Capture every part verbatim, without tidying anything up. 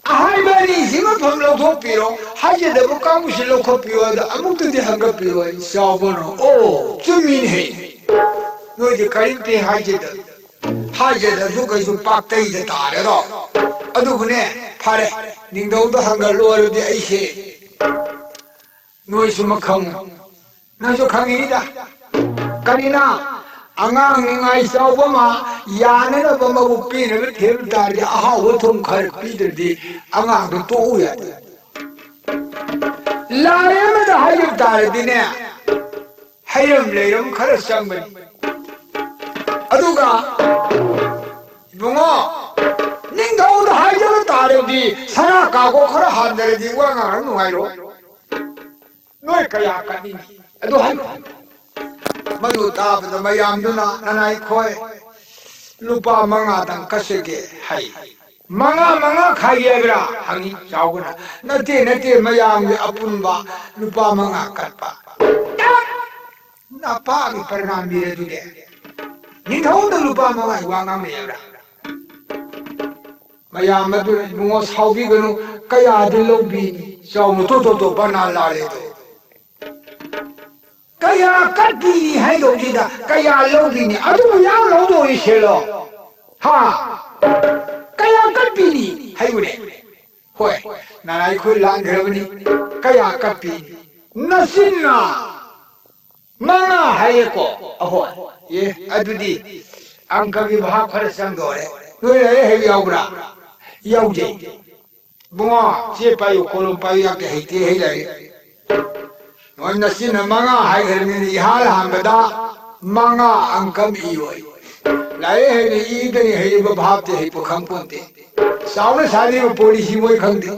ꯑꯍꯥꯏꯕ ꯑꯅꯤꯁꯤ ꯃꯐꯝ ꯂꯧꯊꯣꯛꯄꯤꯔꯣ, ꯍꯥꯏꯖꯗꯕ ꯀꯥꯡꯕꯨꯁꯤ ꯂꯧꯈꯠꯄꯤꯌꯣ, ꯑꯗ ꯑꯃꯨꯛꯇꯗꯤ ꯍꯪꯒꯠꯄꯤꯌꯣ꯫ ꯑꯩ ꯆꯥꯎꯕꯅꯣ, ꯑꯣ, ꯆꯨꯝꯃꯤꯅꯦ꯫ ꯅꯣꯏꯗꯤ ꯀꯔꯤꯝꯇ ꯍꯥꯏꯖꯗ-, ꯍꯥꯏꯖꯗ꯭ꯔꯁꯨ ꯀꯩꯁꯨ ꯄꯥꯛꯇꯩꯗ ꯇꯥꯔꯦꯗꯣ꯫ ꯑꯗꯨꯕꯨꯅꯦ, ꯐꯔꯦ, ꯅꯤꯡꯊꯧꯗ ꯍꯪꯒꯠꯂꯣ ꯍꯥꯏꯔꯗꯤ ꯑꯩꯁꯦ ꯅꯣꯏꯁꯨ ꯃꯈꯪ, ꯅꯪꯁꯨ ꯈꯪꯉꯤꯗ꯫ ꯀꯔꯤꯅ? ꯑꯉꯥꯡ ꯅꯤꯡꯉꯥꯏ ꯆꯥꯎꯕ ꯑꯃ, ꯌꯥꯅꯅꯕ ꯃꯕꯨꯛ ꯄꯦꯟꯅꯕ ꯊꯦꯝ ꯇꯥꯔꯗꯤ ꯑꯍꯥꯎꯕ ꯊꯨꯝ ꯈꯔ ꯄꯤꯗ꯭ꯔꯗꯤ ꯑꯉꯥꯡꯗꯣ ꯇꯣꯛꯎ ꯌꯥꯗꯦ꯫ ꯂꯥꯏ ꯑꯃꯗ ꯍꯥꯏꯖꯕ ꯇꯥꯔꯗꯤꯅꯦ, ꯍꯩꯔꯝ ꯂꯩꯔꯝ ꯈꯔ ꯆꯪꯕꯅꯤ꯫ ꯑꯗꯨꯒ ꯏꯕꯨꯡꯉꯣ, ꯅꯤꯡꯊꯧꯗ ꯍꯥꯏꯖꯕ ꯇꯥꯔꯗꯤ ꯁꯅꯥ ꯀꯥꯒꯣ ꯈꯔ ꯍꯥꯟꯗꯔꯗꯤ ꯋꯥ ꯉꯥꯡꯉ ꯅꯨꯡꯉꯥꯏꯔꯣ꯫ ꯅꯣꯏ ꯀꯌꯥ ꯀꯠꯅꯤꯡꯉꯤ? ꯑꯗꯨ ꯍꯥꯏꯌꯨ꯫ ꯃꯗꯨ ꯇꯥꯕꯗ ꯃꯌꯥꯝꯗꯨꯅ, "ꯅꯅꯥꯏꯈꯣꯏ, ꯂꯨꯄꯥ ꯃꯉꯥꯗꯪ ꯀꯠꯆꯒꯦ" ꯍꯥꯏ꯫ "ꯃꯉꯥ, ꯃꯉꯥ ꯈꯥꯏꯒꯦ ꯍꯥꯏꯕ꯭ꯔꯥ?" ꯍꯪꯉꯤ ꯆꯥꯎꯕꯅ꯫ "ꯅꯠꯇꯦ, ꯅꯠꯇꯦ, ꯃꯌꯥꯝꯒꯤ ꯑꯄꯨꯟꯕ ꯂꯨꯄꯥ ꯃꯉꯥ ꯀꯠꯄ"꯫ ꯅꯄꯥꯒꯤ ꯄ꯭ꯔꯅꯥꯝ ꯄꯤꯔꯦ ꯑꯗꯨꯗꯤ꯫ ꯅꯤꯡꯊꯧꯗ ꯂꯨꯄꯥ ꯃꯉꯥꯒꯤ ꯋꯥ ꯉꯥꯡꯅꯩ ꯍꯥꯏꯕ꯭ꯔꯥ? ꯃꯌꯥꯝ ꯑꯗꯨ ꯏꯕꯨꯡꯉꯣ ꯁꯥꯎꯕꯤꯒꯅꯨ, ꯀꯌꯥꯗꯤ ꯂꯧꯕꯤꯅꯤ? ꯆꯥꯎꯅ ꯇꯣ ꯇꯣ ꯇꯣ ꯕꯅꯥ ꯂꯥꯜꯂꯦꯗꯣ꯫ ꯀꯌꯥ ꯀꯠꯄꯤꯅꯤ ꯍꯥꯏꯗꯧꯁꯤꯗ ꯀꯌꯥ ꯂꯧꯕꯤꯅꯤ? ꯑꯗꯨꯕꯨ ꯌꯥꯝ ꯂꯧꯗꯧꯔꯤ ꯁꯦꯜꯂꯣ꯫ ꯍꯥ? ꯀꯌꯥ ꯀꯠꯄꯤꯅꯤ ꯍꯥꯏꯌꯨꯅꯦ꯫ ꯍꯣꯏ, ꯅꯅꯥꯏ ꯑꯩꯈꯣꯏ ꯂꯥꯟꯈ꯭ꯔꯕꯅꯤ꯫ ꯀꯌꯥ ꯀꯠꯄꯤꯅꯤ? ꯅꯆꯤꯟꯅ ꯃꯉꯥ ꯍꯥꯏꯌꯦꯀꯣ? ꯑꯍꯣꯏ꯫ ꯑꯦ, ꯑꯗꯨꯗꯤ ꯑꯪꯀꯒꯤ ꯚꯥꯕ ꯈꯔ ꯆꯪꯗꯣꯔꯦ꯫ ꯅꯣꯏ ꯂꯥꯏꯔꯤꯛ ꯍꯩꯕ ꯌꯥꯎꯕ꯭ꯔꯥ? ꯌꯥꯎꯖꯩ꯫ ꯏꯕꯨꯡꯉꯣ, ꯆꯦ ꯄꯥꯏꯌꯨ, ꯀꯣꯂꯣꯝ ꯄꯥꯏꯌꯨ, ꯌꯥꯝ ꯍꯩꯇꯦ ꯍꯩ ꯂꯥꯏꯔꯤꯛ꯫ ꯅꯣꯏ ꯅꯆꯤꯟꯅ ꯃꯉꯥ ꯍꯥꯏꯈ꯭ꯔꯕꯅꯤꯅ ꯏꯍꯥꯟ ꯍꯥꯟꯕꯗ ꯃꯉꯥ ꯑꯪꯀ ꯑꯃ ꯏꯌꯣ꯫ ꯂꯥꯏꯔꯤꯛ ꯍꯩꯅ ꯏꯗꯅꯤ ꯍꯩꯔꯤꯕ ꯚꯥꯕꯇꯤ ꯍꯩ ꯄꯨꯈꯪ ꯄꯣꯟꯇꯦ꯫ ꯆꯥꯎꯅ ꯁꯥꯔꯤꯕ ꯄꯣꯂꯤꯁꯤ ꯃꯣꯏ ꯈꯪꯗꯦ꯫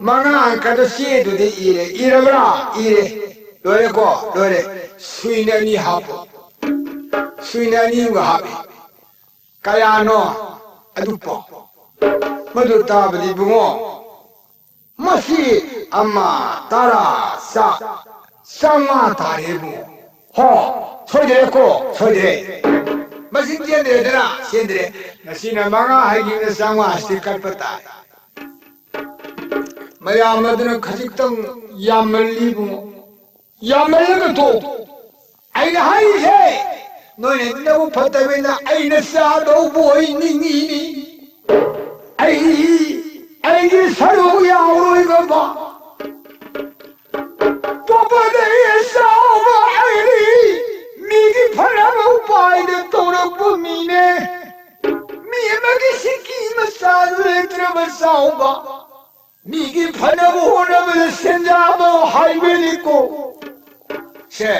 ꯃꯉꯥ ꯑꯪꯀꯗ ꯆꯦꯗꯨꯗꯤ ꯏꯔꯦ꯫ ꯏꯔꯕ꯭ꯔꯥ? ꯏꯔꯦ꯫ ꯂꯣꯏꯔꯦꯀꯣ? ꯂꯣꯏꯔꯦ꯫ ꯁꯨꯏꯅ ꯑꯅꯤ ꯍꯥꯞꯄꯣ꯫ ꯁꯨꯏꯅ ꯑꯅꯤ ꯑꯃꯒ ꯍꯥꯞꯄꯤ꯫ ꯀꯌꯥꯅꯣ? ꯑꯗꯨ ꯄꯥꯎ꯫ ꯃꯗꯨ ꯇꯥꯕꯗꯤ ꯏꯕꯨꯡꯉꯣ, ꯃꯁꯤ ꯑꯃ, ꯇꯔꯥ, ꯆꯥ-, ꯆꯥꯝꯃꯉꯥ ꯇꯥꯔꯦ ꯏꯕꯨꯡꯉꯣ꯫ ꯍꯣ, ꯁꯣꯏꯗ꯭ꯔꯦꯀꯣ? ꯁꯣꯏꯗ꯭ꯔꯦ꯫ ꯃꯁꯤꯡ ꯆꯦꯟꯗ꯭ꯔꯦꯗꯅ, ꯆꯦꯟꯗ꯭ꯔꯦ꯫ ꯉꯁꯤꯅ ꯃꯉꯥ ꯍꯥꯏꯈꯤꯕꯅ ꯆꯥꯝꯃꯉꯥꯁꯤꯗꯤ ꯀꯠꯄ ꯇꯥꯏ꯫ ꯃꯌꯥꯝ ꯑꯗꯨꯅ ꯈꯖꯤꯛꯇꯪ ꯌꯥꯝꯃꯜꯂꯤꯕꯨ꯫ ꯌꯥꯝꯃꯜꯂꯒ ꯇꯣꯛ꯫ ꯑꯩꯅ ꯍꯥꯏꯔꯤꯁꯦ, ꯅꯣꯏꯅ ꯅꯕꯨꯛ ꯐꯠꯇꯕꯅꯤꯅ ꯑꯩꯅ ꯆꯥꯗꯧꯕ ꯑꯣꯏꯅꯤꯡꯉꯤꯅꯤ꯫ ꯑꯩ, ꯑꯩꯒꯤ ꯁꯔꯨꯛ ꯌꯥꯎꯔꯣꯏꯗꯕ꯫ ꯄꯣꯛꯄꯗꯒꯤ ꯆꯥꯎꯕ ꯑꯩꯗꯤ ꯃꯤꯒꯤ ꯐꯅꯕ ꯎꯄꯥꯏꯗ ꯇꯧꯔꯛꯄ ꯃꯤꯅꯦ꯫ ꯃꯤ ꯑꯃꯒꯤ ꯁꯤꯀꯤ ꯃꯆꯥꯗꯨ ꯂꯩꯇ꯭ꯔꯕ ꯆꯥꯎꯕ꯫ ꯃꯤꯒꯤ ꯐꯅꯕ ꯍꯣꯠꯅꯕꯗ ꯁꯦꯟꯖꯥꯕ ꯍꯥꯏꯕꯅꯤꯀꯣ꯫ ꯁꯦ,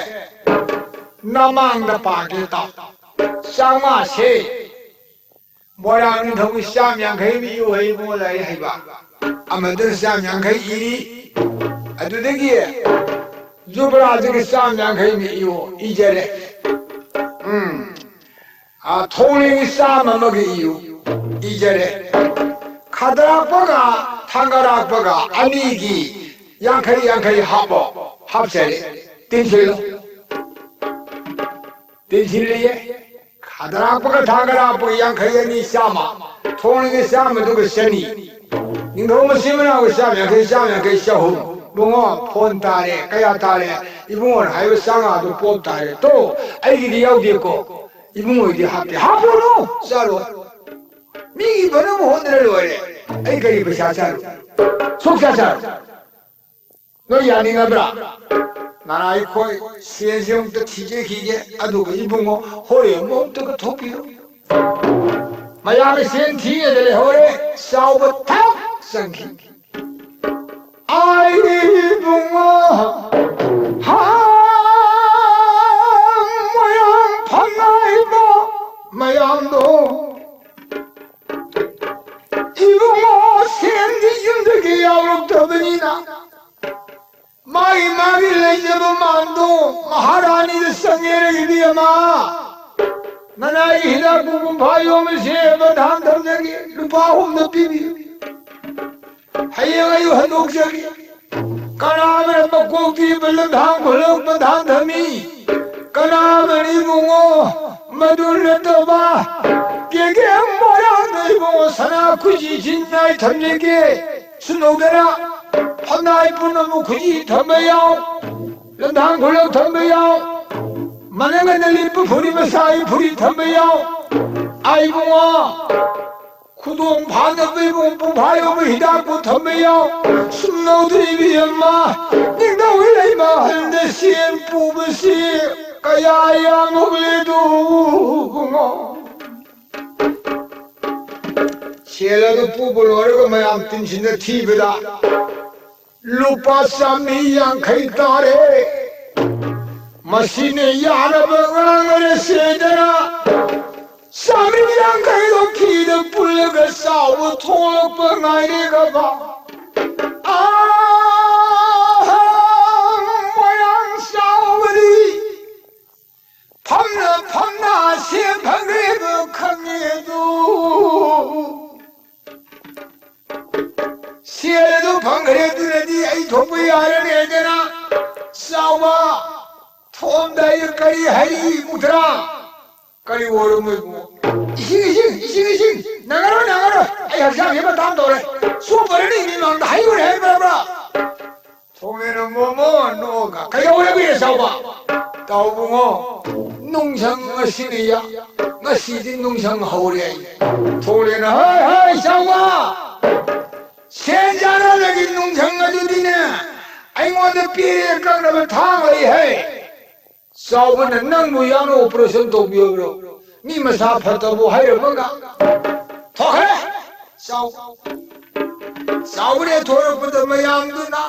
ꯅꯃꯥꯡꯗ ꯄꯥꯒꯦ ꯇꯥꯎ꯫ ꯆꯥꯝꯃꯉꯥꯁꯦ ꯃꯣꯏꯔꯥꯡ ꯅꯤꯡꯊꯧꯒꯤ ꯆꯥꯝ ꯌꯥꯡꯈꯩ ꯑꯃ ꯏꯌꯨ ꯍꯥꯏ ꯏꯕꯨꯡꯉꯣ ꯂꯥꯏꯔꯤꯛ ꯍꯩꯕ꯫ ꯑꯃꯗꯨꯅ ꯆꯥꯝ ꯌꯥꯡꯈꯩ ꯏꯔꯤ꯫ ꯑꯗꯨꯗꯒꯤ ꯌꯨꯕꯔꯥꯖꯒꯤ ꯆꯥꯝ ꯌꯥꯡꯈꯩ ꯑꯃ ꯏꯌꯨ ꯏꯖꯔꯦ꯫ ꯎꯝ꯫ ꯑꯥ, ꯊꯣꯡꯂꯦꯟꯒꯤ ꯆꯥꯝꯃ ꯑꯃꯒ ꯏꯌꯨ ꯏꯖꯔꯦ꯫ ꯈꯗꯔꯥꯛꯄꯒ ꯊꯥꯡꯒꯔꯥꯛꯄꯒ ꯑꯅꯤꯒꯤ ꯌꯥꯡꯈꯩ ꯌꯥꯡꯈꯩ ꯍꯥꯞꯄꯣ꯫ ꯍꯥꯞꯆꯔꯦ꯫ ꯇꯤꯟꯁꯤꯜꯂꯣ꯫ ꯇꯤꯟꯁꯤꯜꯂꯤꯌꯦ꯫ ꯈꯗꯔꯥꯛꯄꯒ ꯊꯥꯡꯒꯔꯥꯛꯄꯒ ꯌꯥꯡꯈꯩ ꯑꯅꯤ ꯆꯥꯝꯃ, ꯊꯣꯡꯂꯦꯟꯒꯤ ꯆꯥꯝꯃꯗꯨꯒ ꯆꯅꯤ꯫ ꯅꯤꯡꯊꯧ ꯃꯆꯤꯟ ꯃꯅꯥꯎꯒꯤ ꯆꯥꯝ ꯌꯥꯡꯈꯩ, ꯆꯥꯝ ꯌꯥꯡꯈꯩ, ꯆꯍꯨꯝ꯫ ꯏꯕꯨꯡꯉꯣ, ꯐꯣꯟ ꯇꯥꯔꯦ꯫ ꯀꯌꯥ ꯇꯥꯔꯦ? ꯏꯕꯨꯡꯉꯣꯅ ꯍꯥꯏꯕ ꯆꯥꯝꯃꯉꯥꯗꯨ ꯄꯣꯞ ꯇꯥꯔꯦ꯫ ꯇꯣ, ꯑꯩꯒꯤꯗꯤ ꯌꯥꯎꯗꯦꯀꯣ꯫ ꯏꯕꯨꯡꯉꯣꯗꯤ ꯍꯥꯞꯇꯦ꯫ ꯍꯥꯞꯄꯨꯅꯨ! ꯆꯥꯔꯣꯏ꯫ ꯃꯤꯒꯤ ꯐꯅꯕ ꯍꯣꯠꯅꯔ ꯂꯣꯏꯔꯦ꯫ ꯑꯩ ꯀꯔꯤ ꯄꯩꯁꯥ ꯆꯥꯔꯨ? ꯁꯨꯛ ꯆꯥ ꯆꯥꯔꯣꯏ꯫ ꯅꯣꯏ ꯌꯥꯅꯤꯡꯉꯕ꯭ꯔꯥ? ꯅꯅꯥꯏ ꯑꯩꯈꯣꯏ ꯁꯦꯟꯁꯦ ꯑꯃꯨꯛꯇ ꯊꯤꯖꯈꯤꯒꯦ, ꯑꯗꯨꯒ ꯏꯕꯨꯡꯉꯣ ꯍꯣꯔꯦꯟ ꯑꯃꯨꯛ ꯑꯃꯨꯛꯇꯒ ꯊꯣꯛꯄꯤꯔꯣ꯫ ꯃꯌꯥꯝꯅ ꯁꯦꯟ ꯊꯤꯉꯩꯗ ꯂꯩꯍꯧꯔꯦ, ꯆꯥꯎꯕ ꯊꯛ ꯆꯪꯈꯤ꯫ ꯑꯩ ꯏꯕꯨꯡꯉꯣ, ꯍꯥ, ꯃꯌꯥꯝ ꯐꯪꯉꯛꯏꯕ ꯃꯌꯥꯝꯗꯣ, ꯏꯕꯨꯡꯉꯣ, ꯁꯦꯟꯗꯤ ꯌꯨꯝꯗꯒꯤ ꯌꯥꯎꯔꯛꯇꯕꯅꯤꯅ, ꯃꯥꯒꯤ ꯃꯥꯒꯤ ꯂꯩꯖꯕ ꯃꯥꯟꯗꯣ ꯃꯍꯥꯔꯥꯅꯤꯗ ꯆꯪꯉꯦꯔꯒꯗꯤ ꯑꯃ, ꯅꯅꯥꯏꯒꯤ ꯍꯤꯗꯥꯛ ꯄꯨꯡꯐꯥ ꯌꯣꯟꯕꯁꯦ ꯕꯟꯙꯥꯟ ꯊꯝꯖꯒꯦ, ꯂꯨꯄꯥ ꯑꯍꯨꯝꯗ ꯄꯤꯕꯤꯌꯨ꯫ ꯍꯌꯦꯡ ꯑꯌꯨꯛ ꯍꯟꯗꯣꯛꯆꯒꯦ꯫ ꯀꯅꯥꯅ ꯃꯀꯣꯛꯇꯤ ꯕꯟꯙꯥꯟ ꯈꯨꯜꯂ ꯕꯟꯙꯥꯟ ꯊꯝꯃꯤ? ꯀꯅꯥ ꯑꯃꯅ ꯏꯕꯨꯡꯉꯣ ꯃꯗꯨ ꯅꯠꯇꯕ ꯀꯦ ꯀꯦ ꯃꯣꯏꯔꯥꯡꯗ ꯏꯕꯨꯡꯉꯣ ꯁꯅꯥ ꯈꯨꯖꯤ ꯁꯤꯟꯅꯥꯏ ꯊꯝꯖꯒꯦ꯫ ꯁꯨꯝ ꯇꯧꯗꯅ ꯐꯝꯅꯥꯏ ꯄꯨꯝꯅꯃꯛ ꯈꯨꯖꯤ ꯊꯝꯕ ꯌꯥꯎ, ꯂꯝꯊꯥꯡ ꯈꯨꯂꯛ ꯊꯝꯕ ꯌꯥꯎ, ꯃꯅꯪꯒꯟꯗ ꯂꯤꯠꯄ ꯐꯨꯔꯤ ꯃꯁꯥꯒꯤ ꯐꯨꯔꯤ ꯊꯝꯕ ꯌꯥꯎ꯫ ꯑꯥ ꯏꯕꯨꯡꯉꯣ, ꯈꯨꯗꯣꯡ ꯐꯥꯅꯕ ꯏꯕꯨꯡ ꯄꯨꯡꯐꯥ ꯌꯧꯕ ꯍꯤꯗꯥꯛꯄꯨ ꯊꯝꯕ ꯌꯥꯎ꯫ ꯁꯨꯝ ꯇꯧꯗꯅ ꯏꯕꯦꯝꯃ, ꯅꯤꯡꯊꯧꯒꯤ ꯂꯩꯃ ꯑꯍꯜꯗ ꯁꯦꯜ ꯄꯨꯕꯁꯤ ꯀꯌꯥ ꯌꯥꯝꯃꯨꯛꯂꯦꯗꯣ ꯏꯕꯨꯡꯉꯣ꯫ ꯁꯦꯜ ꯑꯗꯨ ꯄꯨꯕ ꯂꯣꯏꯔꯒ ꯃꯌꯥꯝ ꯇꯤꯟꯁꯤꯟꯅ ꯊꯤꯕꯗ ꯂꯨꯄꯥ ꯆꯥꯝꯃꯔꯤ ꯌꯥꯡꯈꯩ ꯇꯥꯔꯦ꯫ ꯃꯁꯤꯅ ꯌꯥꯔꯕ ꯉꯥꯡꯉꯔꯦ ꯁꯦꯗꯅ ꯆꯥꯝꯃꯔꯤ ꯌꯥꯡꯈꯩꯗꯣ ꯐꯤꯗ ꯄꯨꯜꯂꯒ ꯆꯥꯎꯕ ꯊꯣꯛꯂꯛꯄ ꯉꯥꯏꯔꯦꯒꯕ꯫ ꯑꯥ, ꯃꯣꯏꯔꯥꯡ ꯆꯥꯎꯕꯗꯤ ꯐꯝꯅ ꯐꯝꯅ ꯁꯦꯝ ꯐꯪꯈ꯭ꯔꯦꯕ ꯈꯪꯉꯦ ꯑꯗꯨ꯫ ꯁꯦꯜ ꯑꯗꯨ ꯐꯪꯈ꯭ꯔꯦ, ꯑꯗꯨꯅꯗꯤ ꯑꯩ ꯊꯣꯛꯄ ꯌꯥꯔꯅꯤ ꯍꯥꯏꯗꯅ ꯆꯥꯎꯕ ꯊꯣꯛꯑꯝꯗꯥꯏꯗ ꯀꯔꯤ ꯍꯥꯏꯔꯤ ꯃꯨꯊꯔꯥ? ꯀꯔꯤ ꯑꯣꯏꯔꯝꯃꯣꯏꯕꯨ? ꯏꯁꯤꯡ, ꯏꯁꯤꯡ, ꯏꯁꯤꯡ, ꯏꯁꯤꯡ! ꯅꯪꯉꯔꯣꯏ, ꯅꯪꯉꯔꯣꯏ! ꯑꯩ ꯍꯛꯆꯥꯡꯁꯦ ꯃꯇꯥꯡ ꯇꯧꯔꯦ꯫ ꯆꯣꯞꯄꯔꯅꯤ ꯃꯤ ꯃꯥꯡꯗ ꯍꯩꯔꯣꯏ ꯍꯥꯏꯕ꯭ꯔꯥ? ꯊꯣꯡꯉꯦꯅ ꯃꯣꯃꯣ ꯅꯣꯛꯑꯒ, "ꯀꯩꯗꯧꯔꯒꯦ ꯆꯥꯎꯕ?" "ꯇꯥꯎꯕꯨꯡꯉꯣ, ꯅꯨꯡꯁꯪ ꯉꯁꯤꯅ ꯌꯥ-, ꯉꯁꯤꯗꯤ ꯅꯨꯡꯁꯪ ꯍꯧꯔꯦ ꯑꯩ꯫" ꯊꯣꯡꯂꯦꯅ, "ꯍꯣꯏ, ꯍꯣꯏ, ꯆꯥꯎꯕ! ꯁꯦꯟ ꯆꯥꯅꯕꯒꯤ ꯅꯨꯡꯁꯪ ꯑꯗꯨꯗꯤꯅꯦ, ꯑꯩꯉꯣꯟꯗ ꯄꯤꯔꯦ ꯀꯛꯅꯕ ꯊꯥꯡ ꯂꯩ ꯍꯥꯏ꯫" ꯆꯥꯎꯕꯅ ꯅꯪꯕꯨ ꯌꯥꯝꯅ operation ꯇꯧꯕꯤꯌꯣ ꯍꯥꯏꯕ꯭ꯔꯣ? ꯃꯤ ꯃꯁꯥ ꯐꯠꯇꯕꯨ ꯍꯥꯏꯔꯝꯃꯒ ꯊꯣꯛꯈ꯭ꯔꯦ꯫ ꯆꯥꯎ-, ꯆꯥꯎꯕꯅ ꯊꯣꯛꯂꯛꯄꯗ ꯃꯌꯥꯝꯗꯨꯅ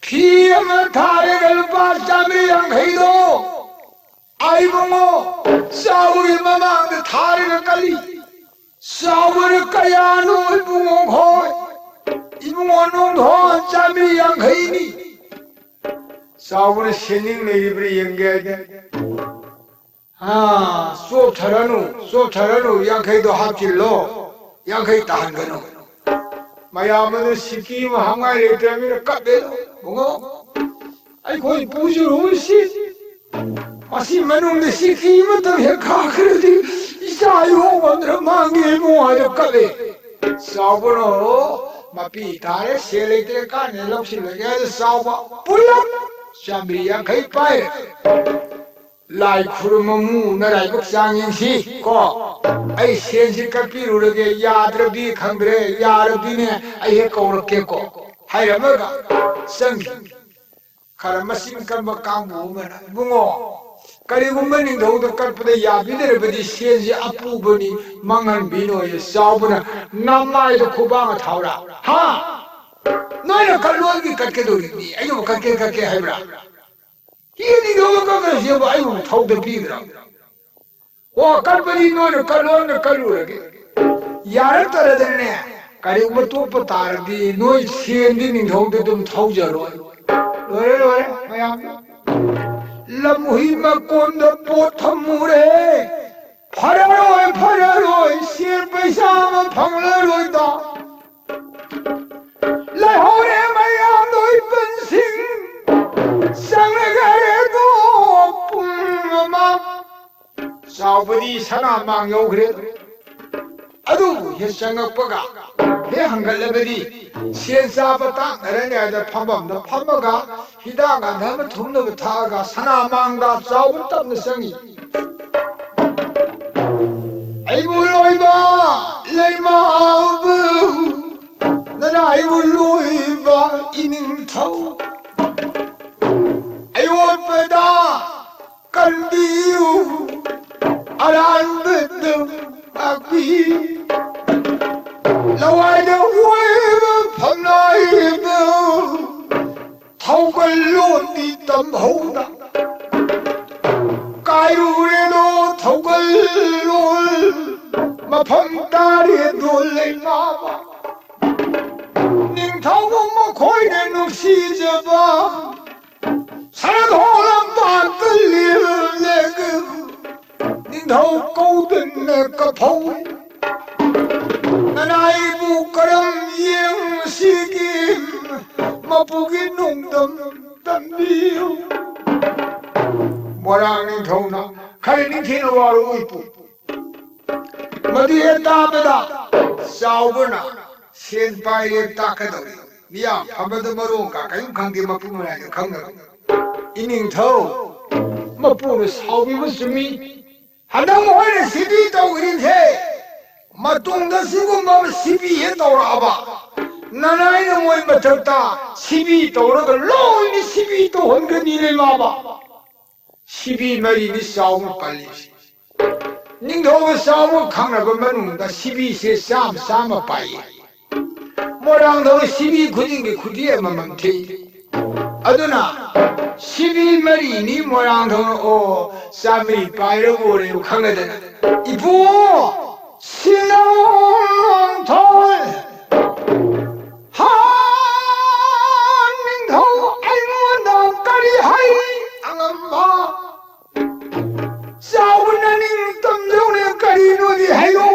ꯐꯤ ꯑꯃ ꯊꯥꯔꯒ ꯂꯨꯄꯥ ꯆꯥꯝꯃꯔꯤ ꯌꯥꯡꯈꯩꯗꯣ, ꯑꯩ ꯏꯕꯨꯡꯉꯣ ꯆꯥꯎꯕꯒꯤ ꯃꯃꯥꯡꯗ ꯊꯥꯔꯒ ꯀꯜꯂꯤ꯫ ꯆꯥꯎꯕꯅ ꯀꯌꯥꯅꯣ ꯏꯕꯨꯡꯉꯣ ꯈꯣꯏ? ꯏꯕꯨꯡꯉꯣ ꯅꯨꯡꯊꯣꯟ ꯆꯥꯝꯃꯔꯤ ꯌꯥꯡꯈꯩꯅꯤ꯫ ꯆꯥꯎꯕꯅ ꯁꯦꯟꯅꯤꯡ ꯂꯩꯔꯤꯕ꯭ꯔꯥ ꯌꯦꯡꯒꯦ ꯍꯥꯏꯗꯤ꯫ ꯑꯥ, ꯆꯣꯞꯊꯔꯅꯨ, ꯆꯣꯞꯊꯔꯅꯨ, ꯌꯥꯡꯈꯩꯗꯣ ꯍꯥꯞꯆꯤꯜꯂꯣ, ꯌꯥꯡꯈꯩ ꯇꯥꯍꯟꯒꯅꯨ꯫ ꯃꯌꯥꯝ ꯑꯗꯨ ꯁꯤꯀꯤ ꯑꯃ ꯍꯥꯞꯉꯥꯏ ꯂꯩꯇ꯭ꯔꯕꯅꯤꯅ ꯀꯞꯄꯦ꯫ ꯏꯕꯨꯡꯉꯣ, ꯑꯩꯈꯣꯏ ꯄꯨꯖꯔꯨꯁꯤ꯫ ꯃꯁꯤ ꯃꯅꯨꯡꯗ ꯁꯤꯀꯤ ꯑꯃꯇꯪ ꯍꯦꯛ ꯈꯥꯛꯈ꯭ꯔꯗꯤ ꯏꯆꯥ ꯌꯣꯛ ꯉꯝꯗ꯭ꯔ ꯃꯥꯡꯉꯦ ꯏꯕꯨꯡ ꯍꯥꯏꯅ ꯀꯞꯑꯦ꯫ ꯆꯥꯎꯕꯅ ꯃꯄꯤ ꯇꯥꯔꯦ, ꯁꯦꯜ ꯂꯩꯇ꯭ꯔꯦ, ꯀꯥꯟꯅ ꯂꯧꯁꯤꯜꯂꯒꯦ ꯍꯥꯏꯅ ꯆꯥꯎꯕ ꯄꯨꯂꯞ ꯆꯥꯃꯔꯤ ꯌꯥꯡꯈꯩ ꯄꯥꯏꯔꯦ꯫ ꯂꯥꯏ ꯈꯨꯔꯨꯝꯃꯃꯨ ꯅꯔꯥꯏꯕꯛ ꯆꯥꯡ ꯌꯦꯡꯁꯤ ꯀꯣ꯫ ꯑꯩ ꯁꯦꯟꯁꯤ ꯀꯠꯄꯤꯔꯨꯔꯒꯦ, ꯌꯥꯗ꯭ꯔꯕꯗꯤ ꯈꯪꯗ꯭ꯔꯦ, ꯌꯥꯔꯕꯗꯤꯅꯦ ꯑꯩ ꯍꯦꯛ ꯀꯧꯔꯛꯀꯦꯀꯣ ꯍꯥꯏꯔꯝꯃꯒ ꯆꯪꯈꯤ꯫ ꯈꯔ ꯃꯆꯤꯟ ꯀꯟꯕ ꯀꯥꯡꯕꯨ ꯑꯃꯅ, "ꯏꯕꯨꯡꯉꯣ, ꯀꯔꯤꯒꯨꯝꯕ ꯅꯤꯡꯊꯧꯗ ꯀꯠꯄꯗ ꯌꯥꯕꯤꯗ꯭ꯔꯕꯗꯤ ꯁꯦꯟꯁꯤ ꯑꯄꯨꯕꯅꯤ, ꯃꯥꯡꯍꯟꯕꯤꯅꯣꯌꯦ ꯆꯥꯎꯕꯅ ꯅꯃꯥꯏꯗ ꯈꯨꯕꯥꯛꯅ ꯊꯥꯎꯔꯥ? ꯍꯥ? ꯅꯣꯏꯅ ꯀꯠꯂꯣꯏꯒꯤ ꯀꯠꯀꯗꯧꯔꯤꯕꯅꯤ, ꯑꯩꯅꯕꯨ ꯀꯠꯀꯦ ꯀꯠꯀꯦ ꯍꯥꯏꯕ꯭ꯔꯥ? ꯁꯤ ꯅꯤꯡꯊꯧꯗ ꯀꯠꯀꯗꯧꯁꯤꯕꯨ ꯑꯩꯕꯨ ꯊꯧꯗ ꯄꯤꯗ꯭ꯔꯥ? ꯑꯣ, ꯀꯠꯄꯗꯤ ꯅꯣꯏꯅ ꯀꯠꯂꯣꯅ ꯀꯠꯂꯨꯔꯒꯦ꯫ ꯌꯥꯔꯛꯇꯔꯗꯅꯅꯦ, ꯀꯔꯤꯒꯨꯝꯕ ꯇꯣꯛꯄ ꯇꯥꯔꯗꯤ ꯅꯣꯏ ꯁꯦꯟꯗꯤ ꯅꯤꯡꯊꯧꯗ ꯑꯗꯨꯝ ꯊꯧꯖꯔꯣꯏ꯫ ꯂꯣꯏꯔꯦ, ꯂꯣꯏꯔꯦ, ꯃꯌꯥꯝ꯫ ꯂꯝꯍꯨꯏ ꯃꯀꯣꯟꯗ ꯄꯣꯠ ꯊꯝꯃꯨꯔꯦ꯫ ꯐꯔꯔꯣꯏ, ꯐꯔꯔꯣꯏ, ꯁꯦꯟ ꯄꯩꯁꯥ ꯑꯃ ꯐꯪꯂꯔꯣꯏꯗ꯫ ꯂꯩꯍꯧꯔꯦ ꯃꯌꯥꯝꯗꯣ ꯏꯄꯟꯁꯤꯡ꯫ ꯆꯪꯂꯒꯔꯦꯗꯣ ꯄꯨꯡ ꯑꯃ꯫ ꯆꯥꯎꯕꯗꯤ ꯁꯅꯥ ꯃꯥꯡ ꯌꯧꯈ꯭ꯔꯦ꯫ ꯑꯗꯨꯕꯨ ꯍꯦꯛ ꯆꯪꯉꯛꯄꯒ, ꯍꯦꯛ ꯍꯪꯒꯠꯂꯕꯗꯤ ꯁꯦꯟ ꯆꯥꯕ ꯇꯥꯛꯅꯔꯅꯤ ꯍꯥꯏꯗ ꯐꯝꯐꯝꯗ ꯐꯝꯃꯒ ꯍꯤꯗꯥꯛ ꯂꯥꯡꯊꯛ ꯑꯃ ꯊꯨꯝꯅꯕ ꯊꯛꯑꯒ ꯁꯅꯥ ꯃꯥꯡꯗ ꯆꯥꯎꯕ ꯇꯞꯅ ꯆꯪꯉꯤ꯫ ꯑꯩꯕꯨ ꯂꯣꯏꯕ ꯂꯩꯃꯥꯕꯨ, ꯅꯅꯥꯏꯕꯨ ꯂꯣꯏꯕ ꯏꯅꯤꯡꯊꯧ꯫ ꯑꯌꯣꯟꯕꯗ ꯀꯟꯕꯤꯌꯨ, ꯑꯔꯥꯟꯕꯗ ꯉꯥꯛꯄꯤ꯫ ꯂꯋꯥꯏꯗ ꯑꯣꯏꯕ ꯐꯝꯅꯥꯏꯕ ꯊꯧꯒꯜꯂꯣꯟꯗꯤ ꯇꯝꯍꯧꯗ꯫ ꯀꯥꯏꯔꯨꯔꯦꯗꯣ ꯊꯧꯒꯜꯂꯣꯟ, ꯃꯐꯝ ꯇꯥꯔꯦꯗꯣ ꯂꯩꯃꯥꯕ꯫ ꯅꯤꯡꯊꯧꯕꯨ ꯃꯈꯣꯏꯅ ꯅꯨꯡꯁꯤꯖꯕ ꯁꯔꯗꯣꯂꯝꯄꯥꯛꯇ ꯂꯦꯜꯂꯦꯒ ꯅꯤꯡꯊꯧ ꯀꯧꯗꯅ ꯀꯐꯧ꯫ ꯅꯅꯥꯏꯕꯨ ꯀꯔꯝ ꯌꯦꯡꯁꯤꯒꯦ? ꯃꯄꯨꯒꯤ ꯅꯣꯡꯗꯝ ꯇꯝꯕꯤꯌꯨ꯫ ꯃꯣꯏꯔꯥꯡ ꯅꯤꯡꯊꯧꯅ ꯈꯔ ꯅꯤꯡꯊꯤꯅ ꯋꯥꯔꯨ ꯏꯄꯨ꯫ ꯃꯗꯨ ꯍꯦꯛ ꯇꯥꯕꯗ ꯆꯥꯎꯕꯅ ꯁꯦꯟ ꯄꯥꯏꯔꯦ ꯇꯥꯛꯀꯗꯧꯔꯤ꯫ ꯃꯤꯌꯥꯝ ꯐꯝꯕꯗ ꯃꯔꯣꯡ ꯀꯥ ꯀꯔꯤꯝ ꯈꯪꯗꯦ, ꯃꯄꯨ ꯃꯔꯥꯏꯅ ꯈꯪꯗꯕ꯫ ꯏꯅꯤꯡꯊꯧ, ꯃꯄꯨꯅ ꯁꯥꯎꯕꯤꯕ ꯆꯨꯝꯃꯤ꯫ ꯍꯟꯗꯛ ꯃꯈꯣꯏꯅ ꯁꯤꯕꯤ ꯇꯧꯈ꯭ꯔꯤꯕꯁꯦ ꯃꯇꯨꯡꯗ ꯁꯤꯒꯨꯝꯕ ꯁꯤꯕꯤ ꯍꯦꯛ ꯇꯧꯔꯛꯑꯕ, ꯅꯅꯥꯏꯅ ꯃꯣꯏ ꯃꯊꯛꯇ ꯁꯤꯕꯤ ꯇꯧꯔꯒ ꯂꯣꯏꯅ ꯁꯤꯕꯤ ꯇꯧꯍꯟꯒꯅꯤ ꯂꯩꯃꯥꯕ꯫ ꯁꯤꯕꯤ ꯃꯔꯤꯅꯤ ꯆꯥꯎꯅ ꯄꯜꯂꯤꯁꯤ꯫ ꯅꯤꯡꯊꯧꯒ ꯆꯥꯎꯕ ꯈꯪꯅꯕ ꯃꯅꯨꯡꯗ ꯁꯤꯕꯤꯁꯦ ꯆꯥꯝꯃ ꯆꯥꯝꯃ ꯄꯥꯏꯌꯦ꯫ ꯃꯣꯏꯔꯥꯡꯊꯧ ꯁꯤꯕꯤ ꯈꯨꯗꯤꯡꯒꯤ ꯈꯨꯗꯤ ꯑꯃꯃꯝ ꯊꯤ꯫ ꯑꯗꯨꯅ ꯁꯤꯕꯤ ꯃꯔꯤꯅꯤ ꯃꯣꯏꯔꯥꯡꯊꯧꯅ ꯑꯣ ꯆꯥꯃꯔꯤ ꯄꯥꯏꯔꯕꯣꯔꯦꯕ ꯈꯪꯅꯗꯅ, "ꯏꯕꯨꯡꯉꯣ, ꯁꯤꯅꯧ ꯊꯣꯏ, ꯍꯥ, ꯅꯤꯡꯊꯧ ꯑꯩꯉꯣꯟꯗ ꯀꯔꯤ ꯍꯥꯏ? ꯑꯉꯝꯕ ꯆꯥꯎꯕꯅ ꯅꯤꯡꯇꯝꯖꯧꯅꯦ, ꯀꯔꯤꯅꯣꯗꯤ ꯍꯥꯏꯌꯣ꯫"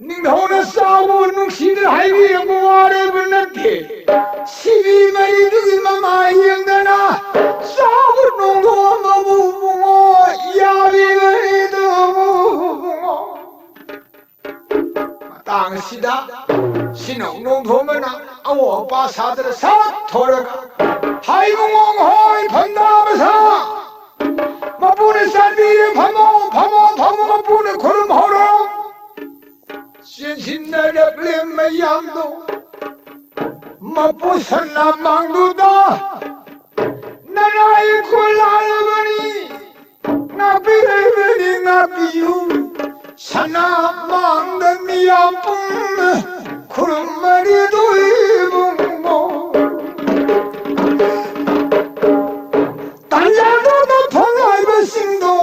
ꯅꯤꯡꯊꯧꯅ ꯆꯥꯎꯕ ꯅꯨꯡꯁꯤꯗꯅ ꯍꯥꯏꯕꯤꯔꯕ ꯋꯥꯔꯦꯕ ꯅꯠꯇꯦ꯫ ꯁꯤꯕꯤ ꯃꯔꯤꯗꯨꯒꯤ ꯃꯃꯥꯏ ꯌꯦꯡꯗꯅ ꯆꯥꯎꯕ ꯅꯣꯡꯊꯣꯛ ꯑꯃꯕꯨ ꯏꯕꯨꯡꯉꯣ ꯌꯥꯕꯤꯕꯅꯤꯗꯨ ꯏꯕꯨꯡꯉꯣ꯫ ꯃꯇꯥꯡ ꯑꯁꯤꯗ ꯁꯤꯅꯧ ꯅꯣꯡꯊꯣꯝꯕꯅ ꯑꯋꯣ ꯑꯄꯥ ꯁꯥꯗꯅ ꯁꯠ ꯊꯣꯔꯒ, "ꯍꯥꯏꯕꯨꯡꯉꯣ ꯍꯣꯏ ꯐꯝꯗꯥ ꯃꯁꯥ, ꯃꯄꯨꯅ ꯆꯥꯟꯕꯤꯔꯦ, ꯐꯝꯃꯣ, ꯐꯝꯃꯣ, ꯐꯝꯃꯣ, ꯃꯄꯨꯅ ꯈꯨꯔꯨꯝ ꯍꯧꯔꯣ꯫" ꯆꯦꯟꯁꯤꯟꯅꯔꯛꯂꯦ ꯃꯌꯥꯝꯗꯣ ꯃꯄꯨ ꯁꯅꯥ ꯃꯥꯡꯗꯨꯗ, "ꯅꯅꯥꯏ ꯈꯨꯂꯥꯜꯂꯕꯅꯤ, ꯉꯥꯛꯄꯤꯔꯕꯅꯤ, ꯉꯥꯛꯄꯤꯌꯨ꯫" ꯁꯅꯥ ꯃꯥꯡꯗ ꯃꯤꯌꯥꯝ ꯄꯨꯝꯅ ꯈꯨꯔꯨꯝꯃꯔꯤꯗꯣ ꯏꯕꯨꯡꯉꯣ꯫ ꯇꯥꯟꯖꯥꯗꯨꯗ ꯐꯪꯂꯛꯏꯕꯁꯤꯡꯗꯣ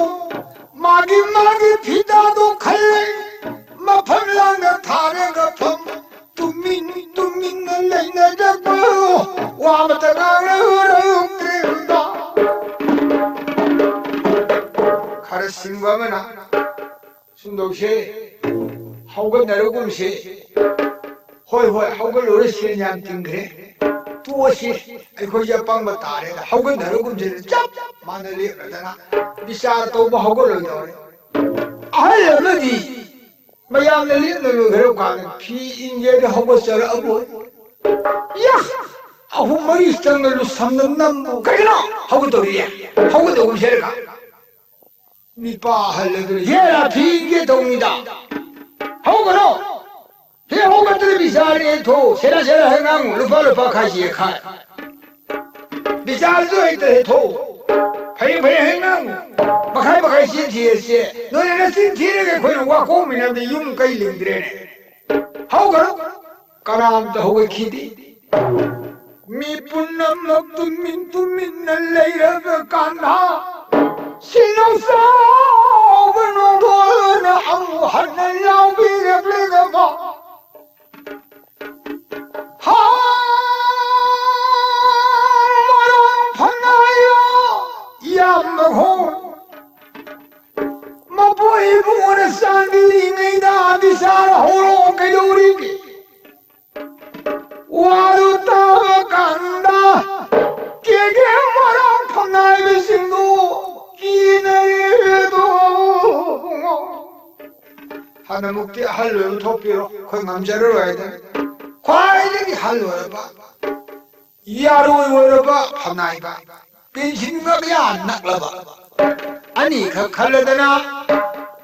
ꯃꯥꯒꯤ ꯃꯥꯒꯤ ꯐꯤꯗꯥꯗꯣ ꯈꯜꯂꯦ, ꯃꯐꯝ ꯂꯥꯡꯅ ꯊꯥꯔꯒ ꯐꯝ ꯇꯨꯃꯤꯟ ꯇꯨꯃꯤꯟꯅ ꯂꯩꯅꯔꯕ ꯋꯥ ꯑꯃꯇ ꯉꯥꯡꯅꯔꯛꯇ꯭ꯔꯤꯕꯗ ꯈꯔ ꯁꯤꯡꯕ ꯑꯃꯅ, "ꯁꯨꯝꯗꯧꯁꯦ, ꯍꯧꯒꯠꯅꯔꯒꯨꯝꯁꯦ꯫" "ꯍꯣꯏ, ꯍꯣꯏ, ꯍꯧꯒꯠꯂꯨꯔꯦ, ꯁꯦꯟ ꯌꯥꯝ ꯇꯤꯡꯈ꯭ꯔꯦ꯫ ꯇꯣꯛꯑꯁꯤ, ꯑꯩꯈꯣꯏꯁꯦ ꯑꯄꯪꯕ ꯇꯥꯔꯦꯅ ꯍꯧꯒꯠꯅꯔꯒꯨꯝꯁꯤꯅ ꯆꯞ ꯃꯥꯟꯅ ꯂꯦꯞꯂꯗꯅ ꯕꯤꯆꯥꯔ ꯇꯧꯕ ꯍꯧꯒꯠꯂꯣꯏꯗꯧꯔꯦ꯫ ꯑꯍꯜ ꯑꯃꯗꯤ ꯃꯌꯥꯝꯅ ꯂꯦꯞꯅ ꯂꯣꯏꯈ꯭ꯔꯕ ꯀꯥꯟꯗ ꯐꯤ ꯏꯟꯒꯦꯗ ꯍꯧꯒꯠꯆꯔꯛꯑꯕꯣꯏ꯫ ꯌꯥ! ꯑꯍꯨꯝ ꯃꯔꯤ ꯆꯪꯅ ꯂꯨꯁꯝꯅ ꯅꯝꯕꯨ ꯀꯩꯅꯣ ꯍꯧꯒꯠꯇꯧꯔꯤꯌꯦ? ꯍꯧꯒꯠꯇꯧꯒꯨꯝꯁꯦ ꯍꯥꯏꯔꯒ ꯅꯤꯄꯥ ꯑꯍꯜ ꯑꯗꯨꯅ ꯍꯦꯔꯥ ꯐꯤ ꯏꯟꯒꯦ ꯇꯧꯅꯤꯗ꯫ ꯍꯧꯒꯠꯂꯣ! ꯍꯦ ꯍꯧꯒꯠꯇ꯭ꯔꯗꯤ ꯕꯤꯆꯥꯔꯅꯦ ꯊꯣ꯫ ꯁꯦꯔꯥ ꯁꯦꯔꯥ ꯍꯦꯛ ꯉꯥꯡꯉꯨ꯫ ꯂꯨꯄꯥ ꯂꯨꯄꯥ ꯈꯥꯏꯁꯤ ꯈꯥꯏ꯫ ꯕꯤꯆꯥꯔꯁꯨ ꯍꯩꯇ꯭ꯔꯦ ꯊꯣ꯫ ꯐꯩ ꯐꯩ ꯍꯦꯛ ꯉꯥꯡꯉꯨ꯫ ꯃꯈꯥꯏ ꯃꯈꯥꯏ ꯆꯤꯟ ꯊꯤꯔꯁꯦ꯫ ꯅꯣꯏꯅ ꯅꯆꯤꯟ ꯊꯤꯔꯒ ꯑꯩꯈꯣꯏꯅ ꯋꯥ ꯀꯣꯛꯃꯤꯟꯅꯕꯗ ꯌꯨꯝ ꯀꯩ ꯂꯤꯡꯗ꯭ꯔꯦꯅꯦ꯫ ꯍꯧꯒꯠꯂꯣ꯫ ꯀꯅꯥꯝꯇ ꯍꯧꯒꯠꯈꯤꯗꯦ꯫ ꯃꯤ ꯄꯨꯝꯅꯃꯛ ꯇꯨꯃꯤꯟ ꯇꯨꯃꯤꯟꯅ ꯂꯩꯔꯕ ꯀꯥꯟꯗ ꯁꯤꯅꯧ ꯆꯥꯎꯕ ꯅꯣꯡꯗꯣꯜꯅ ꯑꯃꯨꯛ ꯍꯟꯅ ꯂꯥꯎꯕꯤꯔꯛꯂꯒ ꯍꯥ! ꯃꯔꯥꯡ ꯐꯅꯥꯏꯌꯣ ꯏꯌꯥꯝꯕ ꯍꯣ꯫ ꯃꯄꯨ ꯏꯕꯨꯡꯉꯣꯅ ꯆꯥꯟꯕꯤꯔꯤꯉꯩꯗ ꯕꯤꯆꯥꯔ ꯍꯧꯔꯣ ꯀꯩꯗꯧꯔꯤꯒꯦ? ꯋꯥꯗꯨ ꯇꯥꯕ ꯀꯥꯟꯗ ꯀꯦꯒꯦ ꯃꯔꯥꯡ ꯐꯅꯥꯏꯕꯁꯤꯡꯗꯨ ꯀꯤꯅꯔꯦꯗꯣ꯫ ꯍꯥꯟꯅꯃꯨꯛꯇꯤ ꯑꯍꯜ ꯑꯣꯏꯕ ꯊꯣꯛꯄꯤꯔꯣ, ꯑꯩꯈꯣꯏ ꯉꯝꯖꯔꯔꯣꯏ ꯍꯥꯏꯗꯅ ꯈ꯭ꯋꯥꯏꯗꯒꯤ ꯑꯍꯜ ꯑꯣꯏꯔꯕ, ꯌꯥꯔꯣꯏ ꯑꯣꯏꯔꯕ ꯐꯝꯅꯥꯏꯕ, ꯄꯦꯟꯁꯤꯟꯒ ꯀꯌꯥ ꯅꯛꯂꯕ ꯑꯅꯤꯈꯛ ꯈꯜꯂꯗꯅ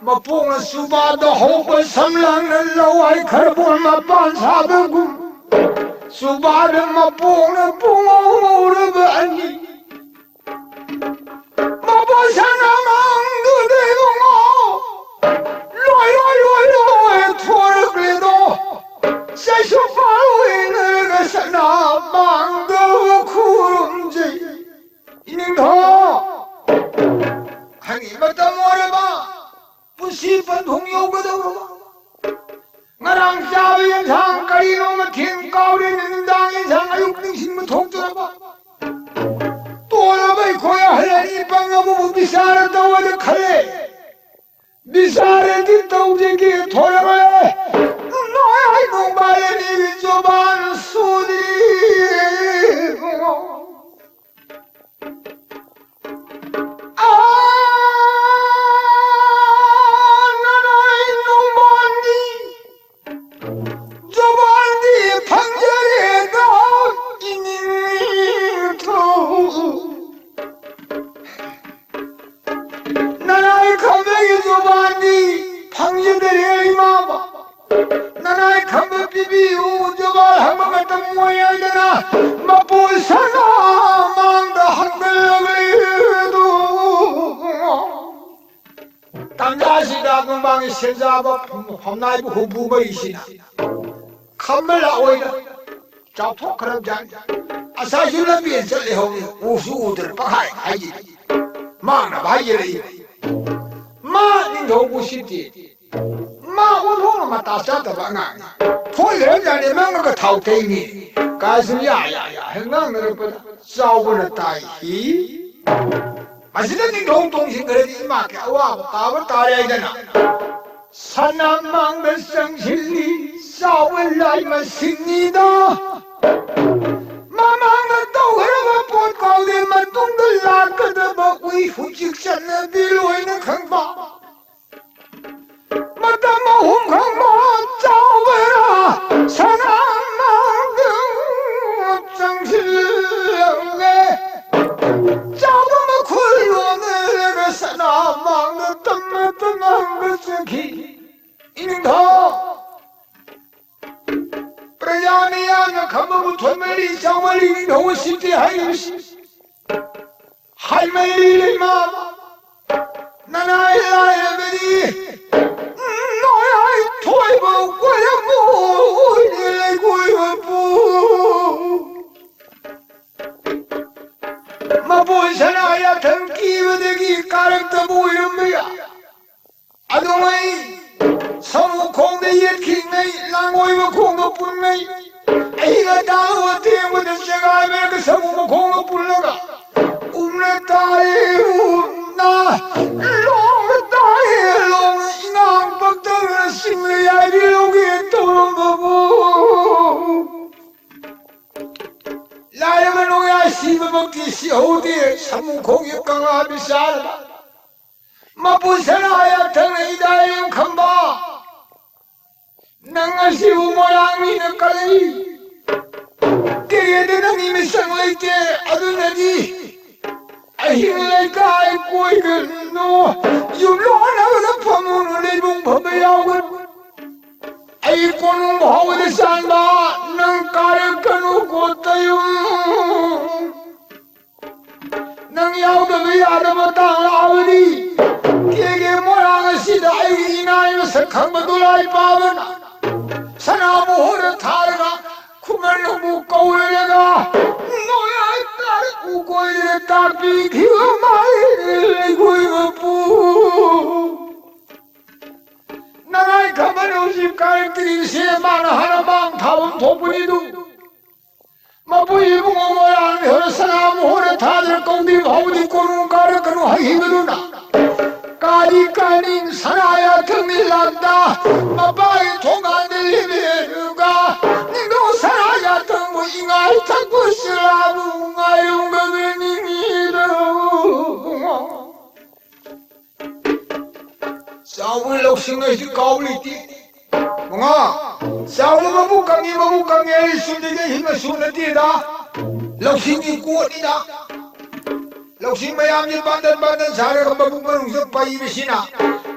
ꯃꯄꯣꯛꯅ ꯆꯨꯕꯥꯗ ꯍꯧꯕ ꯁꯝꯂꯥꯡꯅ ꯂꯋꯥꯏ ꯈꯔꯕꯣꯟ ꯃꯄꯥꯟ ꯁꯥꯕꯒꯨꯝ ꯆꯨꯕꯥꯗ ꯃꯄꯣꯛꯅ ꯄꯨꯡꯉꯧ ꯉꯧꯔꯕ ꯑꯅꯤ ꯃꯄꯣꯁꯅ ꯃꯥꯡꯗꯨꯗ ꯏꯕꯨꯡꯉꯣ ꯂꯣꯏ ꯂꯣꯏ ꯂꯣꯏ ꯂꯣꯏ ꯊꯣꯔꯛꯂꯦꯗꯣ꯫ ꯆꯩꯁꯨ ꯄꯥꯎꯏꯅꯔꯒ ꯁꯅꯥ ꯃꯥꯡꯗꯕ ꯈꯨꯔꯨꯝꯖꯩ ꯏꯅꯤꯡꯊꯧ꯫ ꯍꯥꯏꯗꯤ ꯃꯇꯝ ꯑꯣꯏꯔꯕ ꯄꯨꯟꯁꯤ ꯄꯟꯊꯨꯡ ꯌꯧꯒꯗꯧꯔꯕ ꯉꯔꯥꯡ ꯆꯥꯕ ꯌꯦꯟꯁꯥꯡ ꯀꯔꯤꯅꯣ ꯃꯊꯦꯜ ꯀꯥꯎꯔꯦꯅꯦ꯫ ꯅꯨꯡꯗꯥꯡ ꯌꯦꯟꯁꯥꯡ ꯑꯌꯨꯛ ꯅꯤꯡꯁꯤꯡꯕ ꯊꯣꯛꯇ꯭ꯔꯕ ꯇꯣꯜꯂꯕ ꯑꯩꯈꯣꯏ ꯑꯍꯜ ꯑꯅꯤ ꯄꯪꯉꯕꯕꯨ ꯕꯤꯆꯥꯔ ꯇꯧꯔꯒ ꯈꯜꯂꯦ꯫ ꯕꯤꯆꯥꯔꯗꯤ ꯇꯧꯖꯒꯦ ꯊꯣꯔꯛꯂꯦ꯫ ꯅꯣꯏ ꯍꯩꯅꯧ ꯄꯥꯜꯂꯦ ꯃꯤꯒꯤ ꯖꯣꯕꯥꯟ ꯁꯨꯗ꯭ꯔꯤ꯫ ꯍꯥꯏꯗꯔꯦ ꯏꯃꯥꯕ꯫ ꯅꯅꯥꯏ ꯈꯝꯕ ꯄꯤꯕꯤꯌꯨ, ꯖꯨꯕꯥꯜ ꯍꯪꯕ ꯃꯇꯝ ꯑꯣꯏ ꯍꯥꯏꯗꯅ ꯃꯄꯨ ꯁꯅꯥ ꯃꯥꯡꯗ ꯍꯪꯒꯜꯂꯕꯗꯨ꯫ ꯇꯥꯟꯖꯥꯁꯤꯗ ꯅꯨꯡꯕꯥꯡꯒꯤ ꯁꯦꯟꯖꯥꯕ ꯐꯝꯅꯥꯏꯕ ꯍꯨꯝꯐꯨ ꯃꯔꯤꯁꯤꯅ ꯈꯝꯕ ꯂꯥꯛꯑꯣꯏꯗ ꯆꯥꯎꯊꯣꯛꯈ꯭ꯔꯕꯖꯥꯠꯅꯤ꯫ ꯉꯁꯥꯏꯁꯨ ꯂꯝꯕꯦꯟ ꯆꯠꯂꯦ ꯍꯧꯅꯤ, ꯎꯁꯨ ꯎꯗ꯭ꯔꯦ ꯄꯪꯍꯥꯏ ꯍꯥꯏꯖꯤꯜꯂꯤ꯫ ꯃꯥꯡꯅꯕ ꯍꯥꯏꯖꯤꯜꯂꯛꯏ꯫ ꯃꯥ ꯅꯤꯡꯊꯧ ꯎꯁꯤꯠꯇꯦ꯫ ꯃꯥ ꯑꯣꯟꯊꯣꯛꯅ ꯃꯇꯥ ꯆꯥꯗꯕ ꯑꯉꯥꯡꯅꯤ꯫ ꯊꯣꯏꯈ꯭ꯔꯕꯖꯥꯠꯅꯤ ꯃꯥꯡꯉꯒ ꯊꯥꯎ ꯇꯩꯅꯤ꯫ ꯀꯥꯁꯨ ꯌꯥ ꯌꯥ ꯌꯥ ꯍꯦꯛ ꯉꯥꯡꯅꯔꯛꯄꯗ ꯆꯥꯎꯕꯅ ꯇꯥꯏ ꯍꯤ꯫ ꯃꯁꯤꯗ ꯅꯤꯡꯊꯧ ꯇꯣꯡꯁꯤꯟꯈ꯭ꯔꯗꯤ ꯏꯃꯥꯒꯤ ꯑꯋꯥꯕ ꯇꯥꯕ ꯇꯥꯔꯦ ꯍꯥꯏꯗꯅ ꯁꯅꯥ ꯃꯥꯡꯗ ꯆꯪꯁꯤꯜꯂꯤ꯫ ꯆꯥꯎꯕ ꯂꯥꯏ ꯃꯁꯤꯡꯅꯤꯗ ꯃꯃꯥꯡꯗ ꯇꯧꯈ꯭ꯔꯕ ꯄꯣꯠ ꯀꯥꯎꯗꯦ, ꯃꯇꯨꯡꯗ ꯂꯥꯛꯀꯗꯕ ꯎꯏ꯫ ꯍꯧꯖꯤꯛ ꯆꯠꯅꯕꯤ ꯂꯣꯏꯅ ꯈꯪꯕ ꯃꯇꯝ ꯑꯍꯨꯝ ꯈꯪꯕ ꯆꯥꯎꯕꯔ ꯁꯅꯥ ꯃꯥꯡꯗ ꯆꯪꯁꯤꯜꯂꯦ꯫ ꯆꯥꯎꯕ ꯃꯈꯨꯜ ꯂꯣꯟꯅꯔꯒ ꯁꯅꯥ ꯃꯥꯡꯗ ꯇꯝꯅ ꯇꯝꯅ ꯆꯠꯈꯤ꯫ ꯏꯅꯤꯡꯊꯧ ꯄ꯭ꯔꯖꯥ ꯃꯤꯌꯥꯝꯅ ꯈꯝꯕꯕꯨ ꯊꯣꯏꯃꯜꯂꯤ ꯆꯥꯎꯃꯜꯂꯤ ꯅꯤꯡꯊꯧ ꯎꯁꯤꯠꯇꯦ ꯍꯥꯏꯔꯤꯕꯁꯤ꯫ ꯍꯥꯏꯃꯜꯂꯤ ꯂꯩꯃ ꯅꯅꯥꯏ ꯂꯥꯏꯔꯕꯗꯤ ꯅꯣꯏ ꯊꯣꯏꯕ ꯀꯣꯏꯔꯝꯃꯣꯏ ꯂꯩꯀꯣꯏꯕ ꯄꯨ꯫ ꯃꯄꯣꯏ ꯁꯅꯥ ꯌꯥꯊꯪ ꯀꯤꯕꯗꯒꯤ ꯀꯥꯔꯛꯇꯕ ꯑꯣꯏꯔꯝꯕ ꯌꯥꯏ꯫ ꯑꯗꯨꯉꯩ ꯁꯃꯨ ꯈꯣꯡꯗ ꯌꯦꯠꯈꯤꯉꯩ ꯂꯥꯡꯉꯣꯏꯕ ꯈꯣꯡꯗ ꯄꯨꯟꯉꯩ ꯑꯍꯤꯡ ꯑꯇꯥꯡꯕ ꯑꯇꯦꯡꯕꯗ ꯆꯦꯒꯥꯏ ꯃꯔꯛꯇ ꯁꯃꯨ ꯃꯈꯣꯡꯗ ꯄꯨꯜꯂꯒ ꯎꯝꯅ ꯇꯥꯏ ꯎꯝꯅ ꯂꯣꯡꯅ ꯇꯥꯏ ꯂꯣꯡꯅ ꯏꯉꯥꯡ ꯄꯛꯇꯅ ꯆꯤꯡꯂ ꯌꯥꯏꯕꯤ ꯂꯧꯒꯦ ꯇꯧꯔꯝꯕꯕꯨ ꯂꯥꯏꯔꯕ ꯅꯣꯡꯌꯥꯏ ꯁꯤꯕꯃꯛꯇꯤ ꯁꯤꯍꯧꯗꯦ꯫ ꯁꯃꯨ ꯈꯣꯡꯒꯤ ꯀꯪꯂꯥ ꯕꯤꯆꯥꯔꯗ ꯃꯄꯨ ꯁꯅꯥ ꯌꯥꯊꯪꯅ ꯏꯗꯥꯏ ꯌꯨꯝꯈꯝꯕ ꯅꯪ ꯑꯁꯤꯕꯨ ꯃꯣꯏꯔꯥꯡ ꯃꯤꯅ ꯀꯜꯂꯛꯏ꯫ ꯇꯦꯔꯦꯗ ꯅꯪꯒꯤ ꯃꯤꯆꯪ ꯂꯩꯇꯦ꯫ ꯑꯗꯨꯅꯗꯤ ꯑꯍꯤꯡ ꯂꯩꯀꯥꯏ ꯀꯣꯏꯒꯅꯨ꯫ ꯌꯨꯝꯂꯣꯟꯅꯕꯗ ꯐꯃꯨꯡ ꯂꯩꯕꯨꯡ ꯐꯝꯕ ꯀꯣꯅꯨꯡ ꯐꯥꯎꯕꯗ ꯆꯥꯟꯕ ꯅꯪ ꯀꯥꯔꯛꯀꯅꯨ ꯀꯣꯠꯇꯌꯨꯝ꯫ ꯅꯪ ꯌꯥꯎꯗꯕ ꯌꯥꯗꯕ ꯇꯥꯡꯂꯛꯑꯕꯗꯤ ꯀꯦꯒꯦ ꯃꯣꯏꯔꯥꯡ ꯑꯁꯤꯗ ꯑꯩꯒꯤ ꯏꯅꯥꯏ ꯃꯁꯛ ꯈꯪꯕ ꯗꯣꯂꯥꯏ ꯄꯥꯕꯅ ꯁꯅꯥ ꯃꯣꯍꯣꯔ ꯊꯥꯔꯒ ꯈꯨꯃꯟ ꯑꯃꯨꯛ ꯀꯧꯔꯦꯔꯒ ꯅꯣꯏ ꯍꯥꯏꯇꯥꯔꯦ ꯎꯀꯣꯏꯗꯅ ꯇꯥꯛꯄꯤꯈꯤꯕ ꯃꯥꯜꯂꯦ ꯂꯩꯉꯣꯏ ꯃꯄꯨ꯫ ꯅꯔꯥꯏ ꯈꯕꯔ ꯍꯧꯖꯤꯛ ꯀꯥꯔꯛꯇ꯭ꯔꯤꯕꯁꯦ ꯃꯥꯅ ꯍꯥꯟꯅ ꯃꯥꯡ ꯊꯥꯐꯝ ꯊꯣꯛꯄꯅꯤꯗꯨ꯫ ꯃꯄꯨ ꯏꯕꯨꯡꯉꯣ ꯃꯣꯏꯔꯥꯡ ꯍꯦꯔꯣ ꯁꯅꯥ ꯃꯣꯍꯣꯔ ꯊꯥꯗꯅ ꯀꯧꯗ꯭ꯔꯤ ꯐꯥꯎꯕꯗꯤ ꯀꯣꯅꯨꯡ ꯀꯥꯔꯛꯀꯅꯨ ꯍꯥꯏꯈꯤꯕꯗꯨꯅ ꯀꯥꯗꯤ ꯀꯥꯅꯤꯡ ꯁꯅꯥ ꯌꯥꯊꯪꯅꯤ ꯂꯥꯛꯇ ꯃꯄꯥꯒꯤ ꯊꯣꯡꯒꯥꯟꯗ ꯂꯦꯞꯂꯦꯔꯒ ꯅꯤꯡꯊꯧ ꯁꯅꯥ ꯌꯥꯊꯪꯕꯨ ꯏꯉꯥꯏ ꯊꯛꯄ ꯁꯤꯂꯥꯕꯨ ꯉꯥꯏꯔꯝꯒꯕ ꯅꯤꯡꯉꯤꯗꯣ꯫ ꯆꯥꯎꯕ ꯂꯧꯁꯤꯡ ꯍꯥꯏꯁꯤ ꯀꯥꯎ ꯂꯩꯇꯦ꯫ ꯃꯉꯥ, ꯆꯥꯎꯕ ꯃꯕꯨꯛ ꯀꯪꯉꯤ, ꯃꯕꯨꯛ ꯀꯪꯉꯤ ꯍꯥꯏꯔꯤ ꯆꯨꯝꯅꯒꯤ ꯍꯤꯡꯕ ꯁꯨ ꯅꯠꯇꯦꯗ꯫ ꯂꯧꯁꯤꯡꯒꯤ ꯀꯣꯠꯅꯤꯗ꯫ ꯂꯧꯁꯤꯡ ꯃꯌꯥꯝꯁꯤ ꯄꯥꯟꯗꯟ ꯄꯥꯟꯗꯟ ꯁꯥꯔꯒ ꯃꯕꯨꯛ ꯃꯅꯨꯡꯗ ꯄꯩꯕꯁꯤꯅ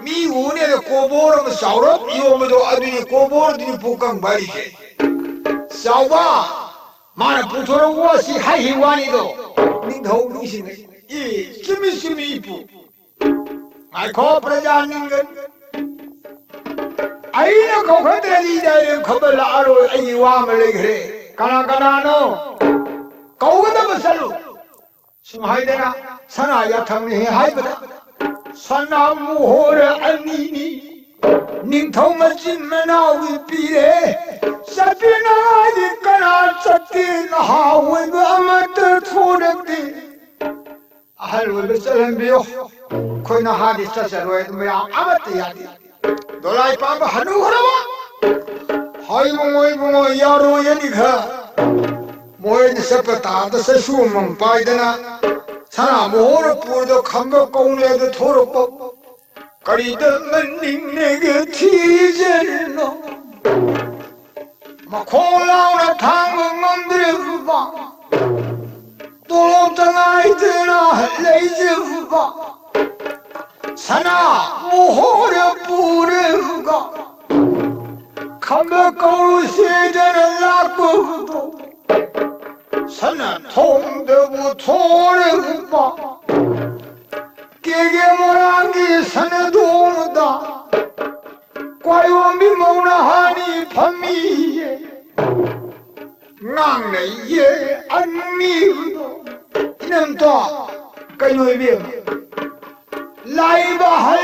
ꯃꯤ ꯎꯅꯦꯗ ꯀꯣꯕꯣꯔ ꯑꯃ ꯆꯥꯎꯔꯞ ꯌꯣꯟꯕꯗꯣ ꯑꯗꯨꯅꯤ ꯀꯣꯕꯣꯔꯗꯨꯅꯤ ꯄꯨꯛ ꯀꯪꯕ ꯍꯥꯏꯔꯤꯁꯦ꯫ ꯆꯥꯎꯕ ꯃꯥꯅ ꯄꯨꯊꯣꯔꯛꯄ ꯋꯥꯁꯤ ꯍꯥꯏꯈꯤꯕ ꯋꯥꯅꯤꯗꯣ꯫ ꯅꯤꯡꯊꯧ ꯅꯤꯡꯁꯤꯡꯉꯤ꯫ ꯏ, ꯆꯨꯝꯃꯤ ꯆꯨꯝꯃꯤ ꯏꯄꯨ꯫ ꯉꯥꯏꯈꯣ ꯄ꯭ꯔꯖꯥ ꯅꯤꯡꯒꯟ꯫ ꯑꯩꯅ ꯀꯧꯈꯠꯇ꯭ꯔꯗꯤ ꯏꯔꯦꯝ ꯈꯝꯕ ꯂꯥꯛꯑꯔꯣꯏ꯫ ꯑꯩꯒꯤ ꯋꯥ ꯑꯃ ꯂꯩꯈ꯭ꯔꯦ꯫ ꯀꯅꯥ ꯀꯅꯥꯅꯣ? ꯀꯧꯒꯗꯕ ꯆꯠꯂꯨ꯫ ꯁꯨꯝ ꯍꯥꯏꯗꯅ ꯁꯅꯥ ꯌꯥꯊꯪꯅꯤ ꯍꯥꯏꯕꯗ ꯁꯅꯥ ꯃꯣꯍꯣꯔ ꯑꯅꯤꯅꯤ꯫ ꯅꯤꯡꯊꯧ ꯃꯆꯤꯟ ꯃꯅꯥꯎꯒꯤ ꯄꯤꯔꯦ꯫ ꯆꯠꯄꯤꯅꯉꯥꯏꯗꯤ ꯀꯅꯥ ꯆꯠꯇꯦ? ꯅꯍꯥ ꯑꯣꯏꯕ ꯑꯃꯠꯇ ꯊꯣꯔꯛꯇꯦ꯫ ꯑꯍꯜ ꯑꯣꯏꯕ ꯆꯠꯍꯟꯕꯤꯌꯨ꯫ ꯑꯩꯈꯣꯏ ꯅꯍꯥꯗꯤ ꯆꯠꯆꯔꯣꯏ꯫ ꯑꯗꯨ ꯃꯌꯥꯝ ꯑꯃꯠꯇ ꯌꯥꯗꯦ꯫ ꯗꯣꯂꯥꯏ ꯄꯥꯝꯕ ꯍꯅꯨꯈ꯭ꯔꯕ꯫ ꯍꯣꯏ ꯏꯕꯨꯡꯉꯣ, ꯏꯕꯨꯡꯉꯣ, ꯌꯥꯔꯣꯏ ꯑꯅꯤꯈ꯫ ꯃꯣꯏꯅ ꯆꯠꯄ ꯇꯥꯕꯗ ꯆꯩꯁꯨ ꯑꯃꯃꯝ ꯄꯥꯏꯗꯅ ꯁꯅꯥ ꯃꯣꯍꯣꯔ ꯄꯨꯔꯗ ꯈꯝꯕ ꯀꯧꯅꯦꯗ ꯊꯣꯔꯛꯄ꯫ ꯀꯔꯤꯗ ꯃꯅꯤꯡꯅꯦꯒ ꯊꯤꯖꯔꯤꯅꯣ? ꯃꯈꯣꯡ ꯂꯥꯎꯅ ꯊꯥꯡꯕ ꯉꯝꯗ꯭ꯔꯤꯕ, ꯇꯣꯂꯣꯞꯇ ꯉꯥꯏꯗꯅ ꯂꯩꯖꯕ, ꯁꯅꯥ ꯃꯣꯍꯣꯔ ꯄꯨꯔꯒ ꯈꯝꯕ ꯀꯧꯔꯨꯁꯤꯗꯅ ꯂꯥꯛꯄꯗꯣ, ꯁꯅꯥ ꯊꯣꯡꯗꯕꯨ ꯊꯣꯔꯦꯕ꯫ ꯀꯦꯒꯦ ꯃꯣꯏꯔꯥꯡꯒꯤ ꯁꯅꯥꯗꯣꯡꯗ ꯀ꯭ꯋꯥꯏꯔꯣꯝꯕꯤ ꯃꯧ ꯅꯍꯥꯅꯤ ꯐꯝꯃꯤꯌꯦ꯫ ꯉꯥꯡꯅꯩꯌꯦ ꯑꯅꯤꯗꯣ꯫ ꯏꯅꯝꯇꯣ, ꯀꯩꯅꯣ ꯏꯕꯦꯝꯃ, ꯂꯥꯛꯏꯕ ꯑꯍꯜ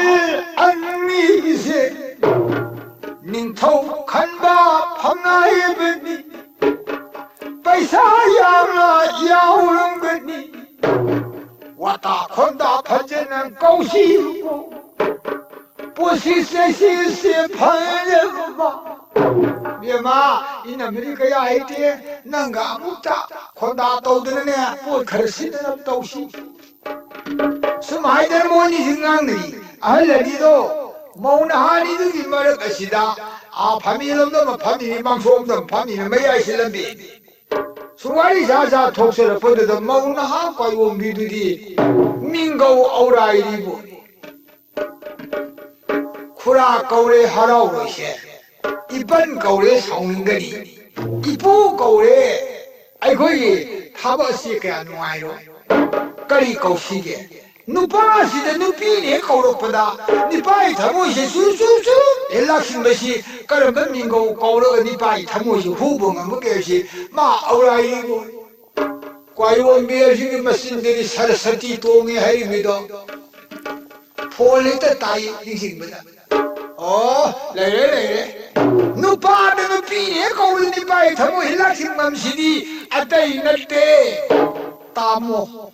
ꯑꯅꯤꯁꯦ ꯅꯤꯡꯊꯧ ꯈꯟꯕ ꯐꯪꯉꯛꯏꯕꯅꯤ꯫ ꯄꯩꯁꯥ ꯌꯥꯝꯅ ꯌꯥꯎꯔꯝꯒꯅꯤ꯫ ꯋꯥꯇꯥ ꯈꯣꯟꯗꯥ ꯐꯖꯅ ꯀꯧꯁꯤ꯫ ꯄꯨꯟꯁꯤ ꯆꯩꯁꯤꯁꯦ ꯐꯖꯕ꯫ ꯕꯦꯝꯃ, ꯏꯅꯝꯃꯗꯤ ꯀꯌꯥ ꯍꯩꯇꯦ꯫ ꯅꯪꯒ ꯑꯃꯨꯛꯇ ꯈꯣꯟꯗꯥ ꯇꯧꯗꯅꯅꯦ, ꯄꯣꯠ ꯈꯔ ꯁꯤꯟꯅꯅꯕ ꯇꯧꯁꯤ꯫ ꯁꯨꯝ ꯍꯥꯏꯗꯅ ꯃꯣꯏꯅꯤꯁꯤ ꯉꯥꯡꯅꯔꯤ꯫ ꯑꯍꯜ ꯑꯅꯤꯗꯣ, ꯃꯧ ꯅꯍꯥ ꯑꯅꯤꯗꯨꯒꯤ ꯃꯔꯛ ꯑꯁꯤꯗ, ꯑꯥ ꯐꯝꯃꯤ ꯂꯣꯝꯗ ꯑꯃ ꯐꯝꯃꯤ, ꯃꯥꯡꯁꯣꯝꯗ ꯑꯃ ꯐꯝꯃꯤ, ꯃꯌꯥꯏꯁꯤ ꯂꯝꯕꯤ꯫ ꯁꯨꯝ ꯋꯥꯔꯤ ꯁꯥ ꯁꯥ ꯊꯣꯛꯆꯔꯛꯄꯗꯨꯗ ꯃꯧ ꯅꯍꯥ ꯀ꯭ꯋꯥꯏꯔꯣꯝꯕꯤꯗꯨꯗꯤ ꯃꯤꯡꯒꯧ ꯑꯧꯔꯥꯏꯔꯤꯕꯨ꯫ ꯈꯨꯔꯥ ꯀꯧꯔꯦ ꯍꯔꯥꯎꯔꯣꯏꯁꯦ, ꯏꯄꯟ ꯀꯧꯔꯦ ꯁꯥꯎꯅꯤꯡꯒꯅꯤ, ꯏꯄꯨ ꯀꯧꯔꯦ ꯑꯩꯈꯣꯏꯒꯤ ꯊꯕꯛ ꯑꯁꯤ ꯀꯌꯥ ꯅꯨꯡꯉꯥꯏꯔꯣꯏ꯫ ꯀꯔꯤ ꯀꯧꯁꯤꯒꯦ? ꯅꯨꯄꯥꯁꯤꯗ ꯅꯨꯄꯤꯅ ꯍꯦꯛ ꯀꯧꯔꯛꯄꯗ ꯅꯨꯄꯥꯒꯤ ꯊꯃꯣꯏꯁꯦ ꯆꯨ ꯆꯨ ꯆꯨ ꯍꯦꯛ ꯂꯥꯛꯁꯤꯟꯕꯁꯤ ꯀꯔꯝꯕ ꯃꯤꯡꯒꯧ ꯀꯧꯔꯒ ꯅꯨꯄꯥꯒꯤ ꯊꯃꯣꯏꯁꯦ ꯍꯨꯕ ꯉꯝꯕꯒꯦ ꯍꯥꯏꯕꯁꯤ ꯃꯥ ꯑꯧꯔꯥꯏꯔꯤꯕꯨ꯫ ꯀ꯭ꯋꯥꯏꯔꯣꯝꯕꯤ ꯑꯁꯤꯒꯤ ꯃꯆꯤꯟꯗꯗꯤ ꯁꯔꯁꯇꯤ ꯇꯣꯡꯉꯦ ꯍꯥꯏꯔꯤꯕꯗꯣ꯫ ꯐꯣꯟ ꯍꯦꯛꯇ ꯇꯥꯏ ꯅꯤꯡꯁꯤꯡꯕꯗ꯫ ꯑꯣ, ꯂꯩꯔꯦ, ꯂꯩꯔꯦ꯫ ꯅꯨꯄꯥꯗ ꯅꯨꯄꯤꯅꯦ ꯀꯧꯕꯗ ꯅꯨꯄꯥꯒꯤ ꯊꯃꯣꯏ ꯍꯤꯂꯥꯛ ꯁꯤꯡꯐꯝꯁꯤꯗꯤ ꯑꯇꯩ ꯅꯠꯇꯦ꯫ ꯇꯥꯃꯣ꯫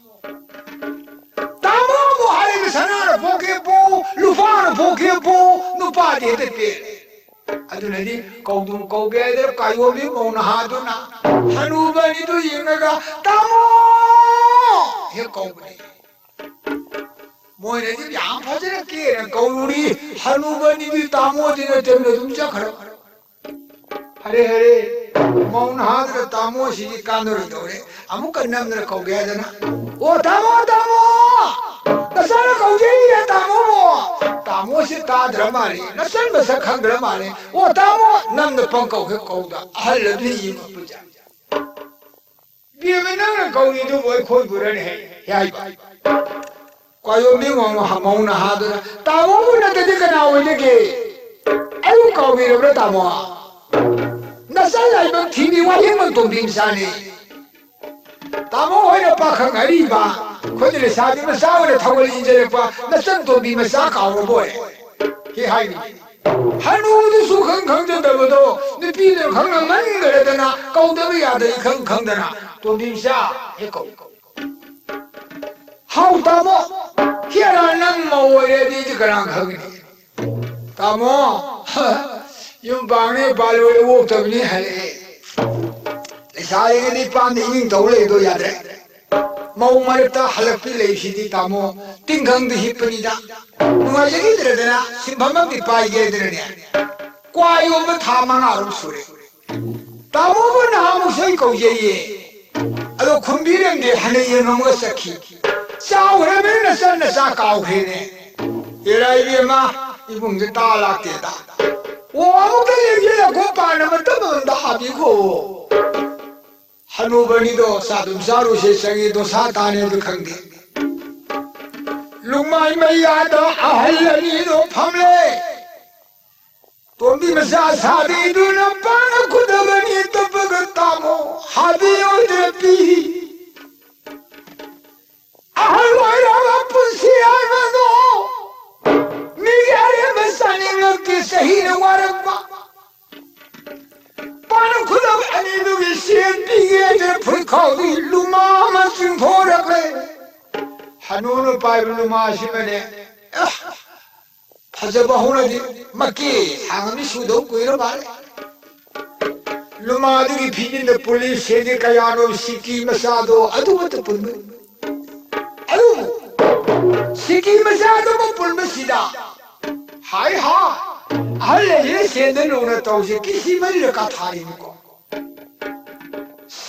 ꯇꯥꯃꯣꯕꯨ ꯍꯥꯏꯔꯒ ꯁꯅꯥꯅ ꯄꯣꯛꯀꯦ ꯄꯣꯛꯎ, ꯂꯨꯄꯥꯅ ꯄꯣꯛꯀꯦ ꯄꯣꯛꯎ, ꯅꯨꯄꯥꯗꯤ ꯍꯦꯛꯇ ꯄꯦꯜꯂꯦ꯫ ꯑꯗꯨꯅꯗꯤ ꯀꯧꯗꯨꯝ ꯀꯧꯒꯦ ꯍꯥꯏꯗꯅ ꯀꯥꯏꯌꯣꯝꯕꯤ ꯃꯧ ꯅꯍꯥꯗꯨꯅ ꯍꯅꯨꯕ ꯑꯅꯤꯗꯨ ꯌꯦꯡꯉꯒ "ꯇꯥꯃꯣ!" ꯍꯦꯛ ꯀꯧꯕꯅꯤ꯫ ꯃꯣꯏꯅꯗꯤ ꯌꯥꯝ ꯐꯖꯅ ꯀꯦꯅ ꯀꯧꯔꯨꯔꯤ꯫ ꯍꯅꯨꯕ ꯑꯅꯤꯗꯨ ꯇꯥꯃꯣꯗꯤ ꯅꯠꯇꯕꯅ ꯑꯗꯨꯝ ꯆꯠꯈ꯭ꯔꯦ꯫ ꯍꯔꯦ ꯍꯔꯦ, ꯃꯧ ꯅꯍꯥꯗꯨꯅ "ꯇꯥꯃꯣꯁꯤꯗꯤ ꯀꯥꯟꯅꯔꯣꯏꯗꯧꯔꯦ, ꯑꯃꯨꯛꯀ ꯅꯝꯗꯅ ꯀꯧꯒꯦ ꯍꯥꯏꯗꯅ, "ꯑꯣ, ꯇꯥꯃꯣ, ꯇꯥꯃꯣ! ꯅꯆꯥꯅ ꯀꯧꯖꯩꯌꯦ, ꯇꯥꯃꯣ!" ꯇꯥꯃꯣꯁꯤ ꯇꯥꯗ꯭ꯔ ꯃꯥꯜꯂꯦ, ꯅꯆꯟ ꯃꯁꯛ ꯈꯪꯗ꯭ꯔ ꯃꯥꯜꯂꯦ꯫ "ꯑꯣ, ꯇꯥꯃꯣ!" ꯅꯝꯗ ꯄꯪꯀꯧ ꯍꯦꯛ ꯀꯧꯗ, ꯑꯍꯜ ꯑꯗꯨ ꯌꯦꯡꯉꯛꯄꯗ, "ꯏꯕꯦꯝꯃ, ꯅꯪꯅ ꯀꯧꯔꯤꯗꯨꯕꯨ ꯑꯩꯈꯣꯏꯕꯨꯔꯅꯦ?" ꯍꯥꯏꯕ꯫ ꯀ꯭ꯋꯥꯌꯣꯝꯕꯤ ꯃꯧ-, ꯃꯧ ꯅꯍꯥꯗꯨꯅ, "ꯇꯥꯃꯣꯕꯨ ꯅꯠꯇꯗꯤ ꯀꯅꯥ ꯑꯣꯏꯗꯒꯦ? ꯑꯩꯕꯨ ꯀꯥꯎꯕꯤꯔꯕ꯭ꯔꯥ, ꯇꯥꯃꯣ? ꯅꯆꯥ ꯂꯥꯏꯕꯛ ꯊꯤꯕꯤ ꯋꯥꯌꯦꯜꯃꯛ ꯇꯣꯝꯕꯤ ꯃꯆꯥꯅꯤ꯫ ꯇꯥꯃꯣ ꯍꯣꯏꯅ ꯄꯥꯈꯪ ꯑꯔꯤꯕ, ꯑꯩꯈꯣꯏꯅ ꯂꯩꯁꯥꯕꯤ ꯃꯆꯥ ꯑꯣꯏꯅ ꯊꯧꯒꯜ ꯏꯟꯖꯔꯛꯄ ꯅꯆꯟ ꯇꯣꯝꯕꯤ ꯃꯆꯥ ꯀꯥꯎꯔꯕꯣꯏ?" ꯍꯦꯛ ꯍꯥꯏꯕꯤ꯫ ꯍꯅꯨꯗꯨ ꯁꯨꯈꯪ ꯈꯪꯖꯗꯕꯗꯣ ꯅꯨꯄꯤꯗꯨꯅ ꯈꯪꯅꯃꯟꯈ꯭ꯔꯗꯅ ꯀꯧꯗꯕ ꯌꯥꯗ ꯏꯈꯪ ꯈꯪꯗꯅ, "ꯇꯣꯝꯕꯤ ꯃꯆꯥ" ꯍꯦꯛ ꯀꯧ꯫ "ꯍꯥꯎ ꯇꯥꯃꯣ, ꯍꯦꯔꯥ ꯅꯪ ꯃꯧ ꯑꯣꯏꯔꯦ ꯑꯗꯨꯗꯤ ꯀꯅꯥ ꯈꯪꯒꯅꯤ?" "ꯇꯥꯃꯣ, ꯌꯨꯝ ꯄꯥꯡꯅꯤ ꯄꯥꯜꯂꯣꯏ ꯑꯣꯛꯇꯕꯅꯤ ꯍꯥꯏꯔꯛꯑꯦ꯫ ꯂꯩꯁꯥꯔꯤꯉꯩꯗꯤ ꯄꯥꯝꯗ ꯏꯅꯤꯡ ꯇꯧ ꯂꯩꯗꯣ ꯌꯥꯗ꯭ꯔꯦ꯫ ꯃꯧ ꯃꯔꯛꯇ ꯍꯜꯂꯛꯄꯤ ꯂꯩꯕꯁꯤꯗꯤ ꯇꯥꯃꯣ, ꯇꯤꯡꯈꯪꯗ ꯍꯤꯞꯄꯅꯤꯗ꯫ ꯅꯨꯡꯉꯥꯏꯖꯈꯤꯗ꯭ꯔꯗꯅ ꯁꯤꯟꯐꯝ ꯑꯃꯗꯤ ꯄꯥꯏꯒꯦꯗꯅꯅꯦ ꯀ꯭ꯋꯥ ꯌꯣꯟꯕ ꯊꯥ ꯃꯉꯥꯔꯣꯝ ꯁꯨꯔꯦ꯫ ꯇꯥꯃꯣꯕꯨ ꯅꯍꯥꯟꯃꯨꯛꯁꯨ ꯑꯩ ꯀꯧꯖꯩꯌꯦ, ꯑꯗꯣ ꯈꯨꯝꯕꯤꯔꯝꯗꯦ, ꯍꯟꯅ ꯌꯦꯡꯉꯝꯃꯒ ꯆꯠꯈꯤ꯫ ꯆꯥꯎꯈ꯭ꯔꯕꯅꯤꯅ ꯆꯠꯅ ꯆꯥ ꯀꯥꯎꯈ꯭ꯔꯦꯅꯦ꯫ ꯑꯦꯔꯥ ꯏꯕꯦꯝꯃ, ꯏꯕꯨꯡꯁꯦ ꯇꯥ ꯂꯥꯛꯇꯦꯗ꯫ ꯑꯣ, ꯑꯃꯨꯛꯇ ꯌꯦꯡꯁꯤꯜꯂꯛꯈꯣ, ꯄꯥꯟ ꯑꯃꯇ ꯑꯝꯇ ꯍꯥꯞꯄꯤꯈꯣ꯫" ꯍꯅꯨꯕꯅꯤꯗꯣ ꯆꯥꯗꯨꯝ ꯆꯥꯔꯨꯁꯦ ꯆꯪꯉꯤ, ꯗꯣꯁꯥ ꯇꯥꯅꯦꯗꯨ ꯈꯪꯗꯦ꯫ ꯂꯨꯃꯥꯏ ꯃꯌꯥꯗ ꯑꯍꯜ ꯑꯅꯤꯗꯣ ꯐꯝꯂꯦ꯫ "ꯇꯣꯝꯕꯤ ꯃꯆꯥ ꯁꯥꯕꯤꯗꯨꯅ ꯄꯥꯅ ꯈꯨꯗꯕꯅꯤ ꯇꯞꯄꯒ ꯇꯥꯃꯣ ꯍꯥꯕꯤ ꯑꯣꯏꯗ꯭ꯔ ꯄꯤ꯫ ꯑꯍꯜ ꯑꯣꯏꯔꯕ ꯄꯨꯟꯁꯤ ꯍꯥꯏꯕꯗꯣ ꯃꯤꯒꯤ ꯑꯔꯦꯝꯕ ꯆꯥꯅꯤꯡꯉꯛꯇꯦ, ꯆꯍꯤꯅ ꯋꯥꯔꯛꯄ꯫ ꯄꯥꯅ ꯈꯨꯗꯝ ꯑꯅꯤꯗꯨꯒꯤ ꯁꯦꯟ ꯄꯤꯒꯦ ꯍꯥꯏꯗꯅ ꯐꯨꯔꯤꯠꯈꯥꯎꯗꯒꯤ ꯂꯨꯃꯥ ꯑꯃ ꯆꯤꯡꯊꯣꯔꯛꯂꯦ꯫" ꯍꯅꯨꯅ ꯄꯥꯏꯕ ꯂꯨꯃꯥꯁꯤꯃꯅꯦ, ꯑ, ꯐꯖꯕ ꯍꯧꯅꯗꯤ ꯃꯀꯦ ꯊꯥꯡ ꯑꯅꯤ ꯁꯨꯗꯧ ꯀꯨꯏꯔ ꯃꯥꯜꯂꯦ꯫ ꯂꯨꯃꯥꯗꯨꯒꯤ ꯐꯤꯖꯤꯟꯗ ꯄꯨꯂꯤꯁ ꯁꯦꯟꯗꯤ ꯀꯌꯥꯅꯣ ꯁꯤꯀꯤ ꯃꯆꯥꯗꯣ ꯑꯗꯨꯃꯠꯇ ꯄꯨꯟꯕ꯫ ꯑꯗꯨꯕꯨ ꯁꯤꯀꯤ ꯃꯆꯥꯗꯨꯃ ꯄꯨꯟꯕꯁꯤꯗ, ꯍꯥꯏ ꯍꯥ, ꯑꯍꯜ ꯑꯁꯤꯅ ꯁꯦꯟꯗ ꯂꯨꯅ ꯇꯧꯁꯦ ꯀꯤꯁꯤ ꯃꯔꯤꯔ ꯀꯥꯊꯥꯔꯤꯅꯤꯀꯣ꯫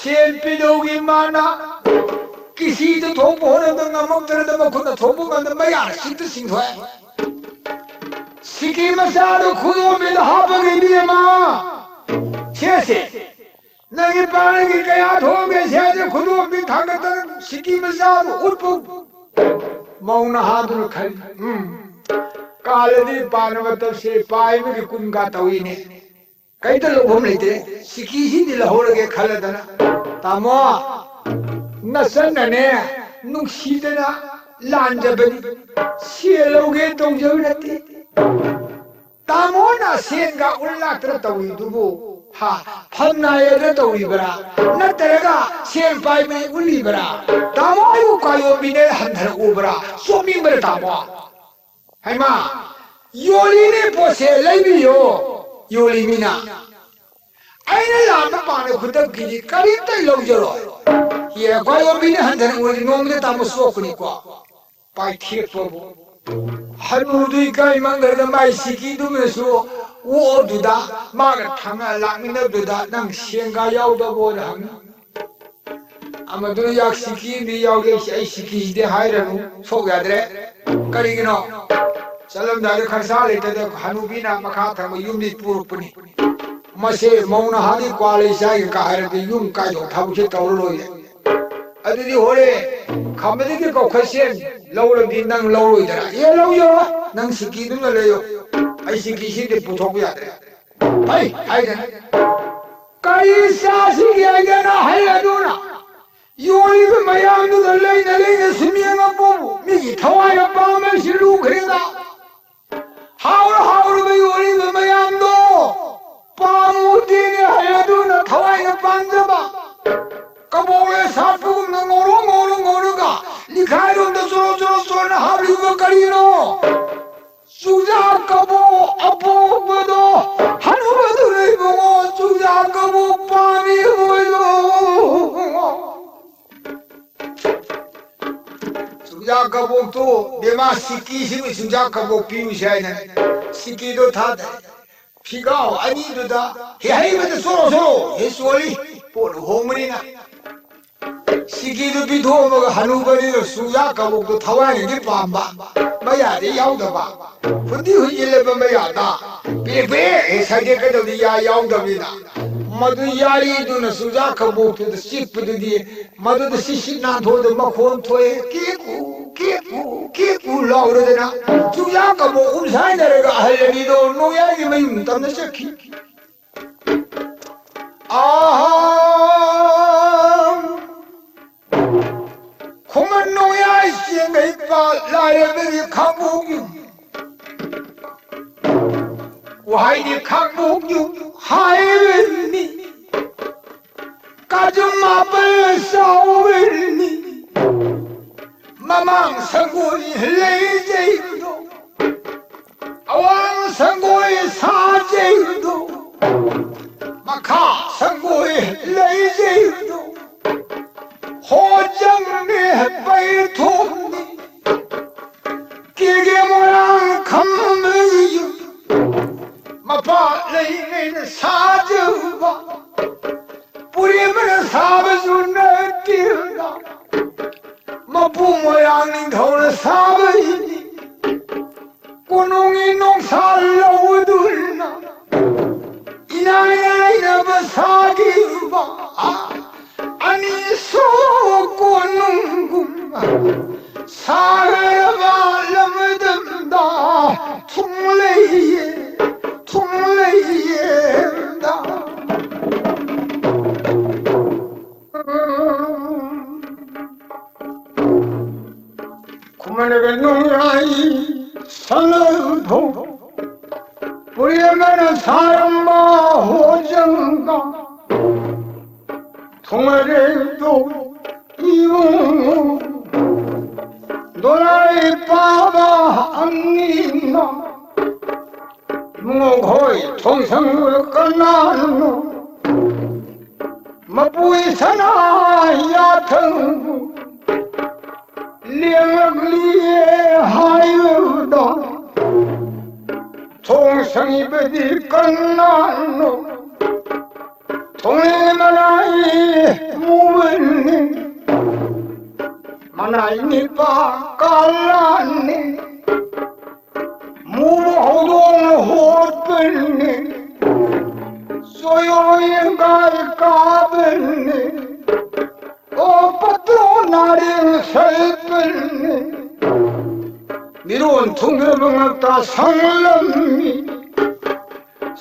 ꯁꯦꯟ ꯄꯤꯗꯧꯒꯤ ꯃꯥꯅ ꯀꯤꯁꯤꯗ ꯊꯣꯛꯄ ꯍꯣꯠꯅꯕꯗ ꯉꯝꯃꯛꯇ꯭ꯔꯗ ꯃꯈꯨꯠꯅ ꯊꯣꯛꯄ ꯉꯝꯗ ꯃꯌꯥꯅ ꯁꯤꯛꯇ ꯆꯤꯡꯊꯣꯛꯑꯦ꯫ ꯁꯤꯀꯤ ꯃꯆꯥꯗꯨ ꯈꯨꯗꯣꯝꯕꯤꯗ ꯍꯥꯞꯄꯒ ꯏꯕꯦꯝꯃ ꯁꯦꯁꯦ ꯅꯪꯒꯤ ꯄꯥꯅꯒꯤ ꯀꯌꯥ ꯊꯣꯛꯑꯝꯒꯦ ꯁꯦꯁꯦ ꯈꯨꯗꯣꯝꯕꯤ ꯊꯥꯡꯒꯠꯇꯅ ꯁꯤꯀꯤ ꯃꯆꯥꯗꯨ ꯎꯠꯄꯨ ꯃꯧ ꯅꯍꯥꯗꯨꯅ ꯈꯜꯂꯤ꯫ ꯎꯝ꯫ ꯀꯥꯂꯗꯤ ꯄꯥꯅ ꯃꯇꯝꯁꯦ ꯄꯥꯏꯕꯒꯤ ꯀꯨꯟꯒ ꯇꯧꯏꯅꯦ꯫ ꯀꯩꯗ ꯂꯧꯐꯝ ꯂꯩꯇꯦ꯫ ꯁꯤꯀꯤꯁꯤꯗꯤ ꯂꯧꯍꯧꯔꯒꯦ ꯈꯜꯂꯗꯅ꯫ ꯇꯥꯃꯣ, ꯅꯆꯟꯅꯅꯦ ꯅꯨꯡꯁꯤꯗꯅ ꯂꯥꯟꯖꯕꯅꯤ꯫ ꯁꯦꯜ ꯂꯧꯒꯦ ꯇꯧꯖꯕ ꯅꯠꯇꯦ꯫ ꯇꯥꯃꯣꯅ ꯁꯦꯟꯒ ꯎꯠ ꯂꯥꯛꯇꯅ ꯇꯧꯔꯤꯗꯨꯕꯨ ꯍꯥ ꯐꯝꯅꯥꯏꯔꯒ ꯇꯧꯔꯤꯕ꯭ꯔꯥ? ꯅꯠꯇ꯭ꯔꯒ ꯁꯦꯟ ꯄꯥꯏꯕꯅꯤ ꯎꯠꯂꯤꯕ꯭ꯔꯥ? ꯇꯥꯃꯣ ꯑꯩꯕꯨ ꯀꯥꯌꯣꯟꯕꯤꯅꯦ ꯍꯟꯊꯔꯛꯎꯕ꯭ꯔꯥ? ꯆꯣꯞꯅꯤꯡꯕ꯭ꯔꯥ ꯇꯥꯃꯣ? ꯍꯩꯃꯥ, ꯌꯣꯜꯂꯤꯅꯦ ꯄꯣꯠꯁꯦ, ꯂꯩꯕꯤꯌꯣ꯫ ꯌꯣꯜꯂꯤ ꯃꯤꯅ꯫ ꯑꯩꯅ ꯂꯥꯟꯕ ꯄꯥꯝꯃꯦ ꯈꯨꯗꯛꯀꯤꯗꯤ ꯀꯔꯤꯝꯇ ꯂꯧꯖꯔꯣꯏ꯫ ꯌꯦ, ꯈ꯭ꯋꯥꯏ ꯌꯣꯟꯕꯤꯅ ꯍꯟꯊꯅ ꯎꯔꯗꯤ ꯅꯣꯡꯃꯗ ꯇꯥꯃꯣ ꯁꯣꯛꯄꯅꯤꯀꯣ꯫ ꯄꯥꯏꯊꯦꯛꯄꯕꯨ꯫ ꯍꯅꯨꯗꯨ ꯏꯀꯥꯏ ꯃꯪꯗꯅ ꯃꯥꯏ ꯁꯤꯀꯤꯗꯨꯃꯁꯨ ꯑꯣꯛꯑꯗꯨꯗ ꯃꯥꯒ ꯊꯪꯅ ꯂꯥꯛꯃꯤꯟꯅꯕꯗꯨꯗ ꯅꯪ ꯁꯦꯟꯒ ꯌꯥꯎꯗꯕꯣꯅ ꯍꯪꯉꯤ꯫ ꯑꯃꯗꯨꯅ ꯌꯥꯛ ꯁꯤꯀꯤ ꯑꯃꯗꯤ ꯌꯥꯎꯔꯦ, ꯑꯩ ꯁꯤꯀꯤꯁꯤꯗꯤ ꯍꯥꯏꯔꯅꯨ, ꯁꯣꯛ ꯌꯥꯗ꯭ꯔꯦ꯫ ꯀꯔꯤꯒꯤꯅꯣ? ꯆꯠꯂꯝꯗꯥꯏꯗ ꯈꯔꯁꯥ ꯂꯩꯇꯗ ꯍꯅꯨꯕꯤꯅ ꯃꯈꯥ ꯊꯪꯕ ꯌꯨꯝꯗꯤ ꯄꯨꯔꯛꯄꯅꯤ꯫ ꯃꯁꯦ ꯃꯧ ꯅꯍꯥꯗꯤ ꯀ꯭ꯋꯥ ꯂꯩ ꯆꯥꯏꯒ ꯀꯥ ꯍꯥꯏꯔꯗꯤ ꯌꯨꯝ ꯀꯥꯏꯗꯧ ꯊꯕꯛꯁꯦ ꯇꯧꯔꯔꯣꯏꯌꯦ꯫ ꯑꯗꯨꯗꯤ ꯍꯣꯔꯦ ꯈꯝꯕꯗꯒꯤ ꯀꯧꯈꯠꯁꯦ ꯂꯧꯔꯗꯤ ꯅꯪ ꯂꯧꯔꯣꯏꯗ꯭ꯔꯥ? ꯑꯦ, ꯂꯧ ꯌꯥꯔꯣꯏ, ꯅꯪ ꯁꯤꯀꯤꯗꯨꯅ ꯂꯩꯌꯣ, ꯑꯩ ꯁꯤꯀꯤꯁꯤꯗꯤ ꯄꯨꯊꯣꯛꯄ ꯌꯥꯗ꯭ꯔꯦ꯫ ꯐꯩ ꯍꯥꯏꯗꯅ꯫ ꯀꯔꯤ ꯆꯥꯁꯤꯒꯦ ꯍꯥꯏꯗꯅ ꯍꯩ ꯑꯗꯨꯅ ꯌꯣꯜꯂꯤꯕ ꯃꯌꯥꯝꯗꯨꯗ ꯂꯩꯅ ꯂꯩꯅ ꯁꯨꯝ ꯌꯦꯡꯉꯛꯄꯕꯨ ꯃꯤꯒꯤ ꯊꯋꯥꯏ ꯑꯄꯥꯝꯕꯁꯤ ꯂꯨꯈ꯭ꯔꯦꯗ꯫ ꯍꯥꯎꯔ ꯍꯥꯎꯔꯕ ꯌꯣꯜꯂꯤꯕ ꯃꯌꯥꯝꯗꯣ ꯄꯥꯝꯃꯨꯗꯦꯅꯦ ꯍꯩ ꯑꯗꯨꯅ ꯊꯋꯥꯏꯅ ꯄꯥꯝꯖꯕ꯫ ꯀꯕꯣꯛꯂꯦ ꯁꯥꯠꯄꯒꯨꯝꯅ ꯉꯧꯔꯣ ꯉꯧꯔꯣ ꯉꯧꯔꯒ ꯂꯤꯈꯥꯏꯔꯣꯝꯗ ꯆꯣꯔꯣ ꯆꯣꯔꯣ ꯆꯣꯔꯣꯅ ꯍꯥꯞꯂꯤꯕ ꯀꯔꯤꯅꯣ? ꯆꯨꯖꯥꯛ ꯀꯕꯣꯛ ꯑꯄꯣꯛꯄꯗꯣ ꯍꯅꯨꯕꯗꯨꯅ ꯏꯕꯨꯡꯉꯣ ꯆꯨꯖꯥꯛ ꯀꯕꯣꯛ ꯄꯥꯝꯃꯤ ꯍꯣꯏꯗꯣ꯫ ꯆꯨꯖꯥꯛ ꯀꯕꯣꯛꯇꯣ ꯕꯦꯃꯥ ꯁꯤꯀꯤꯁꯤꯕꯨ ꯆꯨꯖꯥꯛ ꯀꯕꯣꯛ ꯄꯤꯔꯨꯁꯦ ꯍꯥꯏꯅ ꯁꯤꯀꯤꯗꯣ ꯊꯥꯗꯦ꯫ ꯐꯤꯒꯥꯎ ꯑꯅꯤꯗꯨꯗ ꯍꯦ ꯍꯩꯕꯗ ꯆꯣꯔꯣ ꯆꯣꯔꯣ ꯍꯦ ꯆꯣꯜꯂꯤ꯫ ꯄꯣꯠ ꯍꯣꯡꯕꯅꯤꯅ꯫ ꯁꯤꯀꯤꯗꯨ ꯄꯤꯊꯣꯛꯑꯝꯃꯒ ꯍꯅꯨꯕꯅꯤꯅ ꯆꯨꯖꯥꯛ ꯀꯕꯣꯛꯇꯣ ꯊꯋꯥꯏꯅꯗꯤ ꯄꯥꯝꯕ, ꯃꯌꯥꯗꯤ ꯌꯥꯎꯗꯕ꯫ ꯍꯨꯟꯗꯤ ꯍꯨꯟꯖꯤꯜꯂꯕ ꯃꯌꯥꯗ ꯄꯦꯛ ꯄꯦꯛ ꯍꯦꯛ ꯁꯥꯏꯗꯦꯛꯀꯗꯕꯗꯤ ꯌꯥ ꯌꯥꯎꯗꯕꯅꯤꯅ꯫ ꯃꯗꯨ ꯌꯥꯔꯤꯗꯨꯅ ꯆꯨꯖꯥꯛ ꯀꯕꯣꯛꯇꯨꯗ ꯆꯤꯛꯄꯗꯨꯗꯤ ꯃꯗꯨꯗ ꯁꯤꯠ ꯁꯤꯠ ꯅꯥꯟꯊꯣꯛꯑꯗ ꯃꯈꯣꯟ ꯊꯣꯛꯑꯦ, ꯀꯦꯛꯎ, ꯀꯦꯛꯎ, ꯀꯦꯛꯎ ꯂꯥꯎꯔꯗꯅ ꯆꯨꯖꯥꯛ ꯀꯕꯣꯛ ꯎꯝꯁꯥꯏꯅꯔꯒ ꯑꯍꯜ ꯑꯅꯤꯗꯣ ꯅꯣꯡꯌꯥꯏꯒꯤ ꯃꯌꯨꯝ ꯇꯝꯅ ꯆꯠꯈꯤ꯫ ꯑꯍꯥ! ꯈꯨꯃꯟ ꯅꯣꯡꯌꯥꯏ ꯆꯦꯡꯒꯩ ꯄꯥꯠ ꯂꯥꯏꯔꯕꯒꯤ ꯈꯥꯡꯕꯣꯛ ꯌꯨꯝ꯫ ꯋꯥꯍꯩꯗꯤ ꯈꯥꯡꯕꯣꯛ ꯌꯨꯝ ꯍꯥꯏꯕꯅꯤ꯫ ꯀꯥꯖꯨ ꯃꯥꯄꯜ ꯆꯥꯎꯕꯅꯤ꯫ ꯃꯃꯥꯡ ꯁꯪꯒꯣꯏ ꯂꯩꯖꯩꯗꯣ꯫ ꯑꯋꯥꯡ ꯁꯪꯒꯣꯏ ꯁꯥꯖꯩꯗꯣ꯫ ꯃꯈꯥ ꯁꯪꯒꯣꯏ ꯂꯩꯖꯩꯗꯣ꯫ ꯍꯣꯖꯪꯅꯦ ꯄꯩꯊꯣꯛꯅꯤ꯫ ꯀꯦꯒꯦ ꯃꯣꯏꯔꯥꯡ ꯈꯝꯕꯒꯤ ꯌꯨꯝ꯫ ꯃꯄꯥ ꯂꯩꯉꯩꯅ ꯁꯥꯖꯕ꯫ ꯄꯨꯔꯦꯝꯕꯅ ꯁꯥꯕꯁꯨ ꯅꯠꯇꯦꯗ꯫ ꯃꯄꯨ ꯃꯣꯏꯔꯥꯡ ꯅꯤꯡꯊꯧꯅ ꯁꯥꯕꯅꯤ꯫ ꯀꯣꯅꯨꯡꯒꯤ ꯅꯣꯡꯁꯥ ꯂꯧꯗꯨꯅ ꯏꯅꯥꯏ ꯂꯥꯏꯅꯕ ꯁꯥꯈꯤꯕ ꯑꯅꯤꯁꯨ ꯀꯣꯅꯨꯡꯒꯨꯝ ꯁꯥꯈ꯭ꯔꯕ ꯂꯝꯗꯝꯗ ꯊꯨꯡꯂꯩꯌꯦ, ꯊꯨꯡꯂꯩꯌꯦꯗ꯫ ꯈꯨꯃꯟꯒ ꯅꯣꯡꯌꯥꯏ ꯁꯂꯧꯊꯣ ꯄꯨꯔꯦꯝꯕꯅ ꯁꯥꯔꯝꯕ ꯍꯣꯖꯪꯒ ꯊꯣꯡꯂꯔꯦꯗꯣ ꯏꯕꯨꯡꯉꯣ꯫ ꯗꯣꯂꯥꯏ ꯄꯥꯕ ꯑꯅꯤꯅ ꯏꯕꯨꯡꯉꯣ ꯈꯣꯏ ꯊꯣꯡꯁꯪ ꯀꯅꯥꯅꯣ? ꯃꯄꯨꯏ ꯁꯅꯥ ꯌꯥꯊꯪꯕꯨ ꯂꯦꯡꯂꯛꯂꯤꯌꯦ ꯍꯥꯏꯕꯗ ꯊꯣꯡ ꯁꯪꯏꯕꯗꯤ ꯀꯅꯥꯅꯣ? ꯊꯣꯡꯂꯦꯟ ꯃꯅꯥꯏ ꯃꯨꯕꯅꯤ, ꯃꯅꯥꯏ ꯅꯤꯄꯥ ꯀꯥꯂꯥꯟꯅꯤ, ꯃꯨꯕ ꯍꯧꯗꯣꯡꯅ ꯍꯣꯠꯄꯅꯤ, ꯆꯣꯌꯣ ꯌꯦꯡꯒꯥꯏ ꯀꯥꯕꯅꯤ, ꯑꯣ ꯄꯠꯇ꯭ꯔꯣ ꯅꯥꯔꯦꯡ ꯁꯩꯄꯅꯤ, ꯃꯤꯔꯣꯟ ꯊꯨꯡꯅꯕ ꯉꯛꯇ ꯁꯪꯂꯝꯃꯤ꯫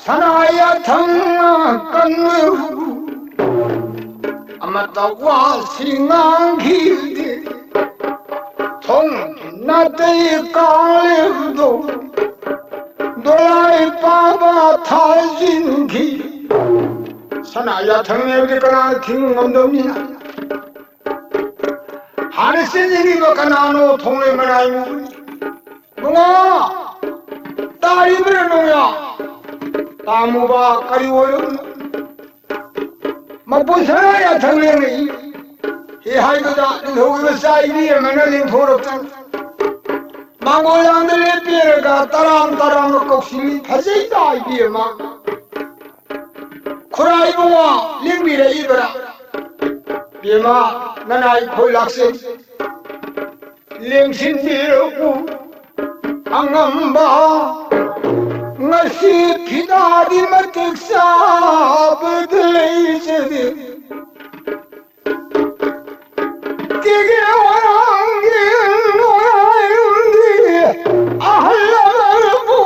ꯁꯅꯥ ꯌꯥꯊꯪꯅ ꯀꯟꯕꯕꯨ ꯑꯃꯠꯇ ꯋꯥꯁꯤ ꯉꯥꯡꯈꯤꯗꯦ꯫ ꯊꯣꯡ ꯅꯥꯇꯩ ꯀꯥꯡꯂꯦꯞꯗꯣ ꯗꯣꯂꯥꯏ ꯄꯥꯕ ꯊꯥꯖꯤꯟꯈꯤ꯫ ꯁꯅꯥ ꯌꯥꯊꯪꯅꯦꯕꯗꯤ ꯀꯅꯥꯅ ꯊꯤꯡꯕ ꯉꯝꯗꯕꯅꯤꯅ꯫ ꯍꯥꯟꯅ ꯆꯦꯟꯖꯅꯤꯡꯕ ꯀꯅꯥꯅꯣ? ꯊꯣꯡꯂꯩ ꯃꯅꯥꯏ ꯃꯨꯕꯅꯤ꯫ ꯅꯨꯡꯉꯥ! ꯇꯥꯔꯤꯕ꯭ꯔꯥ ꯅꯨꯡꯉꯥ? ꯇꯥꯃꯨꯕ ꯀꯔꯤ ꯑꯣꯏꯔꯕꯅꯣ? ꯃꯄꯨꯟ ꯁꯅꯥ ꯌꯥꯊꯪ ꯂꯦꯡꯉꯛꯏ꯫ ꯍꯤ ꯍꯥꯏꯕꯗ ꯅꯤꯡꯊꯧꯒꯤ ꯃꯆꯥ ꯏꯕꯤ ꯑꯃꯅ ꯂꯦꯡꯊꯣꯔꯛꯇꯅ ꯃꯥꯡꯒꯣꯜ ꯂꯥꯡꯗ ꯂꯦꯞꯄꯤꯔꯒ ꯇꯔꯥꯝ ꯇꯔꯥꯝꯅ ꯀꯧꯁꯤꯜꯂꯤ꯫ ꯐꯖꯩꯗ ꯏꯕꯤ ꯑꯃ꯫ ꯈꯨꯔꯥꯏ ꯏꯕꯨꯡꯉꯣ ꯂꯦꯡꯕꯤꯔꯛꯏꯕ꯭ꯔꯥ? ꯏꯕꯦꯝꯃ, ꯅꯅꯥꯏ ꯈꯣꯏ ꯂꯥꯛꯆꯩ꯫ ꯂꯦꯡꯁꯤꯟꯕꯤꯔꯛꯎ ꯑꯉꯝꯕ, ꯉꯁꯤ ꯐꯤꯗꯥꯗꯤ ꯃꯇꯤꯛ ꯆꯥꯕꯗ ꯂꯩꯖꯔꯦ꯫ ꯇꯤꯒꯦ ꯋꯥꯔꯥꯡꯒꯤ ꯅꯨꯡꯉꯥꯏꯔꯨꯝꯗꯤ ꯑꯍꯜ ꯂꯃꯟꯕꯨ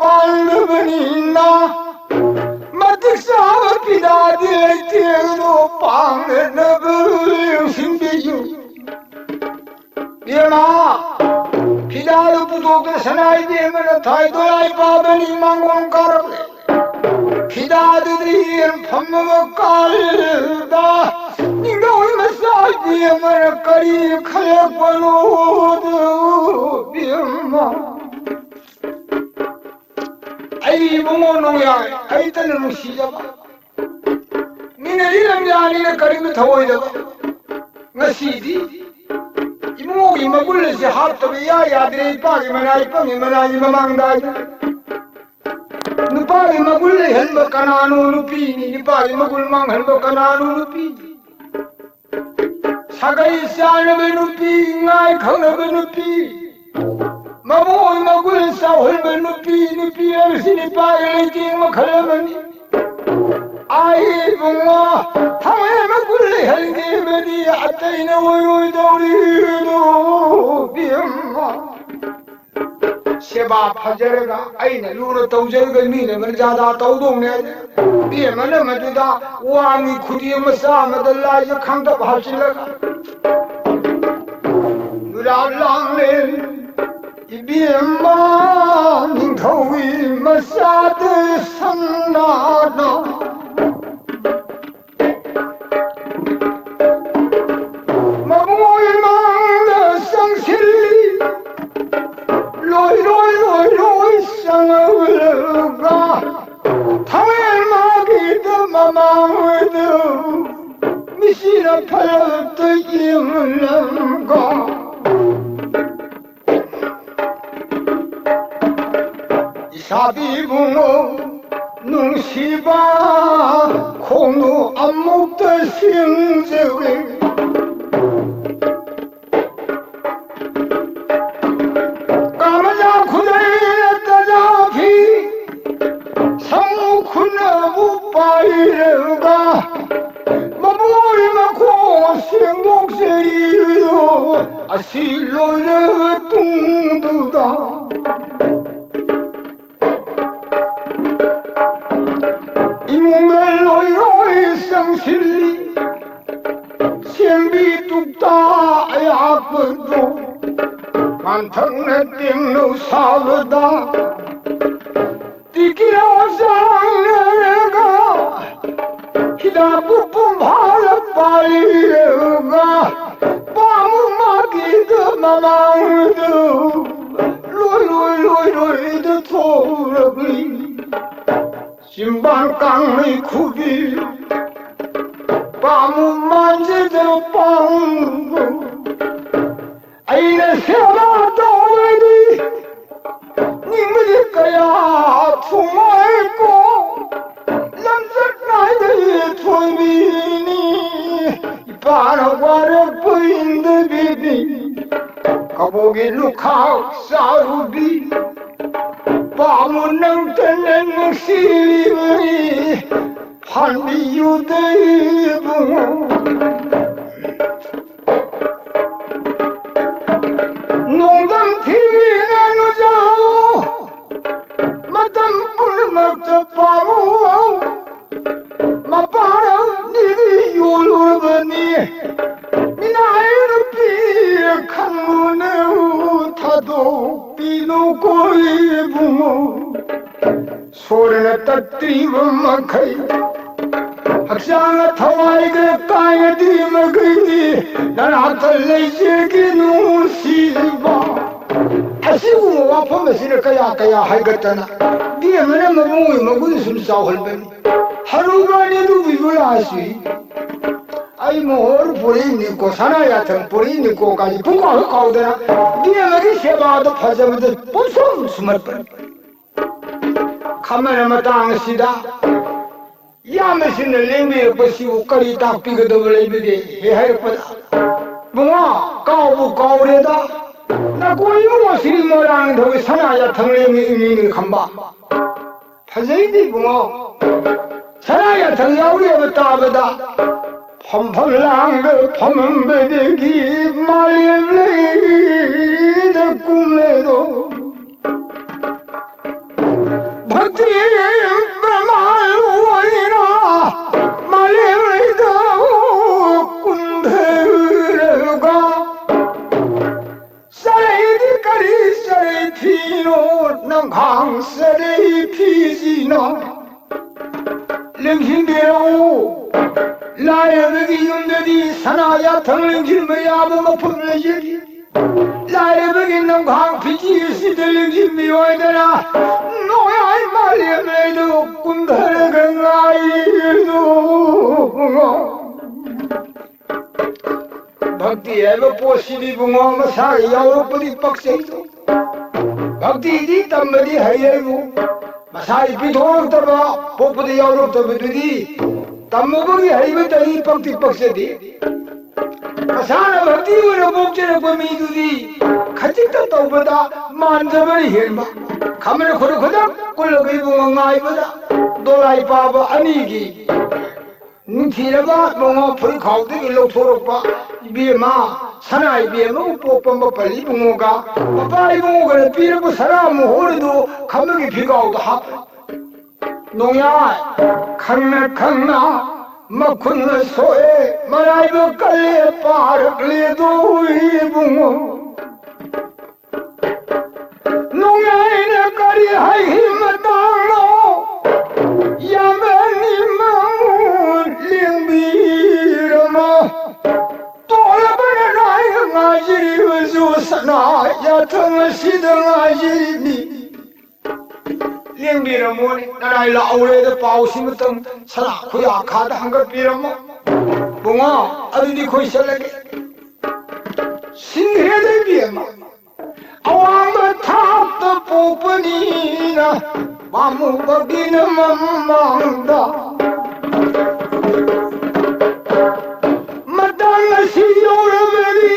ꯄꯥꯟꯗꯕꯅꯤꯅ ꯃꯇꯤꯛ ꯆꯥꯕ ꯐꯤꯗꯥꯗꯤ ꯂꯩꯇꯦ꯫ ꯑꯗꯣ ꯄꯥꯡꯅꯅꯕ ꯂꯦꯡꯁꯤꯟꯕꯤꯌꯨ꯫ ꯏꯕꯦꯝꯃ, ꯐꯤꯗꯥꯗꯨ ꯄꯨꯊꯣꯛꯇ ꯁꯅꯥ ꯏꯕꯦꯝꯃꯅ ꯊꯥꯏ ꯗꯣꯂꯥꯏ ꯄꯥꯕꯅꯤ ꯃꯥꯡꯒꯣꯟ ꯀꯥꯔꯛꯂꯦ꯫ ꯐꯤꯗꯥꯗꯨꯗꯤ ꯌꯦꯟ ꯐꯝꯃꯕ ꯀꯥꯜꯗ ꯅꯤꯡꯊꯧ ꯃꯆꯥ ꯏꯕꯦꯝꯃꯅ ꯀꯔꯤ ꯈꯜꯂꯛꯄꯅꯣꯗꯨ ꯏꯕꯦꯝꯃ꯫ ꯑꯩ ꯏꯕꯨꯡꯉꯣ ꯅꯣꯡꯌꯥꯏ ꯑꯩꯇꯅ ꯅꯨꯡꯁꯤꯖꯕ꯫ ꯃꯤꯅꯗꯤ ꯂꯝꯌꯥꯅꯤꯅ ꯀꯔꯤꯝꯇ ꯊꯧꯑꯣꯏꯗꯕ꯫ ꯉꯁꯤꯗꯤ ꯏꯕꯨꯡꯉꯣꯒꯤ ꯃꯒꯨꯟ ꯑꯁꯤ ꯍꯥꯞꯇꯕ ꯏꯌꯥ ꯌꯥꯗ꯭ꯔꯦ꯫ ꯏꯄꯥꯒꯤ ꯃꯅꯥ, ꯏꯄꯥꯒꯤ ꯃꯅꯥꯒꯤ ꯃꯃꯥꯡꯗ ꯍꯥꯏꯗꯅ ꯅꯨꯄꯥ ꯃꯒꯨꯟ ꯂꯩꯍꯟꯕ ꯀꯅꯥꯅꯣ ꯅꯨꯄꯤꯅꯤ? ꯏꯄꯥꯒꯤ ꯃꯒꯨꯟ ꯃꯥꯡꯍꯟꯕ ꯀꯅꯥꯅꯣ ꯅꯨꯄꯤꯅꯤ? ꯁꯥꯒꯩ ꯆꯥꯅꯕ ꯅꯨꯄꯤ, ꯏꯉꯥꯏ ꯈꯪꯅꯕ ꯅꯨꯄꯤ, ꯃꯃꯣꯏ ꯃꯒꯨꯟ ꯆꯥꯎꯍꯟꯕ ꯅꯨꯄꯤ, ꯅꯨꯄꯤ ꯍꯥꯏꯕꯁꯤ ꯅꯨꯄꯥꯒꯤ ꯂꯩꯇꯦꯡ ꯃꯈꯜ ꯑꯃꯅꯤ꯫ ꯑꯥꯏ ꯏꯕꯨꯡꯉꯣ, ꯊꯃꯣꯏ ꯃꯒꯨꯟ ꯂꯩꯍꯟꯈꯤꯕꯗꯤ ꯑꯇꯩꯅ ꯑꯣꯏꯔꯣꯏꯗꯧꯔꯤꯗꯣ, ꯏꯕꯦꯝꯃ꯫ ꯁꯦꯕꯥ ꯐꯖꯔꯒ ꯑꯩꯅ ꯂꯨꯅ ꯇꯧꯖꯔꯒ ꯃꯤꯅ ꯃꯔꯖꯥꯗꯥ ꯇꯧꯗꯧꯅꯦ꯫ ꯏꯕꯦꯝꯃꯅ ꯃꯗꯨꯗ ꯋꯥꯡꯉꯤ ꯈꯨꯗꯤ ꯑꯃ ꯆꯥꯝꯃꯗ ꯂꯥꯏꯁꯦ ꯈꯥꯡꯗꯕ ꯍꯥꯞꯆꯤꯜꯂꯒ ꯅꯨꯔꯥ ꯂꯥꯡꯂꯦ꯫ ꯏꯕꯦꯝꯃ ꯅꯤꯡꯊꯧꯒꯤ ꯃꯆꯥꯗ ꯁꯝꯅꯥꯅ ꯃꯃꯣꯏ ꯃꯥꯡꯗ ꯆꯪꯁꯤꯜꯂꯤ꯫ ꯂꯣꯏ, ꯂꯣꯏ, ꯂꯣꯏ, ꯂꯣꯏ ꯆꯪꯉꯛꯂꯒ ꯊꯋꯦꯜ ꯃꯥꯒꯤꯗ ꯃꯃꯥꯡꯗ ꯃꯤꯁꯤꯅ ꯐꯔꯛꯇ ꯌꯦꯡꯂꯝꯒ ꯏꯁꯥꯕꯤ ꯏꯕꯨꯡꯉꯣ ꯅꯨꯡꯁꯤꯕ ꯈꯣꯡꯎꯞ ꯑꯃꯨꯛꯇ ꯁꯤꯡꯖꯧꯏ꯫ ꯀꯃꯂꯥ ꯈꯨꯗꯩ ꯇꯖꯥ ꯐꯤ ꯁꯃꯨ ꯈꯨꯅꯕꯨ ꯄꯥꯏꯔꯒ ꯃꯃꯣꯏ ꯃꯈꯣꯡ ꯁꯦꯡꯗꯣꯛꯆꯔꯤꯕꯗꯣ ꯑꯁꯤ ꯂꯣꯏꯔꯕ ꯇꯨꯡꯗꯨꯗ ꯏꯃꯨꯡꯗ ꯂꯣꯏ ꯂꯣꯏ ꯆꯪꯁꯤꯜꯂꯤ꯫ ꯁꯦꯝꯕꯤ ꯇꯨꯛꯇ ꯑꯌꯥꯛꯄꯗꯣ ꯃꯥꯟꯊꯛꯅ ꯇꯦꯡꯅꯧ ꯁꯥꯕꯗ ꯇꯤꯀꯤꯔꯥ ꯆꯥꯡꯅꯔꯒ ꯍꯤꯗꯥꯛꯄꯨ ꯄꯨꯝꯐꯥꯗ ꯄꯥꯜꯂꯤꯔꯒ ꯄꯥꯃꯨ ꯃꯥꯒꯤꯗ ꯃꯃꯥꯡꯗ ꯂꯣꯏ ꯂꯣꯏ ꯂꯣꯏ ꯂꯣꯏꯗ ꯊꯣꯛꯂꯛꯂꯤ꯫ ꯆꯤꯝꯕꯥꯟ ꯀꯥꯡꯃꯩ ꯈꯨꯕꯤ ꯄꯥꯃꯨ ꯃꯥꯟꯖꯤꯗ ꯄꯥꯡꯕ ꯑꯩꯅ ꯁꯦꯕꯥ ꯇꯧꯔꯗꯤ ꯅꯤꯡꯕꯗꯤ ꯀꯌꯥ ꯊꯨꯡꯉꯣꯏ꯫ ꯀꯣ ꯂꯝꯆꯠ ꯅꯥꯏꯗꯦ ꯊꯣꯏꯕꯤꯅꯤ, ꯏꯄꯥꯅ ꯋꯥꯔꯛꯄ ꯏꯟꯗꯕꯤꯅꯤ, ꯀꯕꯣꯛꯀꯤ ꯂꯨꯈꯥꯛ ꯆꯥꯔꯨꯕꯤ, ꯄꯥꯃꯨ ꯅꯪꯇꯅ ꯅꯨꯡꯁꯤꯔꯤꯕꯅꯤ, ꯐꯥꯟꯕꯤꯌꯨꯗ ꯏꯕꯨꯡꯉꯣ꯫ ꯅꯣꯡꯗꯝ ꯊꯤꯕꯤꯅ ꯅꯨꯖꯥꯎ ꯃꯇꯝ ꯄꯨꯝꯅꯃꯛꯇ ꯄꯥꯎ ꯃꯄꯥꯅ ꯅꯤꯗꯤ ꯌꯣꯜꯂꯨꯔꯕꯅꯤ꯫ ꯃꯤꯅꯥꯏ ꯅꯨꯄꯤ ꯈꯪꯂꯨꯅꯨ, ꯊꯥꯗꯣꯛꯄꯤꯅꯨ ꯀꯣ ꯏꯕꯨꯡꯉꯣ꯫ ꯁꯣꯔꯅ ꯇꯠꯇ꯭ꯔꯤꯕ ꯃꯈꯩ ꯍꯛꯆꯥꯡꯅ ꯊꯋꯥꯏꯗ ꯀꯥꯏꯔꯗꯤ ꯃꯈꯩꯗꯤ ꯅꯅꯥꯛꯇ ꯂꯩꯖꯒꯦ ꯅꯨꯡꯁꯤꯕ꯫ ꯑꯁꯤꯒꯨꯝꯕ ꯋꯥꯐꯝ ꯑꯁꯤꯅ ꯀꯌꯥ ꯀꯌꯥ ꯍꯥꯏꯒꯠꯇꯅ ꯕꯦꯝꯃꯅ ꯃꯕꯨꯡꯒꯤ ꯃꯒꯨꯟ ꯁꯨꯝ ꯆꯥꯎꯍꯟꯕꯅꯤ꯫ ꯍꯅꯨꯕ ꯑꯅꯤꯗꯨ ꯕꯤꯕꯨꯂꯥꯁꯤ ꯑꯩ ꯃꯣꯍꯣꯔ ꯄꯨꯔꯤꯅꯤꯀꯣ, ꯁꯅꯥ ꯌꯥꯊꯪ ꯄꯨꯔꯤꯅꯤꯀꯣ ꯀꯥꯏꯁꯤ ꯄꯨꯡꯀꯥꯎ ꯍꯦꯛ ꯀꯥꯎꯗꯅ ꯕꯦꯝꯃꯒꯤ ꯁꯦꯕꯥꯗ ꯐꯖꯕꯗ ꯄꯨꯡꯁꯨꯝ ꯁꯨꯝꯍꯠꯄꯅꯤ꯫ ꯈꯝꯕꯅ ꯃꯇꯥꯡ ꯑꯁꯤꯗ ꯏꯌꯥꯝꯕꯁꯤꯡꯅ ꯂꯦꯡꯕꯤꯔꯛꯄꯁꯤꯕꯨ ꯀꯔꯤ ꯇꯥꯛꯄꯤꯒꯗꯕ ꯂꯩꯕꯒꯦ ꯍꯦꯛ ꯍꯥꯏꯔꯛꯄꯗ, "ꯏꯕꯨꯡꯉꯣ, ꯀꯥꯎꯕꯨ ꯀꯥꯎꯔꯦꯗ, ꯅꯀꯣꯏ ꯏꯕꯨꯡꯉꯣ ꯁꯤꯔꯤ ꯃꯣꯏꯔꯥꯡꯊꯧꯒꯤ ꯁꯅꯥ ꯌꯥꯊꯪ ꯂꯦꯡꯉꯤ ꯏꯃꯤꯅꯤ ꯈꯝꯕ꯫ ꯐꯖꯩꯗꯤ ꯏꯕꯨꯡꯉꯣ, ꯁꯅꯥ ꯌꯥꯊꯪ ꯌꯥꯎꯔꯦꯕ ꯇꯥꯕꯗ, ꯐꯝꯐꯝ ꯂꯥꯡꯗ ꯐꯝꯃꯝꯕꯗꯒꯤ ꯃꯥꯂꯦꯝ ꯂꯩꯗ ꯀꯨꯝꯂꯦꯗꯣ꯫ ꯚꯛꯇꯤ ꯄ꯭ꯔꯃꯥꯟ ꯑꯣꯏꯅ ꯃꯥꯂꯦꯝ ꯂꯩꯗ ꯀꯨꯝꯊꯔꯒ ꯆꯔꯩꯗꯤ ꯀꯔꯤ ꯆꯔꯩ ꯐꯤꯅꯣ, ꯅꯪꯈꯥꯡ ꯆꯔꯩ ꯐꯤꯁꯤꯅ ꯂꯦꯡꯁꯤꯟꯕꯤꯔꯛꯎ꯫ ꯂꯥꯏꯔꯕꯒꯤ ꯌꯨꯝꯗꯗꯤ ꯁꯅꯥ ꯌꯥꯊꯪ ꯂꯦꯡꯁꯤꯟꯕ ꯌꯥꯕ ꯃꯐꯝ ꯂꯩꯖꯔꯤ꯫ ꯂꯥꯏꯔꯕꯒꯤ ꯅꯪꯈꯥꯡ ꯐꯤꯖꯤ ꯑꯁꯤꯗ ꯂꯦꯡꯁꯤꯟꯕꯤꯌꯣ ꯍꯥꯏꯗꯅ ꯅꯣꯡꯌꯥꯏ ꯃꯥꯂꯦꯝ ꯂꯩꯗꯨ ꯀꯨꯝꯊꯔꯒ ꯉꯥꯏꯔꯤꯗꯨ꯫ ꯚꯛꯇꯤ ꯍꯥꯏꯕ ꯄꯣꯠꯁꯤꯗꯤ ꯏꯕꯨꯡꯉꯣ ꯃꯁꯥꯒꯤ ꯌꯥꯎꯔꯛꯄꯗꯤ ꯄꯛꯆꯩꯗꯣ꯫ ꯚꯛꯇꯤꯗꯤ ꯇꯝꯕꯗꯤ ꯍꯩꯔꯦꯕꯨ, ꯃꯁꯥꯒꯤ ꯄꯤꯊꯣꯛꯂꯛꯇꯕ, ꯄꯣꯛꯄꯗ ꯌꯥꯎꯔꯛꯇꯕꯗꯨꯗꯤ ꯇꯝꯃꯨꯕꯒꯤ ꯍꯩꯕ ꯇꯅꯤ, ꯄꯛꯇꯤ ꯄꯛꯆꯗꯦ꯫ ꯃꯁꯥꯅ ꯚꯛꯇꯤ ꯑꯣꯏꯅ ꯄꯣꯛꯆꯔꯛꯄ ꯃꯤꯗꯨꯗꯤ ꯈꯖꯤꯛꯇ ꯇꯧꯕꯗ ꯃꯥꯟꯖꯕꯅ ꯍꯦꯟꯕ꯫ ꯈꯝꯕꯅ ꯈꯨꯗꯛ ꯈꯨꯗꯛ ꯀꯨꯜꯂꯒ ꯏꯕꯨꯡꯉꯣ ꯉꯥꯏꯕꯗ ꯗꯣꯂꯥꯏ ꯄꯥꯕ ꯑꯅꯤꯒꯤ ꯅꯤꯡꯊꯤꯔꯕ ꯃꯉꯥ ꯐꯨꯔꯤꯠꯈꯥꯎꯗꯒꯤ ꯂꯧꯊꯣꯔꯛꯄ ꯏꯕꯦꯝꯃ, ꯁꯅꯥ ꯏꯕꯦꯝꯃꯕꯨ ꯄꯣꯛꯄ ꯃꯄꯜ ꯏꯕꯨꯡꯉꯣꯒ ꯃꯄꯥ ꯏꯕꯨꯡꯉꯣꯒꯅ ꯄꯤꯔꯛꯄ ꯁꯅꯥ ꯃꯣꯍꯣꯔꯗꯨ ꯈꯝꯕꯒꯤ ꯐꯤꯒꯥꯎꯗ ꯍꯥꯞꯄ꯫ ꯅꯣꯡꯌꯥꯏ ꯈꯪꯅ ꯈꯪꯅ ꯃꯈꯨꯠꯅ ꯁꯣꯛꯑꯦ, ꯃꯔꯥꯏꯕꯛ ꯀꯜꯂꯦ ꯄꯥꯔꯛꯂꯦꯗꯣ ꯏꯕꯨꯡꯉꯣ꯫ ꯅꯣꯡꯌꯥꯏꯅ ꯀꯔꯤ ꯍꯥꯏꯈꯤ ꯃꯇꯥꯡꯅꯣ? ꯌꯥꯝꯕꯅꯤ ꯃꯃꯨ ꯂꯦꯡꯕꯤꯔꯝꯃꯣ꯫ ꯇꯣꯂꯕꯅ ꯅꯥꯏꯅ ꯉꯥꯏꯖꯔꯤꯕꯁꯨ ꯁꯅꯥ ꯌꯥꯊꯪ ꯑꯁꯤꯗ ꯉꯥꯏꯖꯔꯤꯕꯅꯤ꯫ ꯂꯦꯡꯕꯤꯔꯝꯃꯣꯅꯦ, ꯅꯅꯥꯏ ꯂꯥꯛꯍꯧꯔꯦꯗ ꯄꯥꯎꯁꯤ ꯃꯇꯝ ꯁꯅꯥ ꯈꯨꯌꯥꯈꯥꯗ ꯍꯪꯒꯠꯄꯤꯔꯝꯃꯣ꯫ ꯕꯨꯡꯉꯣ, ꯑꯗꯨꯗꯤ ꯑꯩꯈꯣꯏ ꯆꯠꯂꯒꯦ꯫ ꯁꯤꯡꯈ꯭ꯔꯦꯗ ꯏꯕꯦꯝꯃ, ꯑꯋꯥꯡꯕ ꯊꯥꯛꯇ ꯄꯣꯛꯄꯅꯤꯅ ꯄꯥꯝꯃꯨꯕꯒꯤꯅ ꯃꯃꯥꯡꯗ꯫ ꯃꯇꯥꯡ ꯑꯁꯤ ꯌꯧꯔꯕꯗꯤ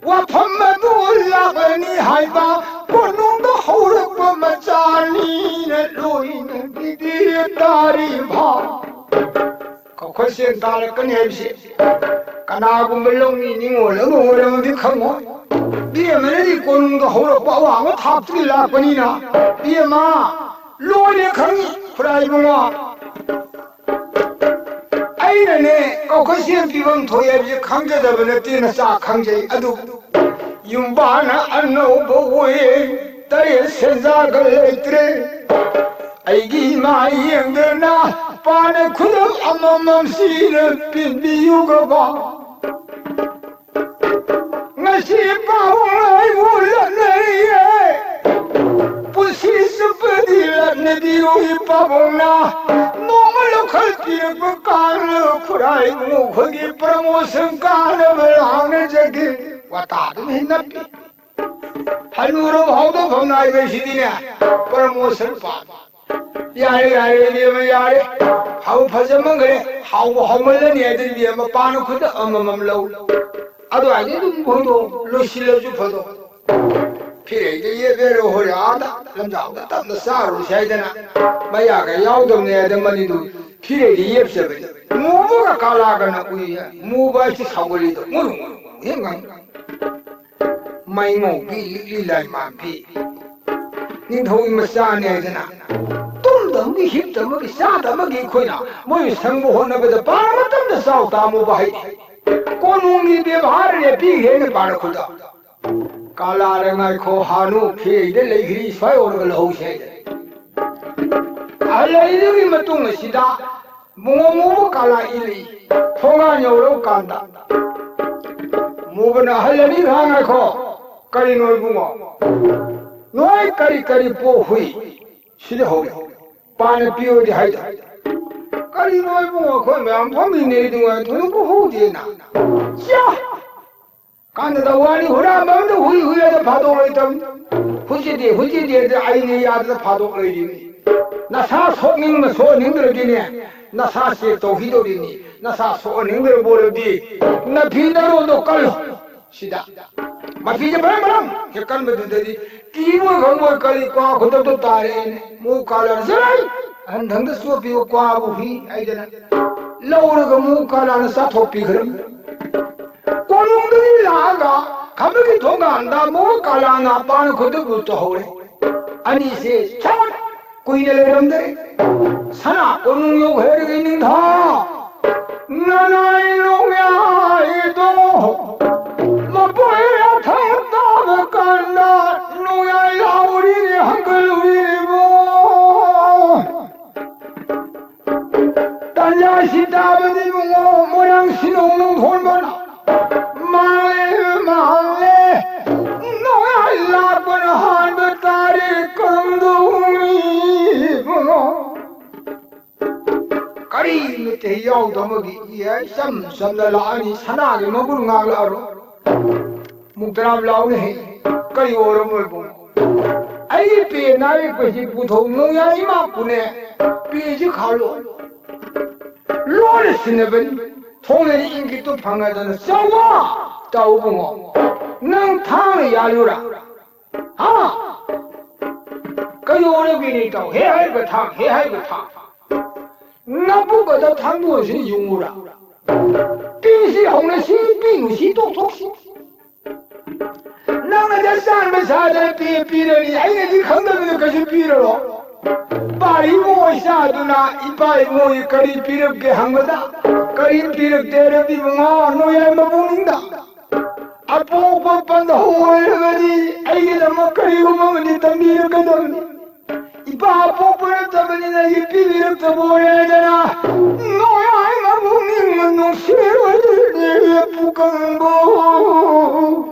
ꯋꯥꯐꯝ ꯑꯗꯨ ꯂꯥꯛꯂꯅꯤ ꯍꯥꯏꯕ ꯀꯣꯅꯨꯡꯗ ꯍꯧꯔꯛꯄ ꯃꯆꯥꯅꯤꯅ ꯂꯣꯏꯅꯕꯤꯗꯤ ꯇꯥꯔꯤꯕ꯫ ꯀꯧꯈꯠꯁꯦ ꯇꯥꯔꯛꯀꯅꯤ ꯍꯥꯏꯕꯁꯦ ꯀꯅꯥꯒꯨꯝꯕ ꯂꯧꯃꯤ ꯅꯤꯉꯣꯜ ꯑꯃ ꯑꯣꯏꯔꯝꯃꯗꯤ ꯈꯪꯉꯣꯏ꯫ ꯕꯤ ꯑꯃꯅꯗꯤ ꯀꯣꯅꯨꯡꯗ ꯍꯧꯔꯛꯄ ꯑꯋꯥꯡꯕ ꯊꯥꯛꯇꯒꯤ ꯂꯥꯛꯄꯅꯤꯅ ꯕꯤ ꯑꯃ ꯂꯣꯏꯅ ꯈꯪꯉꯤ ꯈꯨꯔꯥꯏ ꯏꯕꯨꯡꯉꯣ꯫ ꯑꯩꯅꯅꯦ ꯀꯧꯈꯠꯁꯦ ꯄꯤꯐꯝ ꯊꯣꯛꯏ ꯍꯥꯏꯕꯁꯦ ꯈꯪꯖꯗꯕ ꯅꯠꯇꯦ, ꯅꯆꯥ ꯈꯪꯖꯩ꯫ ꯑꯗꯨ ꯌꯨꯝꯕꯥꯅ ꯑꯅꯧꯕ ꯑꯣꯏꯌꯦ, ꯇꯔꯦꯠ ꯁꯦꯟꯖꯥꯒ ꯂꯩꯇ꯭ꯔꯦ꯫ ꯑꯩꯒꯤ ꯏꯃꯥ ꯌꯦꯡꯗꯅ ꯄꯥꯅ ꯈꯨꯗꯝ ꯑꯃꯃꯝ ꯁꯤꯅ ꯄꯤꯕꯤꯌꯨꯒꯕ꯫ ꯉꯁꯤ ꯄꯥꯕꯨꯡ ꯑꯩꯕꯨ ꯂꯛꯅꯔꯤꯌꯦ꯫ ꯄꯨꯟꯁꯤ ꯆꯨꯞꯄꯗꯤ ꯂꯛꯅꯕꯤꯔꯣꯏ ꯄꯥꯕꯨꯡꯅ꯫ ꯅꯣꯡꯃ ꯂꯧꯈꯠꯄꯤꯔꯛꯄ ꯀꯥꯟꯗ ꯈꯨꯔꯥꯏ ꯏꯕꯨꯡꯉꯣ ꯈꯣꯏꯒꯤ promotion ꯀꯥꯅꯕ ꯂꯥꯡꯅꯖꯒꯦ꯫ ꯋꯥꯇꯥꯗꯨꯝ ꯍꯦꯛ ꯅꯞꯄꯤ꯫ ꯍꯅꯨꯔꯕ ꯍꯥꯎꯗꯣꯛꯐꯝ ꯅꯥꯏꯕꯁꯤꯗꯤꯅꯦ, ꯄ꯭ꯔꯃꯣꯁꯟ ꯄꯥꯝꯃꯤ꯫ ꯌꯥꯔꯦ, ꯌꯥꯔꯦ, ꯏꯕꯦꯝꯃ, ꯌꯥꯔꯦ꯫ ꯍꯥꯎ ꯐꯖꯃꯟꯈ꯭ꯔꯦ꯫ ꯍꯥꯎꯕ ꯍꯥꯎꯃꯜꯂꯅꯤ ꯍꯥꯏꯗꯅ ꯏꯕꯦꯝꯃ, ꯄꯥꯅ ꯈꯨꯗ ꯑꯃꯃꯝ ꯂꯧ꯫ ꯑꯗꯨꯋꯥꯏꯗ ꯑꯗꯨꯝ ꯍꯣꯏꯗꯣꯛ ꯂꯣꯏꯁꯤꯜꯂꯁꯨ ꯐꯗꯣ꯫ ꯐꯤꯔꯩꯗ ꯌꯦꯞꯄꯦꯔꯣ ꯍꯣꯔꯦ ꯑꯥꯗ ꯂꯝꯖꯥꯎꯗ ꯇꯞꯅ ꯆꯥꯔꯨꯁꯤ ꯍꯥꯏꯗꯅ ꯃꯌꯥꯒ ꯌꯥꯎꯗꯕꯅꯦ ꯍꯥꯏꯗ ꯃꯅꯤꯗꯨ ꯐꯤꯔꯩꯗ ꯌꯦꯞꯆꯕꯅꯤ꯫ ꯃꯨꯕꯒ ꯀꯥꯂꯥꯒꯅ ꯎꯏ꯫ ꯃꯨꯕ ꯍꯥꯏꯁꯤ ꯁꯥꯎꯒꯜꯂꯤꯗꯣ꯫ ꯉꯨꯔꯨ ꯉꯨꯔꯨ ꯍꯦꯛ ꯉꯪ꯫ ꯃꯩꯉꯧꯕꯤ ꯂꯤꯛꯂꯤ ꯂꯥꯏꯃꯥꯟꯕꯤ ꯅꯤꯡꯊꯧꯒꯤ ꯃꯆꯥꯅꯦ ꯍꯥꯏꯗꯅ ꯇꯨꯝꯗꯕꯒꯤ ꯍꯤꯞꯇꯕꯒꯤ ꯆꯥꯗꯕꯒꯤ ꯑꯩꯈꯣꯏꯅ ꯃꯣꯏ ꯁꯪꯕ ꯍꯣꯠꯅꯕꯗ ꯄꯥꯔ ꯃꯇꯝꯗ ꯆꯥꯎ ꯇꯥꯃꯨꯕ ꯍꯩ꯫ ꯀꯣꯅꯨꯡꯒꯤ ꯕꯦꯕꯥꯔꯅꯦ ꯄꯤꯈ꯭ꯔꯦꯅ ꯄꯥꯔꯛꯄꯗ꯫ ꯀꯥꯂꯥꯅ ꯉꯥꯏꯈꯣ ꯍꯥꯅꯨ ꯐꯤꯔꯩꯗ ꯂꯩꯈ꯭ꯔꯤ ꯁ꯭ꯋꯥꯏ ꯑꯣꯏꯔꯒ ꯂꯧꯍꯧꯁꯦ ꯍꯥꯏꯗꯅ꯫ ꯑꯍꯜ ꯑꯅꯤꯗꯨꯒꯤ ꯃꯇꯨꯡ ꯑꯁꯤꯗ ꯃꯨꯉꯣ ꯃꯨꯕ ꯀꯥꯂꯥ ꯏꯜꯂꯤ꯫ ꯊꯣꯡꯒꯥꯟ ꯌꯧꯔꯕ ꯀꯥꯟꯗ ꯃꯨꯕꯅ ꯑꯍꯜ ꯑꯅꯤ ꯈꯥ ꯉꯥꯏꯈꯣ꯫ ꯀꯔꯤꯅꯣ ꯏꯕꯨꯡꯉꯣ? ꯅꯣꯏ ꯀꯔꯤ ꯀꯔꯤ ꯄꯣ ꯍꯨꯏ? ꯁꯤꯗ ꯍꯧꯔꯦ꯫ ꯄꯥꯅ ꯄꯤꯌꯣꯗꯤ ꯍꯥꯏꯗ꯫ ꯀꯔꯤꯅꯣ ꯏꯕꯨꯡꯉꯣ? ꯑꯩꯈꯣꯏ ꯃꯌꯥꯝ ꯐꯝꯃꯤꯅꯦ ꯑꯗꯨ ꯉꯥꯏ ꯊꯣꯏꯗꯣꯛꯄ ꯍꯧꯗꯦꯅ꯫ ꯆꯥ! ꯀꯥꯟꯅꯗ ꯋꯥꯅꯤ ꯍꯨꯔꯥꯟꯕ ꯑꯃꯗ ꯍꯨꯏ ꯍꯨꯏ ꯍꯥꯏꯗ ꯐꯥꯗꯣꯛ ꯂꯩꯇꯕꯅꯤ꯫ ꯍꯨꯏꯁꯤꯗꯤ ꯍꯨꯏꯁꯤꯗꯤ ꯑꯗ ꯑꯩꯅ ꯌꯥꯗꯅ ꯐꯥꯗꯣꯛ ꯂꯩꯔꯤꯅꯤ꯫ ꯅꯁꯥ ꯁꯣꯛꯅꯤꯡꯕ ꯁꯣꯛꯍꯟꯅꯤꯡꯗ꯭ꯔꯗꯤꯅꯦ ꯅꯁꯥ ꯆꯦꯛ ꯇꯧꯈꯤꯗꯧꯔꯤꯅꯤ꯫ ꯅꯁꯥ ꯁꯣꯛꯍꯟꯅꯤꯡꯗ꯭ꯔꯕ ꯑꯣꯏꯔꯗꯤ ꯅꯐꯤ ꯅꯔꯣꯟꯗꯣ ꯀꯜꯂꯨ꯫ ꯁꯤꯗ ꯃꯐꯤꯁꯦ ꯕ꯭ꯔꯪ ꯕ꯭ꯔꯪ ꯍꯦꯛ ꯀꯟꯕꯗꯨꯗꯗꯤ ꯀꯤꯕꯣꯏ ꯈꯪꯕꯣꯏ ꯀꯔꯤ ꯀ꯭ꯋꯥ ꯈꯨꯗꯛꯇ ꯇꯥꯔꯛꯑꯦꯅꯦ꯫ ꯃꯨ ꯀꯥꯂꯥꯅ ꯆꯠꯂꯣꯏ ꯑꯍꯟꯊꯪꯗ ꯆꯣꯠꯄꯤꯕ ꯀ꯭ꯋꯥꯕꯨ ꯍꯨꯏ ꯍꯥꯏꯗꯅ ꯂꯧꯔꯒ ꯃꯨ ꯀꯥꯂꯥꯅ ꯆꯥꯊꯣꯛꯄꯤꯈ꯭ꯔꯦ꯫ ꯀꯣꯅꯨꯡꯗꯒꯤ ꯂꯥꯛꯑꯒ ꯈꯝꯕꯒꯤ ꯊꯣꯡꯒꯥꯟꯗ ꯃꯨ ꯀꯥꯂꯥꯅ ꯄꯥꯅ ꯈꯨꯗꯛꯇ ꯇꯧꯍꯧꯔꯦ꯫ ꯑꯅꯤꯁꯦ ꯁꯠ ꯀꯨꯏꯅ ꯂꯩꯔꯝꯗ꯭ꯔꯦ꯫ ꯁꯅꯥ ꯀꯣꯅꯨꯡ ꯌꯧꯈ꯭ꯔꯦ ꯅꯤꯡꯊꯧ꯫ ꯅꯅꯥꯏ ꯅꯣꯡꯌꯥꯏꯗꯣ ꯃꯄꯣꯏ ꯑꯊꯪ ꯇꯥꯕ ꯀꯥꯟꯗ ꯅꯣꯡꯌꯥꯏ ꯂꯥꯎꯔꯤꯅꯦ ꯍꯪꯒꯠꯂꯨꯔꯤꯕꯣ꯫ ꯇꯥꯟꯖꯥꯁꯤ ꯇꯥꯕꯗ ꯏꯕꯨꯡꯉꯣ ꯃꯣꯏꯔꯥꯡ ꯁꯤꯅꯧ ꯅꯨꯡꯊꯣꯟꯕꯅ ꯃꯥꯜꯂꯦ ꯃꯥꯜꯂꯦ ꯅꯣꯡꯌꯥꯏ ꯂꯥꯛꯄꯅ ꯍꯥꯟꯕ ꯇꯥꯔꯦ ꯀꯔꯝꯗꯧꯅꯤ ꯏꯕꯨꯡꯉꯣ꯫ ꯀꯔꯤꯃꯇ ꯍꯦꯛ ꯌꯥꯎꯗꯕꯒꯤ ꯏꯆꯝ ꯆꯝꯅ ꯂꯥꯛꯑꯅꯤ ꯁꯅꯥꯒꯤ ꯃꯒꯨꯟ ꯉꯥꯡꯂꯛꯑꯔꯣꯏ꯫ ꯃꯨꯛꯇꯔꯥꯝ ꯂꯥꯎꯅ ꯍꯦ, ꯀꯔꯤ ꯑꯣꯏꯔꯝꯃꯣꯏꯕꯨꯡ? ꯑꯩ ꯄꯦ ꯅꯥꯔꯛꯄꯁꯤ ꯄꯨꯊꯣꯛ ꯅꯣꯡꯌꯥꯏ ꯏꯃꯥ ꯄꯨꯅꯦ, ꯄꯦꯁꯤ ꯈꯥꯜꯂꯣ꯫ ꯂꯣꯟꯅ ꯁꯤꯟꯅꯕꯅꯤ, ꯊꯣꯡꯅꯅꯤ ꯏꯪꯒꯤꯠꯇꯨ ꯐꯪꯉꯗꯅ ꯆꯥꯎꯋꯥ ꯇꯧꯕꯨꯡꯉꯣ꯫ ꯅꯪ ꯊꯥꯡꯅ ꯌꯥꯜꯂꯨꯔꯥ? ꯍꯥ? ꯀꯩꯗꯧꯔꯒꯦꯅꯦ ꯏꯇꯥꯎ? ꯍꯦ ꯍꯥꯏꯕ ꯊꯥꯡ, ꯍꯦ ꯍꯥꯏꯕ ꯊꯥꯡ꯫ ꯅꯕꯨꯛ ꯑꯗ ꯊꯥꯡꯗꯣꯛꯑꯁꯤ ꯌꯨꯡꯉꯨꯔꯥ? ꯄꯤꯁꯤ ꯍꯧꯅ ꯁꯤ, ꯄꯤꯅꯨ ꯁꯤ ꯇꯣꯛꯊꯣꯛꯁꯤ꯫ ꯅꯪꯅ ꯆꯥꯟꯕ ꯁꯥꯗꯅ ꯄꯤ ꯄꯤꯔꯅꯤ, ꯑꯩꯅꯗꯤ ꯈꯪꯗꯕꯅ ꯀꯩꯁꯨ ꯄꯤꯔꯔꯣ꯫ ꯄꯥꯔꯤ ꯃꯣꯏ ꯆꯥꯗꯨꯅ ꯏꯄꯥ ꯏꯃꯣꯏ ꯀꯔꯤ ꯄꯤꯔꯛꯀꯦ ꯍꯪꯕꯗ, ꯀꯔꯤ ꯄꯤꯔꯛꯇꯦ ꯔꯕꯤ ꯃꯉꯥ ꯅꯣꯏ ꯃꯕꯨꯡꯗ꯫ ꯑꯄꯣꯛꯄ ꯄꯟꯊꯧ ꯑꯣꯏꯔꯕꯗꯤ ꯑꯩꯒꯤꯗꯃꯛ ꯀꯔꯤꯒꯨꯝꯕ ꯑꯃꯗꯤ ꯇꯝꯕꯤꯔꯛꯀꯗꯕꯅꯤ꯫ ꯏꯄꯥ ꯄꯣꯛꯄ ꯅꯠꯇꯕꯅꯤꯅ ꯑꯩꯒꯤ ꯄꯤꯕꯤꯔꯛꯇꯕ ꯑꯣꯏꯔꯦꯗꯅ, ꯅꯣꯡꯌꯥꯏ ꯃꯕꯨꯡ ꯅꯤꯡꯕ ꯅꯨꯡꯁꯤꯔꯣꯏꯗꯣꯏꯅꯦ ꯄꯨꯀꯪꯕꯨ꯫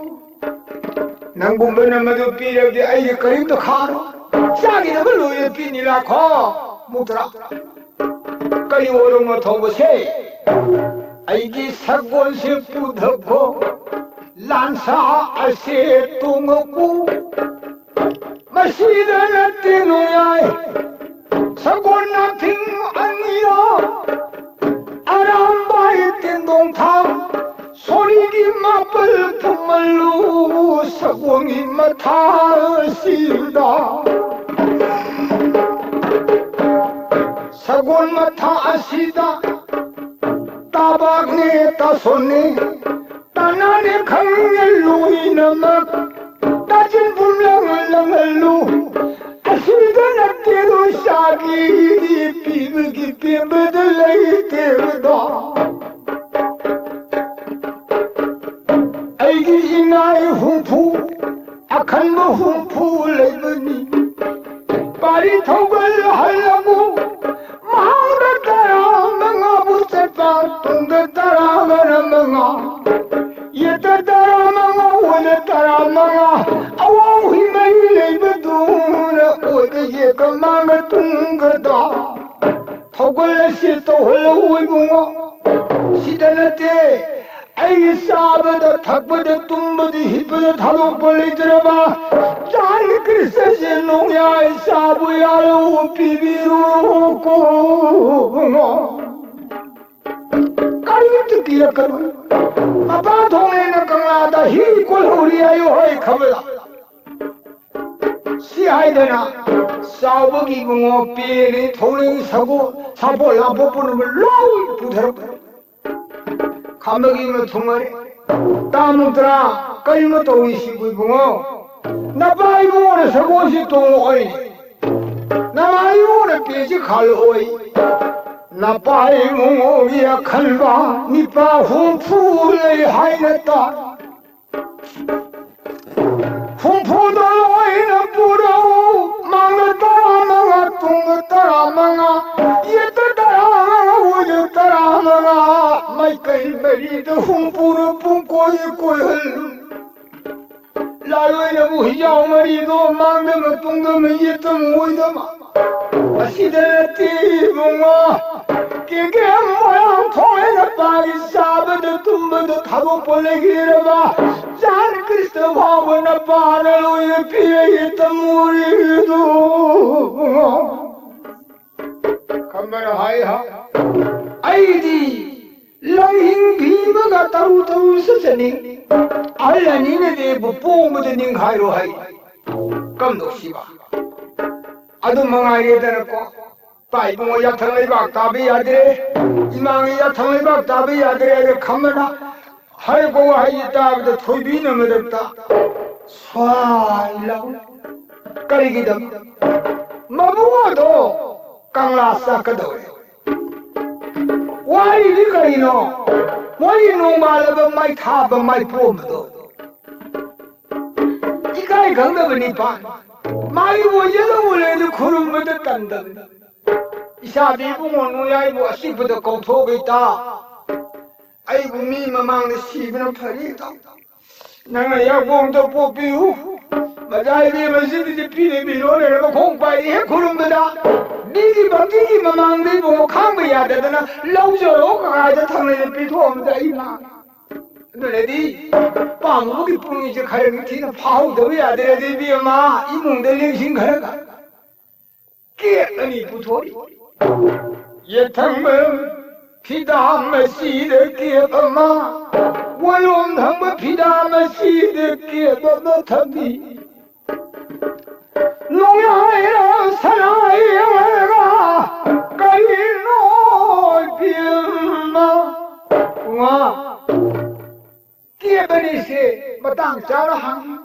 ꯅꯪꯒꯨꯝꯕꯅ ꯃꯗꯨ ꯄꯤꯔꯕꯗꯤ ꯑꯩꯒꯤ ꯀꯔꯤꯝꯇ ꯈꯥꯔꯣꯏ꯫ ꯆꯥꯈꯤꯗꯕ ꯂꯣꯏꯔꯦ ꯄꯤꯅꯤ ꯂꯥꯛꯈꯣ꯫ ꯃꯨꯛꯇ꯭ꯔꯥ꯫ ꯀꯔꯤ ꯑꯣꯏꯔꯣ ꯃꯊꯧꯕꯁꯦ? ꯑꯩꯒꯤ ꯁꯒꯣꯜꯁꯦ ꯄꯨꯊꯈꯣ, ꯂꯥꯟꯁꯥ ꯑꯁꯦ ꯇꯣꯡꯉꯛꯎ꯫ ꯃꯁꯤꯗ ꯅꯠꯇꯦ ꯅꯣꯡꯌꯥꯏ, ꯁꯒꯣꯜ ꯅꯥꯐꯤꯡ ꯑꯅꯤꯔꯣ, ꯑꯔꯥꯝꯕꯥꯏ ꯇꯦꯟꯗꯣꯡ ꯊꯥꯡ, ꯁꯣꯔꯤꯒꯤ ꯃꯥꯄꯜ ꯊꯨꯝꯃꯜꯂꯨ ꯁꯒꯣꯜꯒꯤ ꯃꯊꯥꯁꯤꯗ꯫ ꯁꯒꯣꯜ ꯃꯊꯥ ꯑꯁꯤꯗ ꯇꯥꯕꯥꯛꯅꯦ ꯇꯥꯁꯣꯟꯅꯦ ꯇꯥꯅꯥꯅꯦ ꯈꯪꯍꯜꯂꯨ ꯏꯅꯃꯛ ꯇꯥꯆꯤꯟ ꯄꯨꯝꯂꯪ ꯂꯪꯍꯜꯂꯨ꯫ ꯑꯁꯤꯗ ꯅꯠꯇꯦꯗꯣ ꯆꯥꯒꯦꯗꯤ ꯄꯤꯕꯒꯤ ꯄꯦꯟꯕꯗ ꯂꯩꯇꯦꯕꯗꯣ꯫ ꯑꯩꯒꯤ ꯏꯅꯥꯏ ꯍꯨꯝꯐꯨ ꯑꯈꯟꯕ ꯍꯨꯝꯐꯨ ꯂꯩꯕꯅꯤ꯫ ꯄꯥꯔꯤ ꯊꯧꯒꯜ ꯍꯜꯂꯕꯨ ꯃꯍꯥꯛꯅ ꯇꯔꯥ ꯃꯉꯥꯕꯨ ꯆꯠꯄ ꯇꯨꯡꯗ ꯇꯔꯥꯒꯅ ꯃꯉꯥ꯫ ꯌꯦꯠꯇ ꯇꯔꯥ ꯃꯉꯥ ꯑꯣꯏꯅ ꯇꯔꯥ ꯃꯉꯥ꯫ ꯑꯋꯥꯡ ꯍꯨꯏ ꯃꯔꯤ ꯂꯩꯕꯗꯨꯅ ꯑꯣꯏꯕ ꯌꯦꯠꯀ ꯃꯥꯡꯒ ꯇꯨꯡꯒꯗ꯫ ꯊꯧꯒꯜ ꯑꯁꯤ ꯇꯧꯍꯜꯂꯛꯎ ꯏꯕꯨꯡꯉꯣ꯫ ꯁꯤꯗ ꯅꯠꯇꯦ ꯑꯩꯒꯤ ꯆꯥꯕꯗ, ꯊꯛꯄꯗ, ꯇꯨꯝꯕꯗ, ꯍꯤꯞꯄꯗ ꯊꯥꯗꯣꯛꯄ ꯂꯩꯇ꯭ꯔꯕ ꯆꯥꯟ ꯀ꯭ꯔꯤꯁꯅꯁꯦ ꯅꯣꯡꯌꯥꯏ ꯆꯥꯕ ꯌꯥꯔꯣ, ꯄꯤꯕꯤꯔꯣꯀꯣ꯫ ꯀꯔꯤꯝꯇ ꯄꯤꯔꯛꯀꯅꯨ꯫ ꯃꯄꯥ ꯊꯣꯡꯂꯦꯅ ꯀꯪꯂꯥꯗ ꯍꯤ ꯀꯣꯜꯍꯧꯔꯤ ꯍꯥꯏꯌꯣ ꯍꯣꯏ ꯈꯕꯔꯗ꯫ ꯁꯤ ꯍꯥꯏꯗꯅ ꯆꯥꯎꯕꯒꯤ ꯏꯕꯨꯡꯉꯣ ꯄꯦꯔꯦ ꯊꯧꯔꯤ ꯁꯒꯣꯜ ꯁꯥꯄꯣꯠ ꯂꯥꯄꯣꯠ ꯄꯨꯝꯅꯃꯛ ꯂꯣꯏ ꯄꯨꯊꯔꯛꯄ꯫ ꯈꯝꯕꯒꯤ ꯃꯊꯨꯝ ꯃꯔꯤ꯫ ꯇꯥꯃꯨꯛꯇ꯭ꯔꯥ ꯀꯔꯤꯅꯣ ꯇꯧꯔꯤꯁꯤꯕꯨ ꯏꯕꯨꯡꯉꯣ? ꯅꯄꯥ ꯏꯕꯨꯡꯉꯣꯅ ꯁꯒꯣꯜꯁꯤ ꯇꯣꯡꯉꯛꯑꯣꯏ꯫ ꯅꯃꯥ ꯏꯕꯨꯡꯉꯣꯅ ꯄꯦꯁꯤ ꯈꯥꯜꯂꯛꯑꯣꯏ꯫ ꯅꯄꯥ ꯏꯕꯨꯡꯉꯣꯒꯤ ꯑꯈꯟꯕ ꯅꯤꯄꯥ ꯍꯨꯝꯐꯨ ꯂꯩ ꯍꯥꯏꯅ ꯇꯥ꯫ ꯍꯨꯝꯐꯨꯗꯣ ꯂꯣꯏꯅ ꯄꯨꯔꯛꯎ꯫ ꯃꯥꯡꯗ ꯇꯔꯥꯃꯉꯥ, ꯇꯨꯡꯗ ꯇꯔꯥꯃꯉꯥ, ꯌꯦꯠꯇ ꯇꯔꯥꯃꯉꯥ, ꯑꯣꯏꯗ ꯇꯔꯥꯃꯉꯥ, ꯃꯥꯏꯀꯩ ꯃꯔꯤꯗ ꯍꯨꯝꯐꯨꯅ ꯄꯨꯡꯀꯣꯏ ꯀꯣꯏꯍꯜꯂꯨ꯫ ꯂꯥꯂꯣꯏꯅꯕꯨ ꯍꯤꯖꯥꯎ ꯃꯔꯤꯗꯣ ꯃꯥꯡꯗ ꯑꯃ, ꯇꯨꯡꯗ ꯑꯃ, ꯌꯦꯠꯇ ꯑꯃ, ꯑꯣꯏꯗ ꯑꯃ꯫ ꯑꯁꯤꯗ ꯅꯠꯇꯦ ꯏꯕꯨꯡꯉꯣ꯫ ꯀꯦꯀꯦ ꯃꯣꯏꯔꯥꯡ ꯊꯣꯡꯂꯦ ꯅꯄꯥꯒꯤ ꯆꯥꯕꯗ ꯇꯨꯝꯕꯗ ꯊꯥꯗꯣꯛꯄ ꯂꯩꯈꯤꯗ꯭ꯔꯕ ꯆꯥꯟ ꯀ꯭ꯔꯤꯁꯅ ꯐꯥꯎꯕ ꯅꯄꯥꯅ ꯂꯣꯏꯅ ꯄꯤꯔꯛꯏ ꯇꯝꯃꯨꯔꯤꯗꯨ꯫ ꯈꯝꯕꯅ ꯍꯥꯏ ꯍꯥ, ꯑꯩꯗꯤ ꯂꯪꯍꯤꯡ ꯐꯤꯕꯒ ꯇꯔꯨ ꯇꯔꯨ ꯆꯠꯆꯅꯤꯡ꯫ ꯑꯍꯜ ꯑꯅꯤꯅꯗꯤ ꯑꯩꯕꯨ ꯄꯣꯡꯕꯗ ꯅꯤꯡꯈꯥꯏꯔꯣ ꯍꯥꯏ꯫ ꯀꯝꯗꯧꯁꯤꯕ? ꯑꯗꯨ ꯃꯉꯥꯏꯔꯦꯗꯅꯀꯣ꯫ ꯄꯥ ꯏꯕꯨꯡꯉꯣ, ꯌꯥꯊꯪ ꯂꯩꯕꯥꯛ ꯇꯥꯕ ꯌꯥꯗ꯭ꯔꯦ꯫ ꯏꯃꯥꯒꯤ ꯌꯥꯊꯪ ꯂꯩꯕꯥꯛ ꯇꯥꯕ ꯌꯥꯗ꯭ꯔꯦ ꯍꯥꯏꯅ ꯈꯝꯕꯅ ꯍꯥꯏꯔꯛꯄ ꯋꯥꯍꯩꯁꯤ ꯇꯥꯕꯗ ꯊꯣꯏꯕꯤꯅ ꯃꯔꯛꯇ ꯁ꯭ꯋꯥꯏ ꯂꯥꯎ꯫ ꯀꯔꯤꯒꯤꯗꯃꯛ? ꯃꯕꯨꯡ ꯑꯗꯣ ꯀꯪꯂꯥ ꯆꯠꯀꯗꯧꯔꯦ꯫ ꯋꯥꯔꯤꯗꯤ ꯀꯔꯤꯅꯣ? ꯃꯣꯏꯒꯤ ꯅꯣꯡꯃꯥꯜꯂꯕ ꯃꯩ ꯊꯥꯕ ꯃꯩ ꯄꯣꯝꯕꯗꯣ꯫ ꯏꯀꯥꯏ ꯈꯪꯗꯕ ꯅꯤꯄꯥꯟ꯫ ꯃꯥꯒꯤ ꯑꯣꯏꯖꯗꯧꯕ ꯂꯩꯗꯨ ꯈꯨꯔꯨꯝꯕꯗ ꯇꯟꯗꯕꯅꯤ꯫ ꯏꯁꯥꯗꯤ ꯏꯕꯨꯡꯉꯣ ꯅꯣꯏ ꯑꯩꯕꯨ ꯑꯁꯤꯕꯗ ꯀꯧꯊꯣꯛꯑꯒ ꯏꯇꯥ꯫ ꯑꯩꯕꯨ ꯃꯤ ꯃꯃꯥꯡꯗ ꯁꯤꯕꯅ ꯐꯔꯦ ꯏꯇꯥꯎ꯫ ꯅꯪꯅ ꯌꯥꯄꯣꯝꯗ ꯄꯣꯛꯄꯤꯌꯨ꯫ ꯃꯖꯥ ꯏꯕꯦꯝꯃꯁꯤꯗꯤ ꯄꯤꯔꯦ ꯃꯤꯔꯣꯜ ꯂꯩꯔꯒ ꯈꯣꯡ ꯄꯥꯏꯔꯤ ꯍꯦꯛ ꯈꯨꯔꯨꯝꯕꯗ꯫ ꯃꯤꯒꯤ ꯚꯛꯇꯤꯒꯤ ꯃꯃꯥꯡꯗ ꯏꯕꯨꯡꯉꯣ ꯈꯥꯡꯕ ꯌꯥꯗꯗꯅ ꯂꯧꯖꯔꯣ ꯀꯀꯥꯏꯗ ꯊꯪꯅꯅ ꯄꯤꯊꯣꯛꯑꯝꯕꯗ ꯑꯩ ꯃꯥꯡꯉꯦ꯫ ꯑꯗꯨꯅꯗꯤ ꯄꯥꯝꯕꯒꯤ ꯄꯨꯛꯅꯤꯡꯁꯦ ꯈꯔ ꯅꯤꯡꯊꯤꯅ ꯐꯥꯍꯧꯗꯕ ꯌꯥꯗ꯭ꯔꯦ꯫ ꯑꯗꯨ ꯏꯕꯦꯝꯃ, ꯏꯃꯨꯡꯗ ꯂꯦꯡꯁꯤꯟ ꯈꯔꯒ ꯀꯦꯛ ꯑꯅꯤ ꯄꯨꯊꯣꯔꯛꯏ꯫ ꯌꯦꯠ ꯊꯪꯕ ꯐꯤꯗꯥ ꯃꯆꯤꯗ ꯀꯦꯛ ꯑꯃ, ꯑꯣꯏꯔꯣꯝ ꯊꯪꯕ ꯐꯤꯗꯥ ꯃꯆꯤꯗ ꯀꯦꯛ ꯑꯃ ꯊꯝꯃꯤ꯫ ꯅꯣꯡꯌꯥꯏꯔ ꯁꯅꯥ ꯌꯦꯡꯂꯒ ꯀꯔꯤꯅꯣ ꯏꯕꯦꯝꯃ? ꯉꯥ ꯀꯦꯕꯅꯤꯁꯦ ꯃꯇꯥꯡ ꯆꯥꯅ ꯍꯪꯉꯤ꯫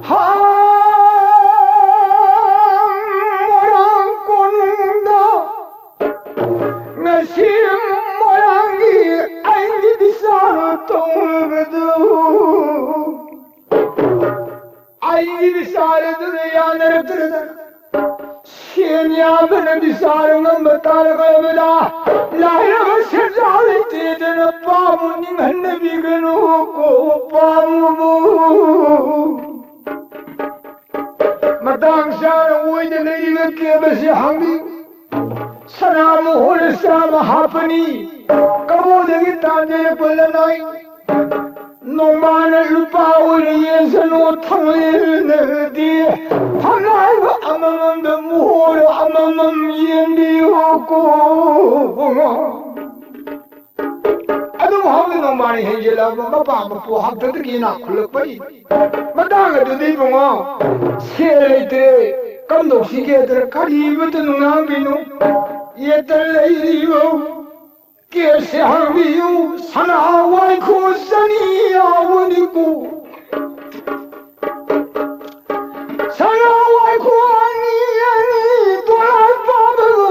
ꯍꯥ, ꯃꯣꯏꯔꯥꯡ ꯀꯣꯅꯨꯡꯗ ꯉꯁꯤ ꯃꯣꯏꯔꯥꯡꯒꯤ ꯑꯩꯒꯤ ꯕꯤꯆꯥꯔ ꯇꯧꯔꯕꯗꯨ, ꯑꯩꯒꯤ ꯕꯤꯆꯥꯔ ꯑꯗꯨꯅ ꯌꯥꯅꯔꯛꯇ꯭ꯔꯗꯅ ꯁꯦꯟ ꯌꯥꯝꯕꯅ ꯕꯤꯆꯥꯔ ꯉꯝꯕ ꯇꯥꯔꯛꯂꯕꯗ ꯂꯥꯏꯔꯕ ꯁꯦꯟꯖꯥ ꯂꯩꯇꯦꯗꯅ ꯄꯥꯕꯨ ꯅꯤꯡꯍꯟꯅꯕꯤꯒꯅꯨ ꯀꯣ ꯄꯥꯕꯨ꯫ ꯃꯇꯥꯡ ꯆꯥꯅ ꯑꯣꯏꯅ ꯂꯩꯔꯤꯕ ꯀꯦꯕꯁꯤ ꯍꯥꯡꯕꯤꯌꯨ꯫ ꯁꯅꯥ ꯃꯣꯍꯣꯔ ꯆꯥꯃ ꯍꯥꯞꯄꯅꯤ꯫ ꯀꯕꯣꯗꯒꯤ ꯇꯥꯟꯖꯔꯛꯄ ꯂꯅꯥꯏ꯫ ꯅꯣꯡꯃꯥꯅ ꯂꯨꯄꯥ ꯑꯣꯏꯅ ꯌꯦꯟꯁꯅꯨ ꯊꯥꯡꯂꯦꯟꯗꯗꯤ ꯐꯝꯂꯥꯏꯕ ꯑꯃꯃꯝꯗ ꯃꯣꯍꯣꯔ ꯑꯃꯃꯝ ꯌꯦꯟꯕꯤꯌꯨꯀꯣ꯫ ꯑꯗꯨꯝ ꯍꯧꯅ ꯅꯣꯡꯃꯥꯅ ꯍꯦꯟꯖꯤꯜꯂꯛꯑꯕ ꯃꯄꯥ ꯃꯄꯨ ꯍꯥꯛꯇꯛꯇꯒꯤ ꯏꯅꯥꯛ ꯈꯨꯜꯂꯛꯄꯅꯤ꯫ ꯃꯇꯥꯡ ꯑꯗꯨꯗ ꯏꯕꯨꯡꯉꯣ, ꯁꯦꯜ ꯂꯩꯇ꯭ꯔꯦ, ꯀꯝꯗꯧꯁꯤꯒꯦꯗꯅ ꯀꯔꯤꯃꯠꯇ ꯅꯨꯡꯉꯥꯡꯕꯤꯅꯣ? ꯌꯦꯇ ꯂꯩꯔꯤꯕ ꯀꯦꯁꯦ ꯍꯥꯡꯕꯤꯌꯨ, ꯁꯅꯥ ꯋꯥꯏꯈꯣ ꯆꯅꯤ ꯌꯥꯎꯕꯅꯤꯀꯣ꯫ ꯁꯅꯥ ꯋꯥꯏꯈꯣ ꯑꯅꯤ ꯑꯅꯤ ꯗꯣꯂꯔ ꯄꯥꯕꯗꯣ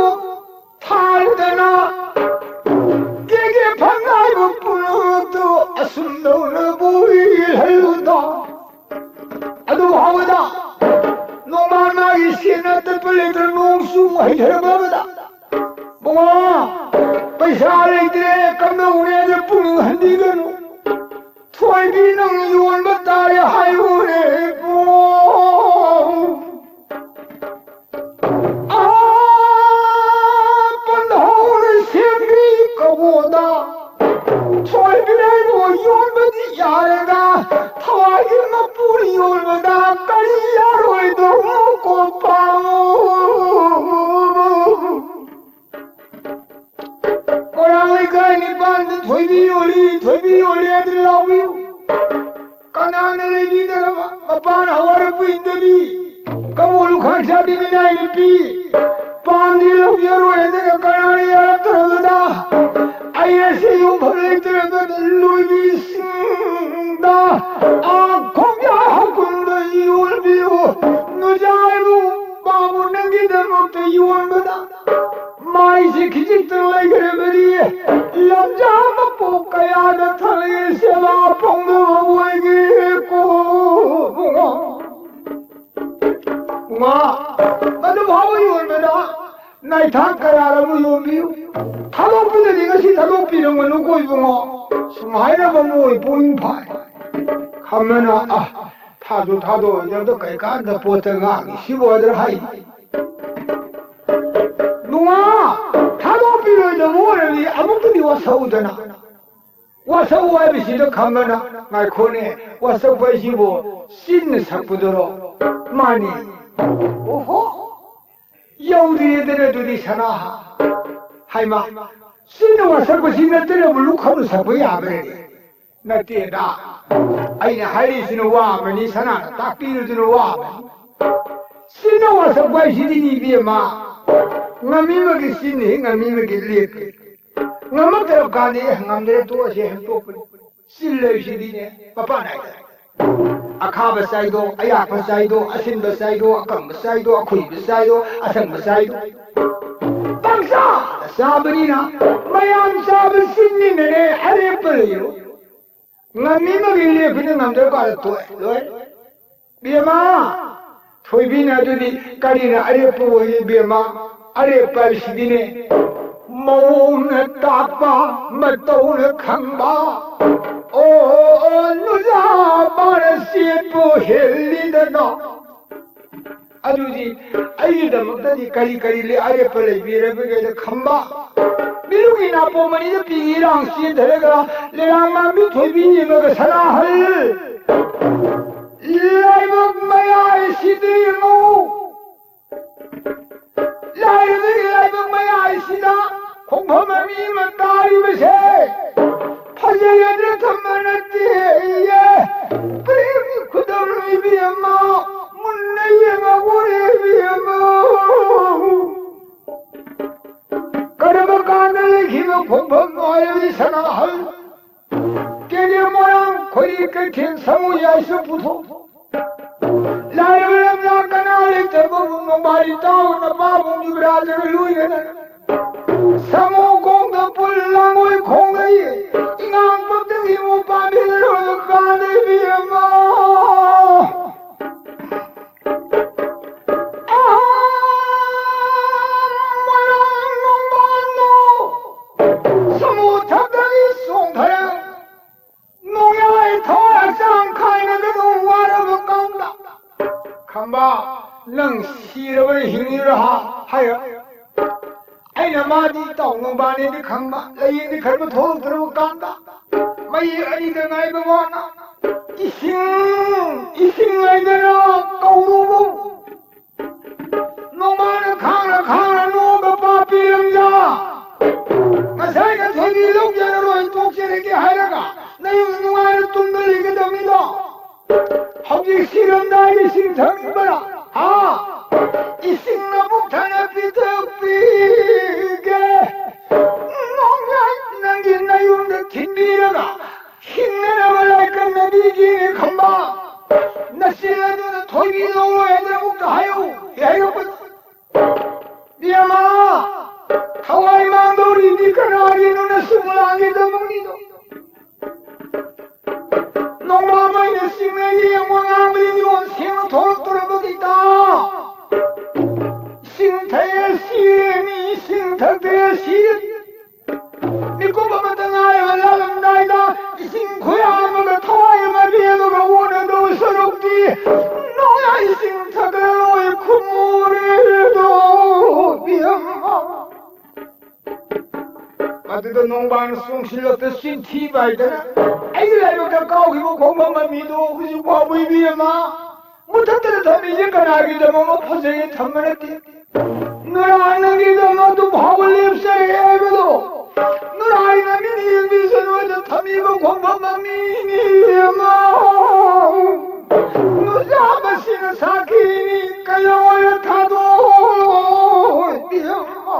ꯊꯥꯗꯅ ꯀꯦꯒꯦ ꯐꯪꯉꯥꯏꯕ ꯄꯨꯝꯅꯃꯛꯇꯣ ꯑꯁꯨꯝꯗꯧꯅꯕꯨ ꯏꯍꯜꯂꯨꯗ꯫ ꯑꯗꯨ ꯐꯥꯎꯕꯗ ꯅꯣꯡꯃꯥꯟ ꯃꯥꯒꯤ ꯁꯦꯟꯅ ꯇꯠꯄ ꯂꯩꯇ꯭ꯔ ꯅꯣꯡ ꯆꯨ ꯍꯩꯊꯔꯛꯂꯕꯗ ꯕꯨꯡꯉꯣ, ꯄꯩꯁꯥ ꯂꯩꯇ꯭ꯔꯦ, ꯀꯝꯗꯧꯅꯦꯅ ꯄꯨꯛꯅꯤꯡ ꯍꯟꯕꯤꯒꯅꯨ꯫ ꯊꯣꯏꯕꯤ ꯅꯪ ꯌꯣꯟꯕ ꯇꯥꯔꯦ ꯍꯥꯏꯔꯨꯔꯦ ꯏꯕꯨꯡꯉꯣ꯫ ꯑꯥ, ꯄꯟꯊꯧꯅ ꯁꯦꯝꯕꯤ ꯀꯕꯣꯗ ꯊꯣꯏꯕꯤ ꯍꯥꯏꯕꯨ ꯊꯣꯏꯕꯤ ꯌꯣꯜꯂꯤ, ꯊꯣꯏꯕꯤ ꯌꯣꯜꯂꯤ ꯍꯥꯏꯗꯅ ꯂꯥꯎꯕꯤꯌꯨ꯫ ꯀꯅꯥꯅ ꯂꯩꯕꯤꯗꯅꯕ? ꯃꯄꯥꯅ ꯍꯋꯥꯏꯔꯛꯄ ꯏꯟꯗꯕꯤ, ꯀꯕꯣꯛ ꯂꯨꯈꯥꯛ ꯆꯥꯕꯤ ꯃꯤꯅꯥꯏ ꯅꯨꯄꯤ, ꯄꯥꯟꯗꯤ ꯂꯧꯖꯔꯣꯏ ꯍꯥꯏꯗꯅ ꯀꯅꯥꯅ ꯌꯥꯔꯛꯇ꯭ꯔꯕꯗ? ꯑꯩ ꯑꯁꯤ ꯌꯨꯝꯐꯝ ꯂꯩꯇ꯭ꯔꯕꯗ ꯂꯣꯏꯕꯤꯁꯤꯡꯗ, ꯑꯥ ꯈꯣꯡꯖꯥ ꯍꯧꯈꯨꯟꯗ ꯌꯣꯟꯕꯤꯌꯨ꯫ ꯅꯨꯖꯥꯏꯕꯨ ꯄꯥꯕꯨ ꯅꯪꯒꯤꯗꯃꯛꯇ ꯌꯣꯟꯕꯗ ꯃꯥꯏꯁꯤ ꯈꯤꯖꯤꯛꯇꯪ ꯂꯩꯈ꯭ꯔꯕꯗꯤ ꯂꯝꯖꯥ ꯃꯄꯣꯛ ꯀꯌꯥꯗ ꯊꯛꯂꯤ ꯁꯦꯕꯥ ꯐꯪꯗꯕ ꯑꯣꯏꯒꯦꯀꯣ꯫ ꯉꯥ ꯑꯗꯨ ꯐꯥꯎꯕ ꯌꯣꯟꯕꯗ ꯅꯥꯏꯊꯥꯛ ꯀꯌꯥꯔ ꯑꯃ ꯌꯣꯟꯕꯤꯌꯨ꯫ ꯊꯥꯗꯣꯛꯄꯤꯔꯗꯤ ꯉꯁꯤ ꯊꯥꯗꯣꯛꯄꯤꯔꯝꯒꯅꯨꯀꯣ ꯏꯕꯨꯡꯉꯣ꯫ ꯁꯨꯝ ꯍꯥꯏꯅꯕ ꯑꯃ ꯑꯣꯏ ꯄꯣꯛꯏ ꯐꯥꯏ꯫ ꯈꯝꯕꯅ ꯑ ꯊꯥꯗꯣ ꯊꯥꯗꯣꯛꯑꯣꯏꯗꯕꯗ ꯀꯩꯀꯥꯟꯗ ꯄꯣꯠꯇ ꯉꯥꯡꯉꯤ ꯁꯤꯕꯨ ꯍꯥꯏꯗ꯭ꯔꯥ ꯍꯥꯏ꯫ ꯅꯨꯡꯉꯥ ꯊꯥꯗꯣꯛꯄꯤꯔꯣꯏꯗꯕ ꯑꯣꯏꯔꯗꯤ ꯑꯃꯨꯛꯇꯗꯤ ꯋꯥꯁꯛꯎꯗꯅ꯫ ꯋꯥꯁꯛꯎ ꯍꯥꯏꯕꯁꯤꯗ ꯈꯝꯕꯅ ꯉꯥꯏꯈꯣꯅꯦ, ꯋꯥꯁꯛꯄ ꯍꯥꯏꯁꯤꯕꯨ ꯆꯤꯟꯅ ꯁꯛꯄꯗꯨꯔꯣ? ꯃꯥꯅꯤ꯫ ꯑꯣꯍꯣ, ꯌꯧꯗ꯭ꯔꯦꯗꯅ ꯑꯗꯨꯗꯤ ꯁꯅꯥ꯫ ꯍꯥꯏꯃ, ꯆꯤꯟꯅ ꯋꯥꯁꯛꯄꯁꯤ ꯅꯠꯇꯅꯕꯨ ꯂꯨꯈꯝꯅ ꯁꯛꯄ ꯌꯥꯕ꯭ꯔꯦ? ꯅꯠꯇꯦꯗ꯫ ꯑꯩꯅ ꯍꯥꯏꯔꯤꯁꯤꯅ ꯋꯥ ꯑꯃꯅꯤ, ꯁꯅꯥꯅ ꯇꯥꯛꯄꯤꯔꯤꯗꯨꯅ ꯋꯥ ꯑꯃꯅꯤ꯫ ꯆꯤꯟꯅ ꯋꯥꯁꯛꯄ ꯍꯥꯏꯁꯤꯗꯤ ꯏꯕꯦꯝꯃ, ꯉꯝꯃꯤꯃꯒꯤ ꯆꯤꯟꯅꯤ, ꯉꯝꯃꯤꯃꯒꯤ ꯂꯦꯞꯄꯤ꯫ ꯉꯝꯃꯛꯇ꯭ꯔꯕ ꯀꯥꯟꯗ ꯑꯦ ꯉꯝꯗ꯭ꯔꯦ ꯇꯣꯛꯑꯁꯦ ꯍꯥꯏꯅ ꯇꯣꯛꯄꯅꯤ꯫ ꯆꯤꯜ ꯂꯩꯁꯤꯗꯤꯅꯦ ꯃꯄꯥꯟ ꯅꯥꯏꯗꯦ꯫ ꯑꯈꯥꯕ ꯆꯥꯏꯗꯣ, ꯑꯌꯥꯛꯄ ꯆꯥꯏꯗꯣ, ꯑꯁꯤꯟꯕ ꯆꯥꯏꯗꯣ, ꯑꯀꯪꯕ ꯆꯥꯏꯗꯣ, ꯑꯈꯨꯏꯕ ꯆꯥꯏꯗꯣ, ꯑꯁꯪꯕ ꯆꯥꯏꯗꯣ꯫ ꯄꯪꯆꯥꯗ ꯆꯥꯕꯅꯤꯅ ꯃꯌꯥꯝ ꯆꯥꯕ ꯆꯤꯟꯅꯤꯅꯅꯦ ꯑꯔꯦꯞꯄ ꯂꯩꯔꯣꯏ꯫ ꯉꯝꯃꯤ ꯃꯒꯤ ꯂꯦꯞꯄꯤꯅ ꯉꯝꯗ꯭ꯔ ꯀꯥꯟꯗ ꯇꯣꯛꯑꯦ, ꯂꯣꯏꯔꯦ꯫ ꯕꯦꯝꯃ, ꯊꯣꯏꯕꯤꯅ ꯑꯗꯨꯗꯤ ꯀꯔꯤꯅ ꯑꯔꯦꯞꯄ ꯑꯣꯏꯔꯤ ꯕꯦꯝꯃ? ꯑꯔꯦꯞꯄ ꯍꯥꯏꯁꯤꯗꯤꯅꯦ, ꯃꯑꯣꯡꯅ ꯇꯥꯛꯄ, ꯃꯇꯧꯅ ꯈꯪꯕ꯫ ꯑꯣ, ꯑꯣ, ꯅꯨꯖꯥ ꯃꯥꯅ ꯆꯦꯠꯄꯨ ꯍꯦꯜꯂꯤꯗꯅꯣ꯫ ꯑꯗꯨꯗꯤ ꯑꯩꯒꯤꯗꯃꯛꯇꯗꯤ ꯀꯔꯤ ꯀꯔꯤ ꯂꯩ-, ꯑꯔꯦꯞꯄ ꯂꯩꯕꯤꯔꯕꯒꯦꯗ ꯈꯝꯕ? ꯃꯤꯔꯨꯒꯤ ꯅꯥꯄꯣꯝ ꯑꯅꯤꯗ ꯄꯤꯒꯤ ꯏꯔꯥꯡ ꯆꯦꯟꯊꯔꯒ ꯂꯩꯔꯥꯡ ꯃꯥꯡꯕꯤ ꯊꯣꯏꯕꯤ ꯌꯦꯡꯉꯒ ꯁꯅꯥꯍꯜ꯫ ꯂꯥꯏꯕꯛ ꯃꯌꯥꯏꯁꯤꯗ ꯌꯦꯡꯉꯨ꯫ ꯂꯥꯏꯔꯕꯒꯤ ꯂꯥꯏꯕꯛ ꯃꯌꯥꯏꯁꯤꯗ ꯈꯣꯡꯐꯝ ꯑꯅꯤ ꯑꯃ ꯇꯥꯔꯤꯕꯁꯦ꯫ ꯁꯤꯕ ꯈꯣꯡꯐꯝ ꯅꯨꯡꯉꯥꯏꯔꯕꯤ ꯁꯅꯥꯍꯜ꯫ ꯀꯦꯅꯦ ꯃꯣꯏꯔꯥꯡ ꯈꯣꯏꯔꯤ ꯀꯩꯊꯦꯜ ꯁꯥꯃꯨ ꯌꯥꯏꯁꯨ ꯄꯨꯊꯣꯛ꯫ ꯂꯥꯏꯔꯕ ꯂꯝꯂꯥ ꯀꯅꯥ ꯂꯩꯇꯕꯕꯨ ꯅꯣꯡꯕꯥꯔꯤ ꯇꯥꯎꯅ ꯄꯥꯕꯨꯡ ꯌꯨꯕ꯭ꯔꯥꯖꯒ ꯂꯣꯏꯅꯅ꯫ ꯁꯥꯃꯨ ꯈꯣꯡꯗ ꯄꯨꯜ ꯂꯥꯡꯉꯣꯏ ꯈꯣꯡꯂꯩ꯫ ꯏꯉꯥꯡ ꯄꯛꯇꯒꯤ ꯃꯨ ꯄꯥꯝꯕꯤ ꯂꯣꯏꯕ ꯀꯥꯟꯗ ꯏꯕꯦꯝꯃ꯫ ꯁꯃꯨꯗ꯭ꯔꯗꯒꯤ ꯆꯣꯡꯊꯔꯦ꯫ ꯅꯣꯡꯌꯥꯏ ꯊꯋꯥꯏ ꯍꯛꯆꯥꯡ ꯈꯥꯏꯅꯒꯅꯨ ꯋꯥꯔꯕ ꯀꯥꯟꯗ꯫ ꯈꯝꯕ, ꯅꯪ ꯁꯤꯔꯕ ꯍꯤꯡꯉꯤꯔ ꯍꯥꯏ꯫ ꯑꯩꯅ ꯃꯥꯗꯤ ꯏꯇꯥꯎ ꯅꯣꯡꯕꯥꯅꯦꯗꯤ ꯈꯪꯕ, ꯂꯥꯏꯌꯦꯡꯗꯤ ꯈꯔ ꯊꯣꯛꯂꯛꯇ꯭ꯔꯕ ꯀꯥꯟꯗ꯫ ꯃꯌꯦꯛ ꯑꯅꯤꯗ ꯉꯥꯏꯕ ꯋꯥꯅ꯫ ꯏꯁꯤꯡ, ꯏꯁꯤꯡ ꯂꯩꯗꯅ ꯀꯧꯔꯨꯕꯨ꯫ ꯅꯣꯡꯃꯥꯅ ꯈꯥꯡꯅ ꯈꯥꯡꯅ ꯅꯣꯡꯒ ꯄꯥꯄꯤꯔꯝꯖꯥ꯫ ꯉꯁꯥꯏꯅ ꯊꯣꯏꯕꯤ ꯂꯧꯖꯔꯔꯣꯏ ꯇꯣꯛꯆꯔꯒꯦ ꯍꯥꯏꯔꯒ ꯅꯌꯨꯝ ꯅꯨꯡꯉꯥꯏꯅ ꯇꯨꯝꯅ ꯂꯩꯒꯗꯕꯅꯤꯗꯣ꯫ ꯍꯧꯖꯤꯛ ꯁꯤꯔꯝꯗꯥꯏꯒꯤ ꯏꯁꯤꯡ ꯊꯛꯅꯤꯡꯕꯔꯥ? ꯍꯥ? ꯏꯁꯤꯡ ꯂꯧꯕꯨꯛ ꯊꯟꯅ ꯄꯤꯊꯛꯄꯤꯒꯦ꯫ ꯅꯣꯡꯌꯥꯏ ꯅꯪꯒꯤ ꯅꯌꯨꯝꯗ ꯊꯤꯟꯕꯤꯔꯒ ꯍꯤꯡꯅꯅꯕ ꯂꯥꯏꯀꯟꯅꯕꯤꯒꯤꯅꯦ ꯈꯝꯕ꯫ ꯅꯆꯤꯟ ꯑꯗꯨꯅ ꯊꯣꯏꯕꯤ ꯂꯧꯔꯣꯏ ꯍꯥꯏꯗꯅ ꯑꯃꯨꯛꯇ ꯍꯥꯏꯌꯨ꯫ ꯍꯥꯏꯔꯛꯄꯗ ꯏꯕꯦꯝꯃ, ꯊꯋꯥꯏ ꯃꯥꯡꯗꯧꯔꯤꯗꯤ ꯀꯅꯥꯒꯤꯅꯣ ꯅꯁꯨ ꯂꯥꯡꯒꯦ ꯇꯧꯕꯅꯤꯗꯣ? ꯅꯣꯡꯃ ꯑꯃ ꯑꯩꯅ ꯆꯤꯡꯅ ꯌꯦꯡꯕ ꯉꯥꯡꯕꯗꯤ ꯃꯤꯔꯣꯟ ꯁꯦꯡꯅ ꯊꯣꯛꯂꯛꯇꯣꯔꯕꯗꯤ ꯇꯥ꯫ ꯏꯁꯤꯡ ꯊꯛꯑꯦ ꯁꯤꯔꯦ ꯃꯤ, ꯏꯁꯤꯡ ꯊꯛꯇ꯭ꯔꯦ ꯁꯤꯔꯦ꯫ ꯃꯤꯀꯨꯞ ꯑꯃꯇ ꯉꯥꯏꯔꯕ ꯂꯥꯛꯂꯝꯗꯥꯏꯗ ꯏꯁꯤꯡ ꯈꯨꯌꯥ ꯑꯃꯒ ꯊꯋꯥꯏ ꯑꯃ ꯄꯦꯜꯂꯒ ꯑꯣꯟꯅꯗꯧ ꯁꯔꯨꯛꯇꯤ ꯅꯣꯡꯌꯥ ꯏꯁꯤꯡ ꯊꯛꯂꯔꯣꯏ ꯈꯨꯝꯃꯨꯔꯦꯗꯣ ꯏꯕꯦꯝꯃ꯫ ꯑꯗꯨꯗ ꯅꯣꯡꯕꯥꯟ ꯆꯣꯡꯁꯤꯜꯂꯛꯇ ꯆꯤꯟꯊꯤꯕ ꯍꯥꯏꯗꯅ ꯑꯩꯒꯤ ꯂꯥꯏꯕꯛꯇ ꯀꯥꯎꯈꯤꯕ ꯈꯣꯡꯐꯝ ꯃꯃꯤꯗꯣ ꯍꯧꯖꯤꯛ ꯐꯥꯎꯕ ꯏꯕꯦꯝꯃ ꯃꯨꯊꯠꯇꯅ ꯊꯝꯃꯤꯁꯦ ꯀꯅꯥꯒꯤꯗꯃꯛꯅꯣ? ꯐꯖꯩ ꯊꯝꯕ ꯅꯠꯇꯦ꯫ ꯅꯨꯔꯥ ꯅꯪꯒꯤꯗꯃꯛ ꯑꯗꯨ ꯐꯥꯎꯕ ꯂꯦꯞꯆꯔꯦ ꯍꯥꯏꯕꯗꯣ ꯅꯨꯔꯥꯏꯅ ꯃꯤꯅ ꯌꯦꯡꯕꯤꯁꯅꯨ ꯍꯥꯏꯅ ꯊꯝꯃꯤꯕ ꯈꯣꯡꯐꯝ ꯃꯃꯤꯅꯤ ꯑꯃ꯫ ꯅꯨꯌꯥꯕꯁꯤꯅ ꯁꯥꯈꯤꯅꯤ ꯀꯩꯗꯧꯉꯩꯗ ꯊꯥꯗꯣꯛꯑꯣꯏ ꯏꯕꯦꯝꯃ꯫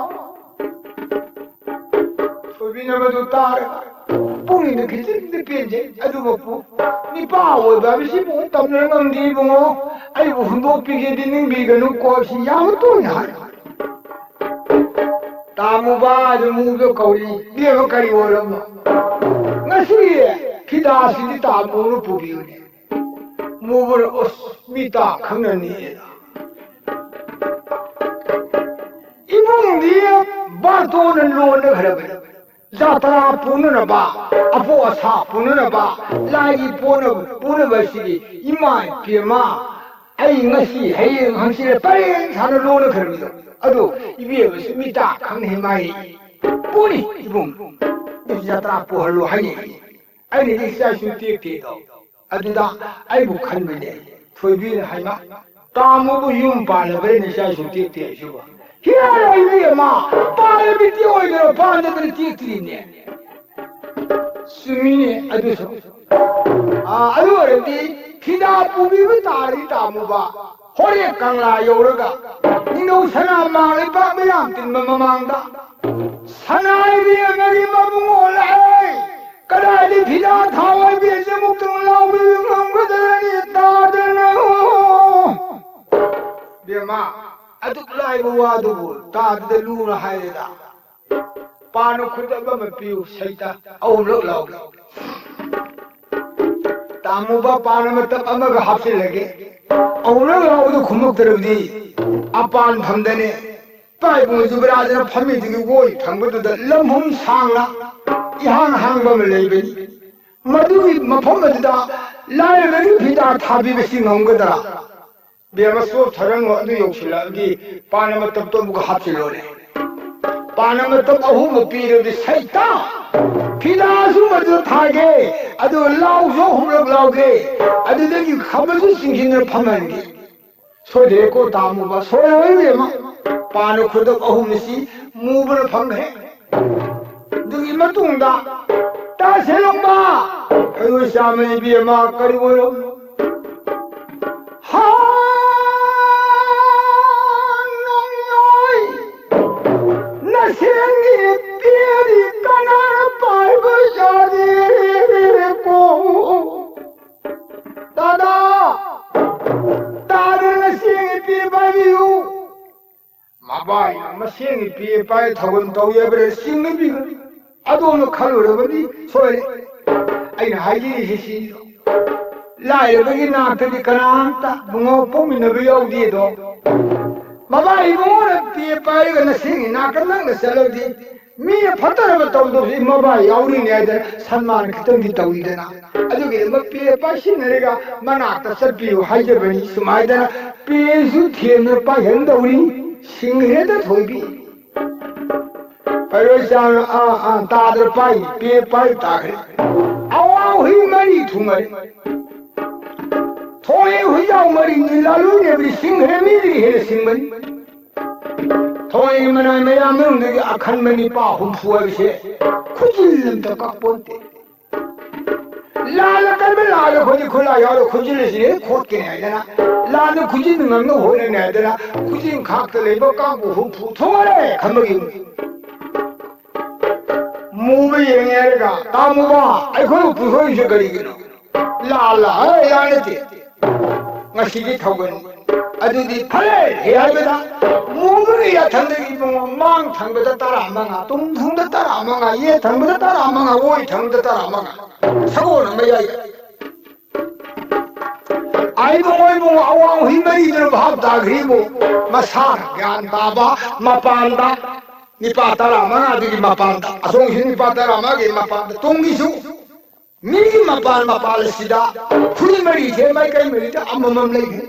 ꯇꯧꯕꯤꯅꯕꯗꯨ ꯇꯥꯔꯒ ꯄꯨꯛꯅꯤꯡꯗ ꯈꯤꯇꯪꯗꯤ ꯄꯦꯟꯖꯩ꯫ ꯑꯗꯨꯃꯛꯄꯨ ꯅꯤꯄꯥ ꯑꯣꯏꯕ ꯍꯥꯏꯕꯁꯤꯕꯨ ꯇꯝꯅ ꯉꯝꯗꯦ ꯏꯕꯨꯡꯉꯣ꯫ ꯑꯩꯕꯨ ꯍꯨꯟꯗꯣꯛꯄꯤꯒꯦꯗꯤ ꯅꯤꯡꯕꯤꯒꯅꯨꯀꯣ, ꯁꯤ ꯌꯥꯝꯅ ꯇꯣꯏꯅ ꯍꯥꯏ꯫ ꯇꯥꯃꯨꯕ ꯑꯗꯨ ꯃꯨꯗꯣ ꯀꯧꯔꯤ, ꯏꯕꯦꯝꯃ ꯀꯔꯤ ꯑꯣꯏꯔꯝꯅꯣ? ꯉꯁꯤ ꯐꯤꯗꯥꯁꯤꯗꯤ ꯇꯥꯃꯨꯅ ꯄꯨꯕꯤꯌꯨꯅꯦ꯫ ꯃꯨꯕꯅ ꯑꯁ ꯃꯤ ꯇꯥ ꯈꯪꯅꯅꯤꯅ ꯏꯕꯨꯡꯗꯤ ꯕꯥꯇꯣꯟꯅ ꯂꯣꯟꯅꯈ꯭ꯔꯕꯅꯤ꯫ ꯖꯥꯇ꯭ꯔꯥ ꯄꯨꯅꯅꯕ, ꯑꯄꯣ ꯑꯁꯥ ꯄꯨꯅꯅꯕ, ꯂꯥꯏꯒꯤ ꯄꯣꯅꯕ ꯄꯨꯅꯕꯁꯤꯗꯤ ꯏꯃꯥ ꯏꯄꯦꯝꯃ, ꯑꯩ ꯉꯁꯤ ꯍꯌꯦꯡ ꯍꯪꯆꯤꯠ ꯄꯔꯦꯡ ꯁꯥꯅ ꯂꯣꯟꯅꯈ꯭ꯔꯕꯗꯣ꯫ ꯑꯗꯣ ꯏꯕꯦꯝꯃꯁꯨ ꯃꯤꯇꯥ ꯈꯪꯅ ꯃꯥꯏ ꯄꯨꯅꯤ ꯏꯕꯨꯡ꯫ ꯖꯥꯇ꯭ꯔꯥ ꯄꯨꯍꯜꯂꯣ ꯍꯥꯏꯅꯩ꯫ ꯑꯩꯅꯗꯤ ꯏꯆꯥ ꯏꯁꯨ ꯇꯦꯛꯇꯦꯗꯣ꯫ ꯑꯗꯨꯗ ꯑꯩꯕꯨ ꯈꯟꯕꯅꯦ꯫ ꯊꯣꯏꯕꯤꯅ ꯍꯥꯏꯃ, "ꯇꯥꯃꯣꯕꯨ ꯌꯨꯝ ꯄꯥꯜꯂꯕ꯭ꯔꯥ ꯅꯆꯥ ꯏꯁꯨ ꯇꯦꯛꯇꯦ ꯍꯥꯏꯁꯤꯕꯣ?" ꯍꯤꯌꯥꯔ ꯑꯣꯏꯕꯤ ꯑꯃ, ꯄꯥꯜꯂꯕꯤ ꯇꯦꯛ ꯑꯣꯏꯗꯅ ꯄꯥꯟꯗꯗꯅ ꯇꯦꯛꯇ꯭ꯔꯤꯅꯦ꯫ ꯆꯨꯝꯃꯤꯅꯦ ꯑꯗꯨꯁꯨ꯫ ꯑꯥ, ꯑꯗꯨ ꯑꯣꯏꯔꯗꯤ ꯐꯤꯗꯥ ꯄꯨꯕꯤꯕ ꯇꯥꯔꯤ ꯇꯥꯃꯣꯕ꯫ ꯍꯣꯔꯦꯟ ꯀꯪꯂꯥ ꯌꯧꯔꯒ ꯅꯤꯡꯊꯧ ꯁꯅꯥ ꯃꯥ ꯂꯩꯕꯥꯛ ꯃꯌꯥꯝ ꯇꯤꯟꯕ ꯃꯃꯥꯡꯗ ꯁꯅꯥ ꯏꯕꯦꯝꯃꯒꯤ ꯃꯕꯨꯡ ꯑꯣꯜꯂꯛꯑꯦ꯫ ꯀꯗꯥꯏꯗ ꯐꯤꯗꯥ ꯊꯥꯎ ꯍꯥꯏꯕꯤꯁꯦ ꯑꯃꯨꯛꯇꯪ ꯂꯥꯎꯕꯤꯕ ꯉꯝꯒꯗ꯭ꯔꯅꯤ ꯇꯥꯗꯅ? ꯕꯦꯝꯃ, ꯑꯗꯨꯛ ꯂꯥꯏꯕ ꯋꯥꯗꯨꯕꯨ ꯇꯥꯗꯗ ꯂꯨꯅ ꯍꯥꯏꯔꯦꯗ꯫ ꯄꯥꯅ ꯈꯨꯗꯝ ꯑꯃ ꯄꯤꯌꯨ, ꯁꯩꯇ ꯑꯍꯨꯝꯂꯛ ꯂꯥꯎꯒꯦ꯫ ꯇꯥꯃꯨꯕ ꯄꯥꯅ ꯃꯇꯝ ꯑꯃꯒ ꯍꯥꯞꯆꯤꯜꯂꯒꯦ꯫ ꯑꯍꯨꯝꯂꯛ ꯂꯥꯎꯕꯗꯨ ꯈꯨꯝꯃꯛꯇ꯭ꯔꯕꯗꯤ ꯑꯄꯥꯟ ꯐꯝꯗꯅꯦ꯫ ꯏꯄꯥ ꯏꯕꯨꯡ ꯖꯨꯕꯔꯥꯖꯅ ꯐꯝꯃꯤꯗꯨꯒꯤ ꯑꯣꯏ ꯊꯪꯕꯗꯨꯗ ꯂꯝꯍꯨꯝ ꯁꯥꯡꯅ ꯏꯍꯥꯡ ꯍꯥꯡꯕ ꯑꯃ ꯂꯩꯕꯅꯤ꯫ ꯃꯗꯨꯒꯤ ꯃꯐꯝ ꯑꯗꯨꯗ ꯂꯥꯏꯔꯕꯒꯤ ꯐꯤꯗꯥ ꯊꯥꯕꯤꯕꯁꯤ ꯉꯝꯒꯗ꯭ꯔꯥ? ꯕꯦꯝꯃ ꯆꯣꯞꯊꯔꯅꯨ, ꯑꯗꯨ ꯌꯧꯁꯤꯜꯂꯛꯑꯗꯤ ꯄꯥꯅ ꯃꯇꯞꯇꯣ ꯑꯃꯨꯛꯀ ꯍꯥꯞꯆꯤꯜꯂꯣꯅꯦ꯫ ꯄꯥꯅ ꯃꯇꯞ ꯑꯍꯨꯝꯕꯨ ꯄꯤꯔꯕꯗꯤ ꯁꯩꯇ ꯐꯤꯗꯥꯁꯨ ꯃꯗꯨ ꯊꯥꯒꯦ, ꯑꯗꯨꯒ ꯂꯥꯎꯁꯨ ꯑꯍꯨꯝꯂꯛ ꯂꯥꯎꯒꯦ, ꯑꯗꯨꯗꯒꯤ ꯈꯝꯕꯁꯨ ꯆꯤꯡꯁꯤꯟꯅ ꯐꯝꯍꯟꯒꯦ꯫ ꯁꯣꯏꯗ꯭ꯔꯦꯀꯣ ꯇꯥꯃꯨꯕ, ꯁꯣꯏꯔꯣꯏ ꯏꯕꯦꯝꯃ꯫ ꯄꯥꯅ ꯈꯨꯗꯞ ꯑꯍꯨꯝ ꯑꯁꯤ ꯃꯨꯕꯅ ꯐꯪꯈ꯭ꯔꯦ꯫ ꯑꯗꯨꯒꯤ ꯃꯇꯨꯡꯗ ꯇꯥꯁꯦꯂꯛꯄ ꯑꯩꯈꯣꯏ ꯆꯥꯃ ꯏꯕꯦꯝꯃ ꯀꯔꯤ ꯑꯣꯏꯔꯝꯅꯣ? ꯍꯥ, ꯅꯣꯡꯌꯣꯏ, ꯅꯁꯦꯡꯒꯤ ꯄꯤꯔꯤ ꯁꯦꯟꯒꯤ ꯄꯦ ꯄꯥꯏ ꯊꯧꯒꯜ ꯇꯧ ꯌꯥꯕ꯭ꯔꯥ? ꯆꯤꯡꯅꯕꯤꯒꯅꯨ꯫ ꯑꯗꯣꯝꯅ ꯈꯜꯂꯨꯔꯕꯗꯤ ꯁꯣꯏꯔꯦ꯫ ꯑꯩꯅ ꯍꯥꯏꯖꯔꯤꯁꯤ ꯁꯤꯅꯤ꯫ ꯂꯥꯏꯔꯕꯒꯤ ꯅꯥꯛꯇꯗꯤ ꯀꯅꯥꯝꯇ ꯃꯉꯣ ꯄꯣꯛꯃꯤꯟꯅꯕ ꯌꯥꯎꯗꯦꯗꯣ꯫ ꯃꯕꯥ ꯏꯕꯨꯡꯉꯣꯅ ꯄꯦ ꯄꯥꯏꯔꯒ ꯅꯁꯦꯡꯒꯤ ꯅꯥꯛꯇ ꯅꯪꯅ ꯆꯠꯂꯕꯗꯤ ꯃꯤꯅ ꯐꯠꯇꯅꯕ ꯇꯧꯗꯕꯁꯤ ꯃꯕꯥ ꯌꯥꯎꯔꯤꯅꯦ ꯍꯥꯏꯗꯅ ꯁꯟꯃꯥꯟ ꯈꯤꯇꯪꯗꯤ ꯇꯧꯋꯤꯗꯅ꯫ ꯑꯗꯨꯒꯤꯗꯃꯛ ꯄꯦ ꯄꯥꯏꯁꯤꯟꯅꯔꯒ ꯃꯅꯥꯛꯇ ꯆꯠꯄꯤꯌꯨ ꯍꯥꯏꯖꯕꯅꯤ꯫ ꯁꯨꯃꯥꯏꯗꯅ ꯄꯦꯁꯨ ꯊꯦꯝꯅ ꯄꯥꯏꯍꯟꯗꯧꯔꯤ꯫ ꯁꯤꯡꯈ꯭ꯔꯦꯗ ꯊꯣꯏꯕꯤ꯫ ꯄꯩꯔꯣꯏ ꯆꯥꯡ ꯑꯥ ꯑꯥ ꯇꯥꯗ꯭ꯔ ꯄꯥꯏ ꯄꯦ ꯄꯥꯏ ꯇꯥꯈ꯭ꯔꯦ꯫ ꯑꯋꯥ ꯍꯨꯏ ꯃꯔꯤ ꯊꯨꯡꯉꯔꯦ꯫ ꯊꯣꯡꯉꯤ ꯍꯨꯏꯖꯥꯎ ꯃꯔꯤꯅꯤ ꯂꯥꯂꯣꯏꯅꯕꯗꯤ ꯁꯤꯡꯈ꯭ꯔꯦ ꯃꯤꯗꯒꯤ ꯍꯦꯟꯅ ꯁꯤꯡꯕꯅꯤ꯫ ꯊꯣꯡꯉꯤ ꯃꯅꯥꯏ ꯃꯌꯥꯝ ꯃꯅꯨꯡꯗꯒꯤ ꯑꯈꯟꯕ ꯅꯤꯄꯥ ꯍꯨꯝꯐꯨ ꯍꯥꯏꯕꯁꯦ ꯈꯨꯖꯤꯜ ꯑꯝꯇ ꯀꯛꯄꯣꯟꯇꯦ꯫ ꯂꯥꯜꯂ ꯀꯟꯕ ꯂꯥꯜꯂ ꯑꯩꯈꯣꯏꯗꯤ ꯈꯨꯠꯂꯥꯏ ꯌꯥꯎꯔ ꯈꯨꯖꯤꯜ ꯑꯁꯤ ꯍꯦꯛ ꯈꯣꯠꯀꯅꯤ ꯍꯥꯏꯗꯅ ꯂꯥꯟꯗ ꯈꯨꯖꯤꯟ ꯉꯝꯅ ꯍꯣꯠꯅꯅꯤ ꯍꯥꯏꯗꯅ ꯈꯨꯖꯤꯟ ꯈꯥꯛꯇ ꯂꯩꯕ ꯀꯥꯡꯕꯨ ꯍꯨꯝꯐꯨ ꯊꯣꯡꯍꯜꯂꯦ ꯈꯟꯕꯒꯤ ꯃꯨꯕ ꯌꯦꯡꯉꯦ ꯍꯥꯏꯔꯒ ꯇꯥꯃꯨꯕ ꯑꯩꯈꯣꯏꯕꯨ ꯄꯨꯊꯣꯛꯏꯁꯦ ꯀꯔꯤꯒꯤꯅꯣ? ꯂꯥꯜꯂ ꯍꯥꯏ ꯌꯥ ꯅꯠꯇꯦ꯫ ꯉꯁꯤꯗꯤ ꯊꯧꯒꯅꯤ꯫ ꯑꯗꯨꯗꯤ ꯐꯔꯦ ꯍꯦ ꯍꯥꯏꯕꯗ ꯃꯨꯕꯒꯤ ꯌꯥꯊꯪꯗꯒꯤ ꯏꯕꯨꯡꯉꯣ ꯃꯥꯡ ꯊꯪꯕꯗ ꯇꯔꯥ ꯃꯉꯥ, ꯇꯨꯡ ꯊꯪꯕꯗ ꯇꯔꯥ ꯃꯉꯥ, ꯌꯦꯠ ꯊꯪꯕꯗ ꯇꯔꯥ ꯃꯉꯥ, ꯑꯣꯏ ꯊꯪꯕꯗ ꯇꯔꯥ ꯃꯉꯥ꯫ ꯁꯒꯣꯜ ꯑꯃ ꯌꯥꯏ꯫ ꯑꯩꯕꯨ ꯑꯣꯏꯕꯨ ꯑꯋꯥꯡ ꯍꯨꯏ ꯃꯔꯤꯗꯨꯅ ꯚꯥꯞ ꯇꯥꯈ꯭ꯔꯤꯕꯨ ꯃꯁꯥꯅ ꯒ꯭ꯌꯥꯟ ꯇꯥꯕ ꯃꯄꯥꯟꯗ ꯅꯤꯄꯥ ꯇꯔꯥ ꯃꯉꯥꯗꯨꯒꯤ ꯃꯄꯥꯟꯗ ꯑꯁꯣꯝꯒꯤꯁꯨ ꯅꯤꯄꯥ ꯇꯔꯥ ꯃꯉꯥꯒꯤ ꯃꯄꯥꯟꯗ ꯇꯨꯡꯒꯤꯁꯨ ꯃꯤꯒꯤ ꯃꯄꯥꯟ ꯃꯄꯥꯟ ꯑꯁꯤꯗ ꯍꯨꯏ ꯃꯔꯤꯁꯦ ꯃꯥꯏꯀꯩ ꯃꯔꯤꯗ ꯑꯃꯃꯝ ꯂꯩꯈ꯭ꯔꯦ꯫